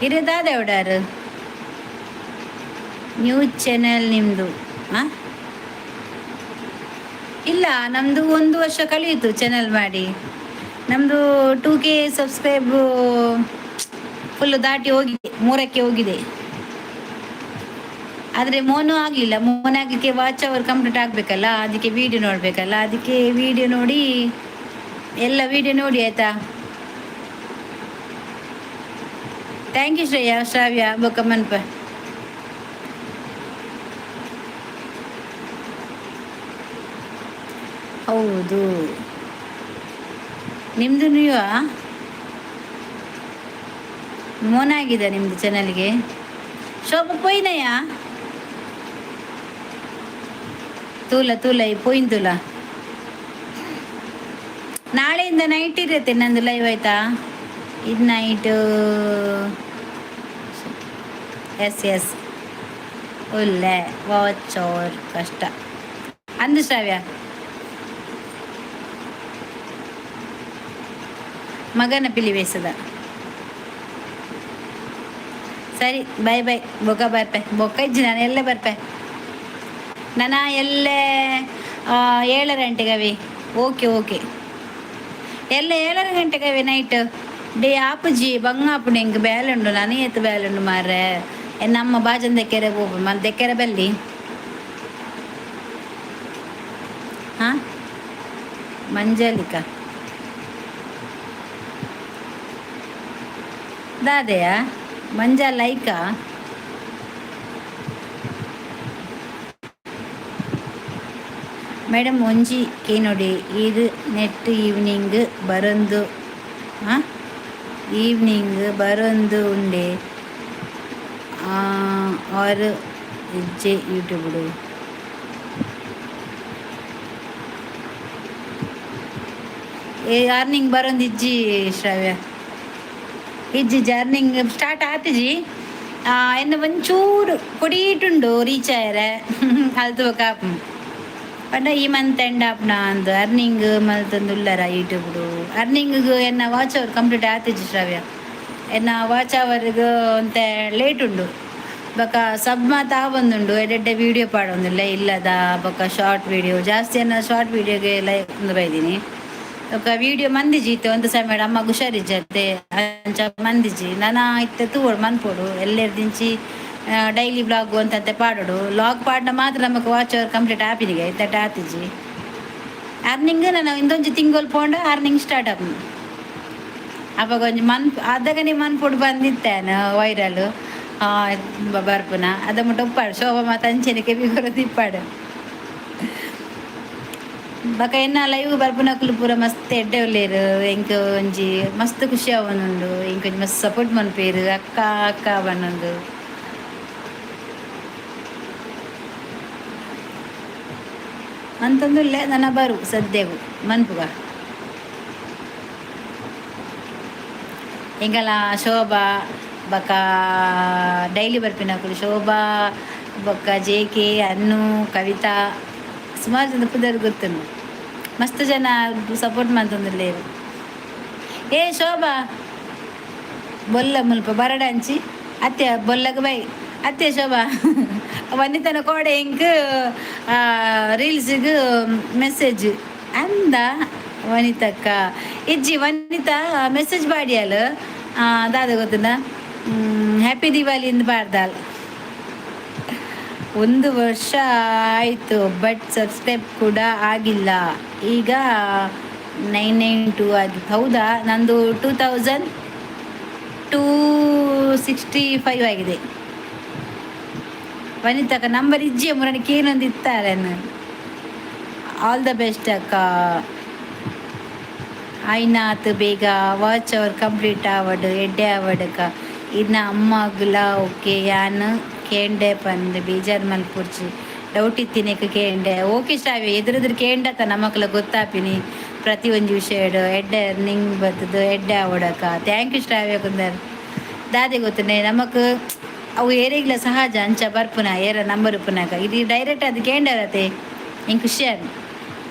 Speaker 1: ಇರೆ ದಾದ ಎವಡಾರು? ನ್ಯೂಸ್ ಚಾನೆಲ್ ನಿಮ್ಮದು? ಹಾಂ, ಇಲ್ಲ, ನಮ್ಮದು ಒಂದು ವರ್ಷ ಕಳೆಯಿತು ಚಾನೆಲ್ ಮಾಡಿ. ನಮ್ಮದು 2K subscribe full ದಾಟಿ ಹೋಗಿದೆ, 3ಕ್ಕೆ ಹೋಗಿದೆ. ಆದರೆ ಮೋನು ಆಗಲಿಲ್ಲ. ಮೋನ್ ಆಗಲಿಕ್ಕೆ ವಾಚ್ ಅವರ್ ಕಂಪ್ಲೀಟ್ ಆಗಬೇಕಲ್ಲ, ಅದಕ್ಕೆ ವೀಡಿಯೋ ನೋಡಬೇಕಲ್ಲ, ಅದಕ್ಕೆ ವೀಡಿಯೋ ನೋಡಿ, ಎಲ್ಲ ವೀಡಿಯೋ ನೋಡಿ, ಆಯಿತಾ? Thank you Shreya, ಶ್ರಾವ್ಯ, ಬೊಕ್ಕ ಮನ್ಪ. ಹೌದು, ನಿಮ್ಮದು ನೀವಾ ಮೋನ್ ಆಗಿದೆ ನಿಮ್ಮದು ಚಾನಲ್ಗೆ. ಶೋಭ ಪೋಯಿನಯ್ಯ? ತೂಲ ತೂಲ ಪೋಯಿನ್ ತೂಲ. ನಾಳೆಯಿಂದ ನೈಟ್ ಇರುತ್ತೆ ನಂದು ಲೈವ್, ಆಯ್ತಾ? ಇದು ನೈಟು. ಎಸ್ ಎಸ್, ಒಳ್ಳೆ ವಾಚ್ ಅವ್ರ ಕಷ್ಟ ಅಂದು ಶ್ರಾವ್ಯ. ಮಗನ ಪಿಲಿ ಬೇಸದ. ಸರಿ, ಬಾಯ್ ಬಾಯ್, ಬೊಕ್ಕ ಬರ್ಪೆ. ಬೊಕ್ಕ ಇಜ್ಜಿ, ನಾನು ಎಲ್ಲೇ ಬರ್ಪೆ. ನಾನು ಎಲ್ಲೇ 7 ಗಂಟೆಗವಿ. ಓಕೆ ಓಕೆ, ಎಲ್ಲ 7 ಗಂಟೆಗವಿ ನೈಟ್. ಡೇ ಆಪುಜಿ ಬಂಗ ಆಪುಂಡು ಎಂಕ್ ಬೇಲೆ ಉಂಡು. ನನ ಏತ್ ಬೇಲೆ ಉಂಡು ಮಾರ್ರೆ. ಎನ್ನ ಬಾಜನ್ ದೆಕ್ಕೆರೆ ಪೋಪು ಮನ್ ದೆಕ್ಕೆರೆ ಬಲ್ಲಿ. ಹಾಂ, ಮಂಜಲಿಕಾ ದಾದೆಯಾ ಮಂಜ ಲೈಕಾ? ಮೇಡಮ್, ಒಂಜಿ ಕೇನೊಡಿ, ಈರ್ ನೆಟ್ ಈವ್ನಿಂಗ್ ಬರೊಂದು, ಹಾಂ, ಈವ್ನಿಂಗ್ ಬರೊಂದು ಉಂಡೆ ಆರ್ ಇಜ್ಜೆ ಯೂಟ್ಯೂಬ್ಡು? ಏ, ಅರ್ನಿಂಗ್ ಬರೊಂದು ಇಜ್ಜಿ ಶ್ರಾವ್ಯ, ಇಜ್ಜಿ. ಅರ್ನಿಂಗ್ ಸ್ಟಾರ್ಟ್ ಆತಿಜಿ. ಎನ್ನ ಒಂಚೂರು ಕೊಡೀಟುಂಡು ರೀಚ್ ಆಯರೆ ಅಲ್ತು ಬೊಕ ಪಂಡ ಈ ಮಂತ್ ಎಂಡ್ ಆಪುನ ಅಂದ್. ಅರ್ನಿಂಗ್ ಮಲ್ತೊಂದುಲ್ಲರ ಯೂಟ್ಯೂಬ್ಡು. ಅರ್ನಿಂಗ್ ಎನ್ನ ವಾಚ್ ಅವರ್ ಕಂಪ್ಲೀಟ್ ಆತಿಜಿ ಶ್ರಾವ್ಯ. ಎನ್ನ ವಾಚ್ ಅವರ್ಗ್ ಒಂತೆ ಲೇಟ್ ಉಂಡು. ಬೊಕ ಸಬ್ ಮಾತ ಆವೊಂದುಂಡು. ಎಡ್ಡೆಡ್ಡೆ ವೀಡಿಯೋ ಪಾಡೊಂದುಲ್ಲೆ ಇಲ್ಲದ. ಬೊಕ ಶಾರ್ಟ್ ವೀಡಿಯೋ ಜಾಸ್ತಿ. ಎನ್ನ ಶಾರ್ಟ್ ವೀಡಿಯೋಗೆ ಲೈಕ್ ಬೈದಿನಿ. ಬೊಕ ವೀಡಿಯೋ ಮಂದಿಜಿ ಇತ್ತೆ. ಒಂತೆ ಸಮಯ ಅಮ್ಮ ಹುಷಾರಿಜ್ಜತ್ತೆ, ಅಂಚ ಮಂದಿಜಿ. ನನ ಇತ್ತೆ ತೂವೊಡು, ಮನ್ಪೊಡು. ಎಲ್ಲೆರ್ದಿಂಚಿ ಡೈಲಿ ವ್ಲಾಗ್ ಅಂತಂತೆ ಪಾಡೊಡು. ವ್ಲಾಗ್ ಪಾಡ್ನ ಮಾತ್ರ ನಮಕ್ ವಾಚ್ ಅವರ್ ಕಂಪ್ಲೀಟ್ ಆಪಿನಿಗೆ. ಇತ್ತಟ ಆತಿಜಿ ಅರ್ನಿಂಗ್. ನಾನು ಇಂದೊಂಜಿ ತಿಂಗೊಲು ಪೋಂಡ ಅರ್ನಿಂಗ್ ಸ್ಟಾರ್ಟ್ ಆಪುಂಡು. ಅಪಗ ಒಂಜಿ ಮನ್ ಅದಗನೆ ಮನ್ಪೊಡು ಬಂದಿತ್ತೇನ ವೈರಲ್ ಬರ್ಪುನ ಅದ ಮುಟ್ಟ ಉಪ್ಪಾಡು. ಶೋಭಾ ಮಾತ ಅಂಚೆನೆ ಕೆಬಿ ಕೊರದು ಇಪ್ಪಾಡು. ಬೊಕ ಎನ್ನ ಲೈವ್ ಬರ್ಪುನಕುಲು ಪೂರ ಮಸ್ತ್ ಎಡ್ಡೆ ಉಲ್ಲೆರ್. ಎಂಕ್ ಒಂಜಿ ಮಸ್ತ್ ಖುಷಿ ಆವೊಂದುಂಡು. ಎಂಕ್ ಒಂಜಿ ಮಸ್ತ್ ಸಪೋರ್ಟ್ ಮನ್ಪುವೆರ್, ಅಕ್ಕ ಅಕ್ಕ ಪನ್ನೊಂದು. ಅಂತಂದುಲ್ಲೆ. ನನ ಬರು ಸದ್ಯಗು ಮನ್ಪುಗ. ಎಂಕಲ ಶೋಭಾ ಬೊಕ ಡೈಲಿ ಬರ್ಪಿನಕುಲು ಶೋಭಾ ಬೊಕ್ಕ ಜೆ ಕೆ, ಅನ್ನು, ಕವಿತಾ, ಸುಮಾರು ಜನ ಪುದರ್ ಗೊತ್ತುಂಡು. ಮಸ್ತ್ ಜನ ಸಪೋರ್ಟ್ ಮಂತೊಂದುಲ್ಲೆರ್. ಏ ಶೋಭಾ, ಬೊಲ್ಲ ಮುಲ್ಪ ಬರಡಂಚಿ ಅತ್ತೆ ಬೊಲ್ಲಗ ಬೈ ಅತ್ತೆ. ಶೋಭಾ, ವನಿತನ ಕೋಡೆ ಎಂಕ್ ರೀಲ್ಸ್ಗ್ ಮೆಸೇಜ್ ಅಂದ ವನಿತಕ್ಕ. ಇಜ್ಜಿ, ವನಿತಾ ಮೆಸೇಜ್ ಪಾಡ್ಯಾಲ್. ದಾದ ಗೊತ್ತುಂಡ? ಹ್ಯಾಪಿ ದಿವಾಲಿ ಇಂದ್ ಪಾಡ್ದಾಲ್. ಒಂದು ವರ್ಷ ಆಯಿತು, ಬಟ್ ಸಬ್ಸ್ಕ್ರೈಬ್ ಕೂಡ ಆಗಿಲ್ಲ. ಈಗ 992 ಆಗಿತ್ತು. ಹೌದಾ? ನಂದು 2265 ಆಗಿದೆ. ವನಿತಕ್ಕ ನಂಬರ್ ಇಜ್ಜಿ ಮುರಣಿಕೆ ಏನೊಂದು ಇತ್ತಾರೆ. ಆಲ್ the best ಅಕ್ಕ. ಆಯ್ನಾತ್ ಬೇಗ ವಾಚ್ ಅವರ್ ಕಂಪ್ಲೀಟ್ ಆವಡ್, ಎಡ್ಡೆ ಆವಡಕ್ಕ. ಇನ್ನ ಅಮ್ಮಗ್ಲ ಓಕೆ. ಯಾನ್ ಕೇಂಡೆ ಪಂದ್ ಬೇಜಾರ್ ಮಲ್ಪೊಡ್ಚಿ, ಡೌಟ್ ಇತ್ತಿನೆಕ್ ಕೇಂಡೆ. ಓಕೆ ಶ್ರಾವ್ಯ, ಎದುರೆದುರು ಕೇಂಡತ ನಮಕ್ಲ ಗೊತ್ತಾಪಿನಿ ಪ್ರತಿ ಒಂಜಿ ವಿಷಯಡ್. ಎಡ್ಡೆ ಅರ್ನಿಂಗ್ ಬತ್ತದು, ಎಡ್ಡೆ ಆವಡಕ್ಕ. Thank you ಶ್ರಾವ್ಯ ಕುಂದರ್. ದಾದೆ ಗೊತ್ತುಂಡೆ, ನಮಕ್ ಅವು ಏರೆಗ್ಲ ಸಹಜ ಅಂಚ ಬರ್ಪುನ. ಏರ ನಂಬರ್ ಉಪ್ಪುನಾಗ ಇದು ಡೈರೆಕ್ಟ್ ಅದು ಕೇಂಡರತೆ, ಎಂಕ್ ಖುಷಿ ಆಂಡ್.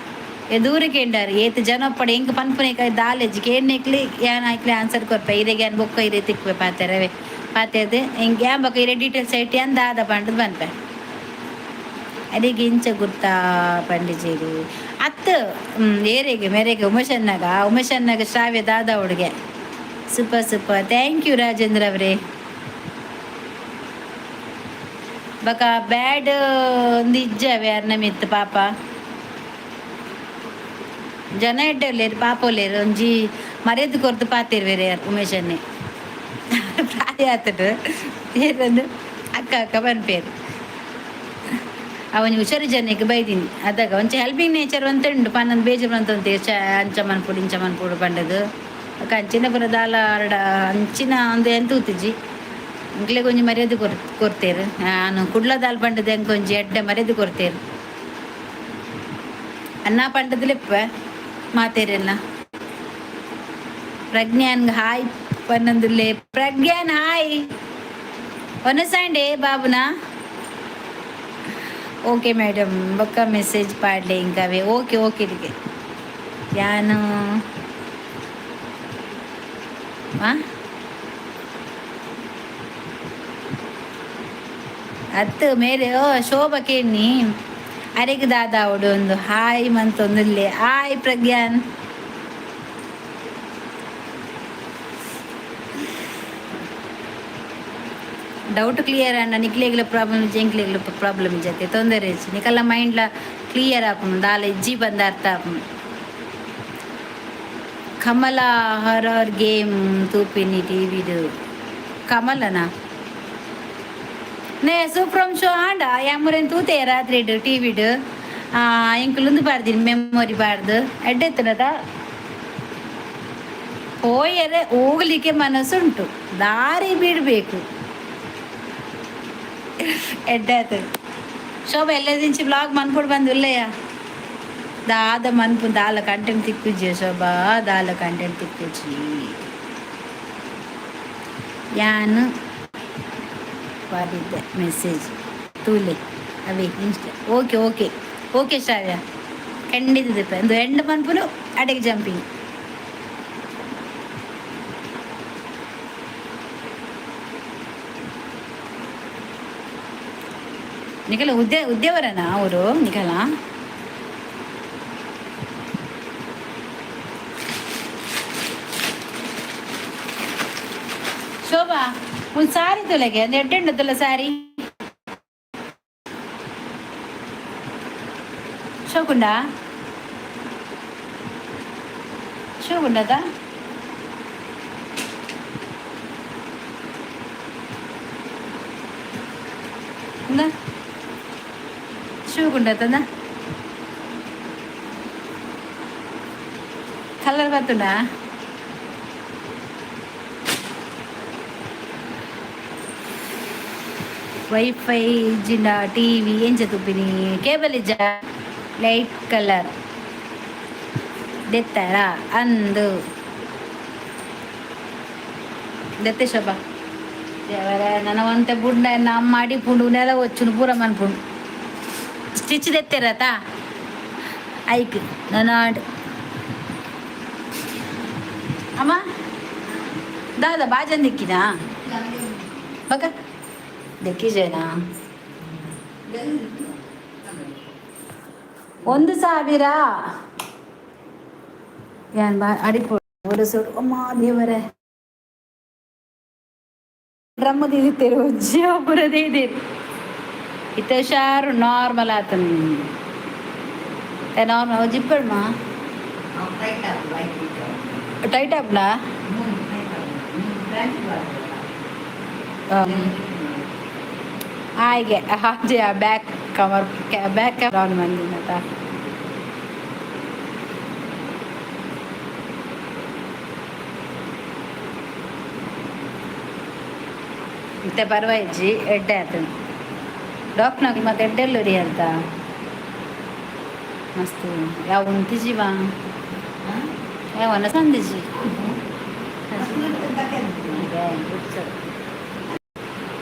Speaker 1: ದೂರ ಕೇಂಡಾರ್ ಏತ್ ಜನ ಉಪ್ಪಡ್, ಎಂಕ್ ಪನ್ಪುನೆಕ್ ದಾಲೆಜ್ ಕೇಂಡ್ನೆಕ್ಲೆ ಯಾನ್ ಐಕ್ಲೆ ಆನ್ಸರ್ ಕೊರ್ಪೆ. ಇರೆಗ್ ಯಾನ್ ಬೊಕ್ಕ ಇರೆ ತಿಕ್ಕುವೆ ಪಾತೆರವೆ ಪಾತೆರ್ದ್. ಎಂಕ್ ಯಾನ್ ಬೊಕ್ಕ ಇರೆ ಡೀಟೇಲ್ಸ್ ಐಟ್ ಯಾನ್ ದಾದ ಪಂಡ್ದ್ ಪನ್ಪೆ. ಅರೆಗ್ ಎಂಚ ಗುರ್ತಾ ಪಂಡಿಜೆರ್ ಅತ್ತ್? ಏರೆಗ್ ಮೇರೆಗ್? ಉಮೇಶಣ್ಣಗ? ಉಮೇಶಣ್ಣಗ ಶ್ರಾವ್ಯ ದಾದ ಹುಡುಗೆ. Super super, thank you Rajendra ಅವರೇ. ಬೊಕ ಬ್ಯಾಡ್ ಒಂದು ಇಜ್ಜವೆ ಅರ್ನ ಮಿತ್ತ್ ಪಾಪ. ಜನ ಎಡ್ಡೆ ಉಲ್ಲೆರ್, ಪಾಪ ಉಲ್ಲೆರ್. ಒಂಜಿ ಮರ್ಯಾದೆ ಕೊರ್ದು ಪಾತೆರ್ವೆರ್ ಯಾರ್ ಉಮೇಶನ್ನೇ. ಪ್ರಾಯ ಆತುಂಡು, ಏರಂದು ಅಕ್ಕ ಅಕ್ಕ ಪನ್ಪೆರ್. ಅವನಿ ಹುಷಾರು ಜನಕ್ಕೆ ಬೈದಿನಿ ಅದಾಗ. ಒಂಚ ಹೆಲ್ಪಿಂಗ್ ನೇಚರ್ ಒಂತೆ ಉಂಡು. ಪನ್ನೊಂದು ಬೇಜಾರ್ ಮಂತೊಂತೆ ಅಂಚ ಮನ್ಪೊಡು, ಇಂಚ ಮನ್ಪೊಡು ಪಂಡದು. ಬೊಕ ಅಂಚಿನ ಪೂರ ದಾಲ ಅರಡ ಅಂಚಿನ ಒಂದು ಎಂತ ತೂತಿಜಿ. ಎಂಕ್ಲೆಗ್ ಒಂಜಿ ಮರ್ಯಾದೆ ಕೊರ್ತೇರು. ಯಾನ್ ಕುಡ್ಲ ದಾಲ್ ಪಂಡದು ಎಂಕ್ ಒಂಜಿ ಎಡ್ಡೆ ಮರ್ಯಾದೆ ಕೊರ್ತೇರು. ಅನ್ನ ಪಂಡದ್ಲೆಪ್ಪ ಮಾತೇರೆಲ್ಲ. ಪ್ರಜ್ಞಾನ್ ಹಾಯ್ ಪನ್ನೊಂದುಲ್ಲೆ. ಪ್ರಜ್ಞಾನ್ ಹಾಯ್. ಒನಸಾಂಡೆ ಬಾಬುನಾ? ಓಕೆ ಮೇಡಮ್, ಬೊಕ್ಕ ಮೆಸೇಜ್ ಪಾಡ್ಲೆ ಇಂಕವೆ. ಓಕೆ ಓಕೆ ರಿಗೆ ಯಾನು ಅತ್ತು ಮೇರೆ. ಓ ಶೋಭಾ ಕೇಣ್ಣಿ, ಅರೆಗ್ ದಾದ ಅವಡು ಒಂದು ಹಾಯ್ ಮಂತೊಂದುಲ್ಲೆ. ಹಾಯ್ ಪ್ರಜ್ಞಾನ್. ಡೌಟ್ ಕ್ಲಿಯರ್ ಆಂಡ ನಿಕ್ಲೆಗ್ಲ ಪ್ರಾಬ್ಲಮ್ ಇಜ್ಜಿ, ಎಂಕ್ಲೆಗ್ಲ ಪ್ರಾಬ್ಲಮ್ ಇಜ್ಜತೆ, ತೊಂದರೆ ಇಜ್ಜಿ. ನಿಕಲ್ಲ ಮೈಂಡ್ಲ ಕ್ಲಿಯರ್ ಆಪುಂಡು, ದಾಲ ಇಜ್ಜಿ ಬಂದ ಅರ್ಥ ಆಪುಂಡು. ಕಮಲ ಹರರ್ ಗೇಮ್ ತೂಪಿನಿ ಟಿವಿಡು ಕಮಲನ ನೇ ಸೂಪ್ರಮ್ ಶೋ ಆಂಡ ಯಾಮುರೇನ್ ತೂತೆ ರಾತ್ರಿ ಟಿವಿಡ್. ಎಂಕುಲುಂದು ಪಾಡ್ದಿನಿ, ಮೆಮೊರಿ ಪಾಡ್ದು ಎಡ್ಡೆತ್ತನದ ಪೋಯರೆ ಹೋಗ್ಲಿಕ್ಕೆ ಮನಸ್ಸುಂಟು, ದಾರಿ ಬಿಡಬೇಕು. ಎಡ್ಡೆ ಆಯ್ತು ಶೋಭಾ. ಎಲ್ಲದಿಂಚಿ ಬ್ಲಾಗ್ ಮನ್ಪುಡು ಬಂದು ಇಲ್ಲಯ್ಯ. ದಾದ ಮನ್ಪು, ದಾಲ ಕಂಟೆಂಟ್ ತಿಕ್ಕುಜಿ ಶೋಭಾ, ದಾಲ ಕಂಟೆಂಟ್ ತಿಕ್ಕುಜಿ. ಯಾನು ಪಾಡಿದ್ದೆ ಮೆಸೇಜ್ ತೂಲೆ ಅವೇ ಇನ್ಸ್ಟಾ. ಓಕೆ ಓಕೆ ಓಕೆ ಶ್ರಾವ್ಯ, ಖಂಡಿತ. ಒಂದು ಎಂಡ್ ಮನ್ಪುನು ಅಡೆಗೆ ಜಂಪಿಂಗ್. ನಿಕಲ ಉದ್ಯವರನಾ ಅವರು ನಿಕಲ? ಶೋಭಾ, ಒಂದು ಸಾರಿ ತೊಲೆಗೆ ಒಂದು ಎಡ್ಡೆಂಡದಲ್ಲ ಸಾರಿ ಶೋಕುಂಡ ಶೋಕುಂಡದ ಶೋಕುಂಡತನ ಕಲರ್ ಬತ್ತುಂಡ. ವೈಫೈ ಇಜ್ಜಿಂಡ ಟಿವಿ ಎಂಚ ತುಪ್ಪಿನಿ? ಕೇಬಲ್ ಇಜ್ಜ? ಲೈಟ್ ಕಲರ್ ದೆತ್ತಾರ ಅಂದು ದೆತ್ತೆ ಶೋಭಾ. ದೇವರ ನನ್ನ ಒಂತೆ ಬುಂಡ ನಮ್ಮ ಮಾಡಿ ಪುಂಡು ನೆಲ ಒಚ್ಚುನು ಪೂರ ಮನ್ಪುಂಡು. ಸ್ಟಿಚ್ ದೆತ್ತೆರತ ಐಕ್ ನನ್ನ ಅಮ್ಮ ದಾದ ಬಾಜನ್ ದಿಕ್ಕಿನಾ ಬಕ ದೆಕ್ಕಿಜೇನಾ? 1000 ಯಾನ್ ಬಾ ಅಡಿಪೋ ಸುಡು. ಅಮ್ಮ ದೇವರೇ, ಡ್ರಮ್ ದೀದಿತ್ತೇರು ಪೂರ ದೀದಿರು. ಇತ್ತ ಹುಷಾರು, ನಾರ್ಮಲ್ ಆತನ, ನಾರ್ಮಲ್ ಜಿಪ್ಪಡ್ಮ ಟೈಟ್ ಆಪ್ಲ. ಹಾಗೆ ಹಾಗೆ back cover, back cover on ಬಂದಿನತ. ಮತ್ತೆ ಪರ್ವಾಯಿಜ್ಜಿ, ಎಡ್ಡೆ ಆತು. ಡಾಕ್ಟ್ನಾಗ ಮತ್ತೆ ಎಡ್ಡೆಲ್ಲುರಿ ಅಂತ ಮಸ್ತ್. ಯಾವ ಉಂತಿಜಿ ಬಾ, ಯಾವ ಸಂದಿಜಿ.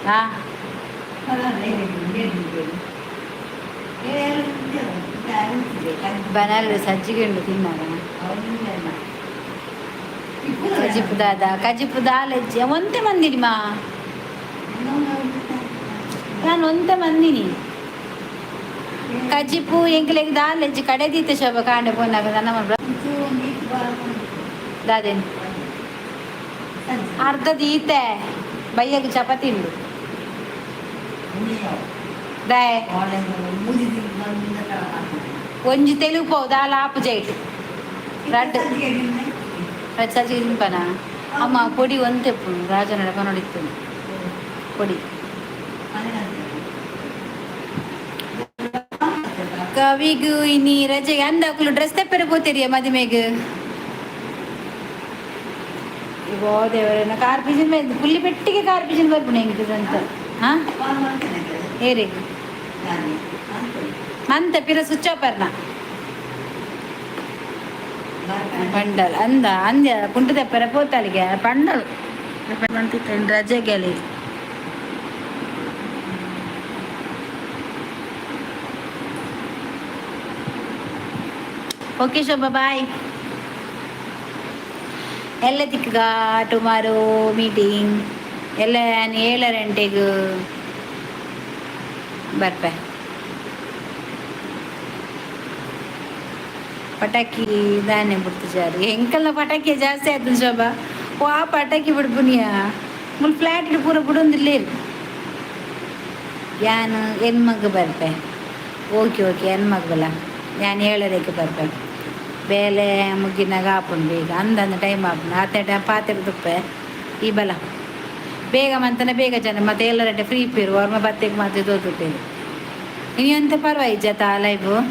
Speaker 1: ಹಾ, ಬನಾಲ ಸಜ್ಜಿಗೆ ಉಂಡು ತಿನ್ನಾರ. ಕಜಿಪು ದಾದ, ಕಜಿಪು ದಾಲೆಜ್ಜಿ. ಒಂತೆ ಮಂದಿನಿ ಮಾ, ನಾನು ಒಂತೆ ಮಂದಿನಿ. ಕಜಿಪು ಎಂಕ್ಲೆಗ್ ದಾಲೆಜ್ಜಿ ಕಡೆ ದೀತೆ ಶೋಭ ಕಾಂಡೆ ಪೋನಾಗ ನನ್ನ ದಾದೇನು ಅರ್ಧ ದೀತೆ. ಬಯ್ಯಗೆ ಚಪಾತಿ ಉಂಡು ದಾಯೆ ಒಂಜಿ ತೆಲುಗು ಪೋ ದಾಲ ಆಪು ಜೈಟ್ ರಡ್ಡ್ ಸಜ್ಜಿಗೆ ತಿನ್ಪನ ಅಮ್ಮ. ಪೊಡಿ ಒಂತೆಪ್ಪು ರಾಜನಡ ಕನ್ನಡಿತ್ತು ಪೊಡಿ. ಕವಿಗು ಇನಿ ರಜೆಗೆ ಅಂದಾಕ್ಲು ಡ್ರೆಸ್ ತೆಪ್ಪರೆ ಪೋತಿರಿಯ ಮದಿಮೆಗ್. ಇಗೋ ದೇವರನ್ನ ಕಾರ್ ಪಿಜಿನ್ ಪುಲ್ಲಿ ಪೆಟ್ಟಿಗೆ ಕಾರ್ ಪಿಜಿನ್ ಬರ್ಪುಣೆ ಎಂಕ್ ಅಂತ. ಹಾ, ಏರಿಗೆ ಮಂತ ಪಿರ ಸ್ವಿಚ್ ಆಫ್ ಅರ್ನ ಪಂಡಲ್ ಅಂದ ಅಂದ್ಯ ಕುಂಟು ತೆಪ್ಪರೆ ಪೋತಾಲಿಗೆ ಪಂಡಲ್ ರಜೆಗೆ. ಓಕೆ ಶೋಭಾ, ಬಾಯ್. ಎಲ್ಲ ತಿಕ್ಕ ಟುಮಾರೋ ಮೀಟಿಂಗ್ ಎಲ್ಲ 7 ಗಂಟೆಗೆ ಬರ್ಪೆ. ಪಟಾಕಿ ದಾನೆ ಬಿಡ್ತಿಜಾರಿ ಎಂಕಲ್ನ ಪಟಾಕಿ ಜಾಸ್ತಿ ಆಯ್ತು ಶೋಭಾ. ವಾ ಪಟಾಕಿ ಬಿಡ್ಪುನಿಯ ಮುಲ್ ಫ್ಲಾಟ್ ಪೂರ ಬಿಡೊಂದಿಲ್ಲ. ಯಾನ್ ಎನ್ಮಗ್ ಬರ್ಪೆ. ಓಕೆ ಓಕೆ, ಎನ್ಮಗ್ ಬಲ. ಯಾನ್ ಏಳರೆಗ್ ಬರ್ಪೆ. ಬೇಲೆ ಮುಗಿನಾಗ ಆಪುಂಡು ಬೇಗ. ಅಂದಂದು ಟೈಮ್ ಆಪುಂಡು. ಆತೆ ಟೈಮ್ ಪಾತೆರ್ದುಪ್ಪೆ. ಈ ಬಲ ಬೇಗ ಮಂತನ ಬೇಗ ಜನ ಮತ್ತೆ ಎಲ್ಲರಡ್ಡೆ ಫ್ರೀ ಇಪ್ಪೇರು. ವರ್ಮ ಬತ್ತೆಗೆ ಮಾತ್ರ ತೋತುಪ್ಪೇರು. ಇನಿ ಎಂತ ಪರ್ವಾಯಿಜ್ಜ ಲೈವ್.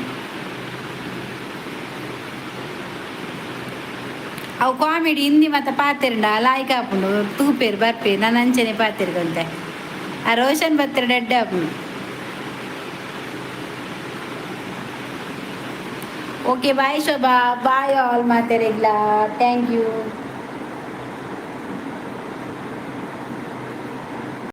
Speaker 1: ಅವು ಕಾಮಿಡಿ ಹಿಂದಿ ಮತ್ತೆ ಪಾತೆರಂಡ ಲಾಯ್ಕ್ ಆಪುಂಡು. ತೂಪೇರು ಬರ್ಪೇರು. ನಾನು ಅಂಚನೆ ಪಾತೆರ್ಗಂತೆ. ಆ ರೋಷನ್ ಬತ್ತರ ಡೆಡ್ ಆಪುಂಡು. Okay, bye Shobha, bye all ಮಾತೆರೆಗ್ಲಾ. Thank you.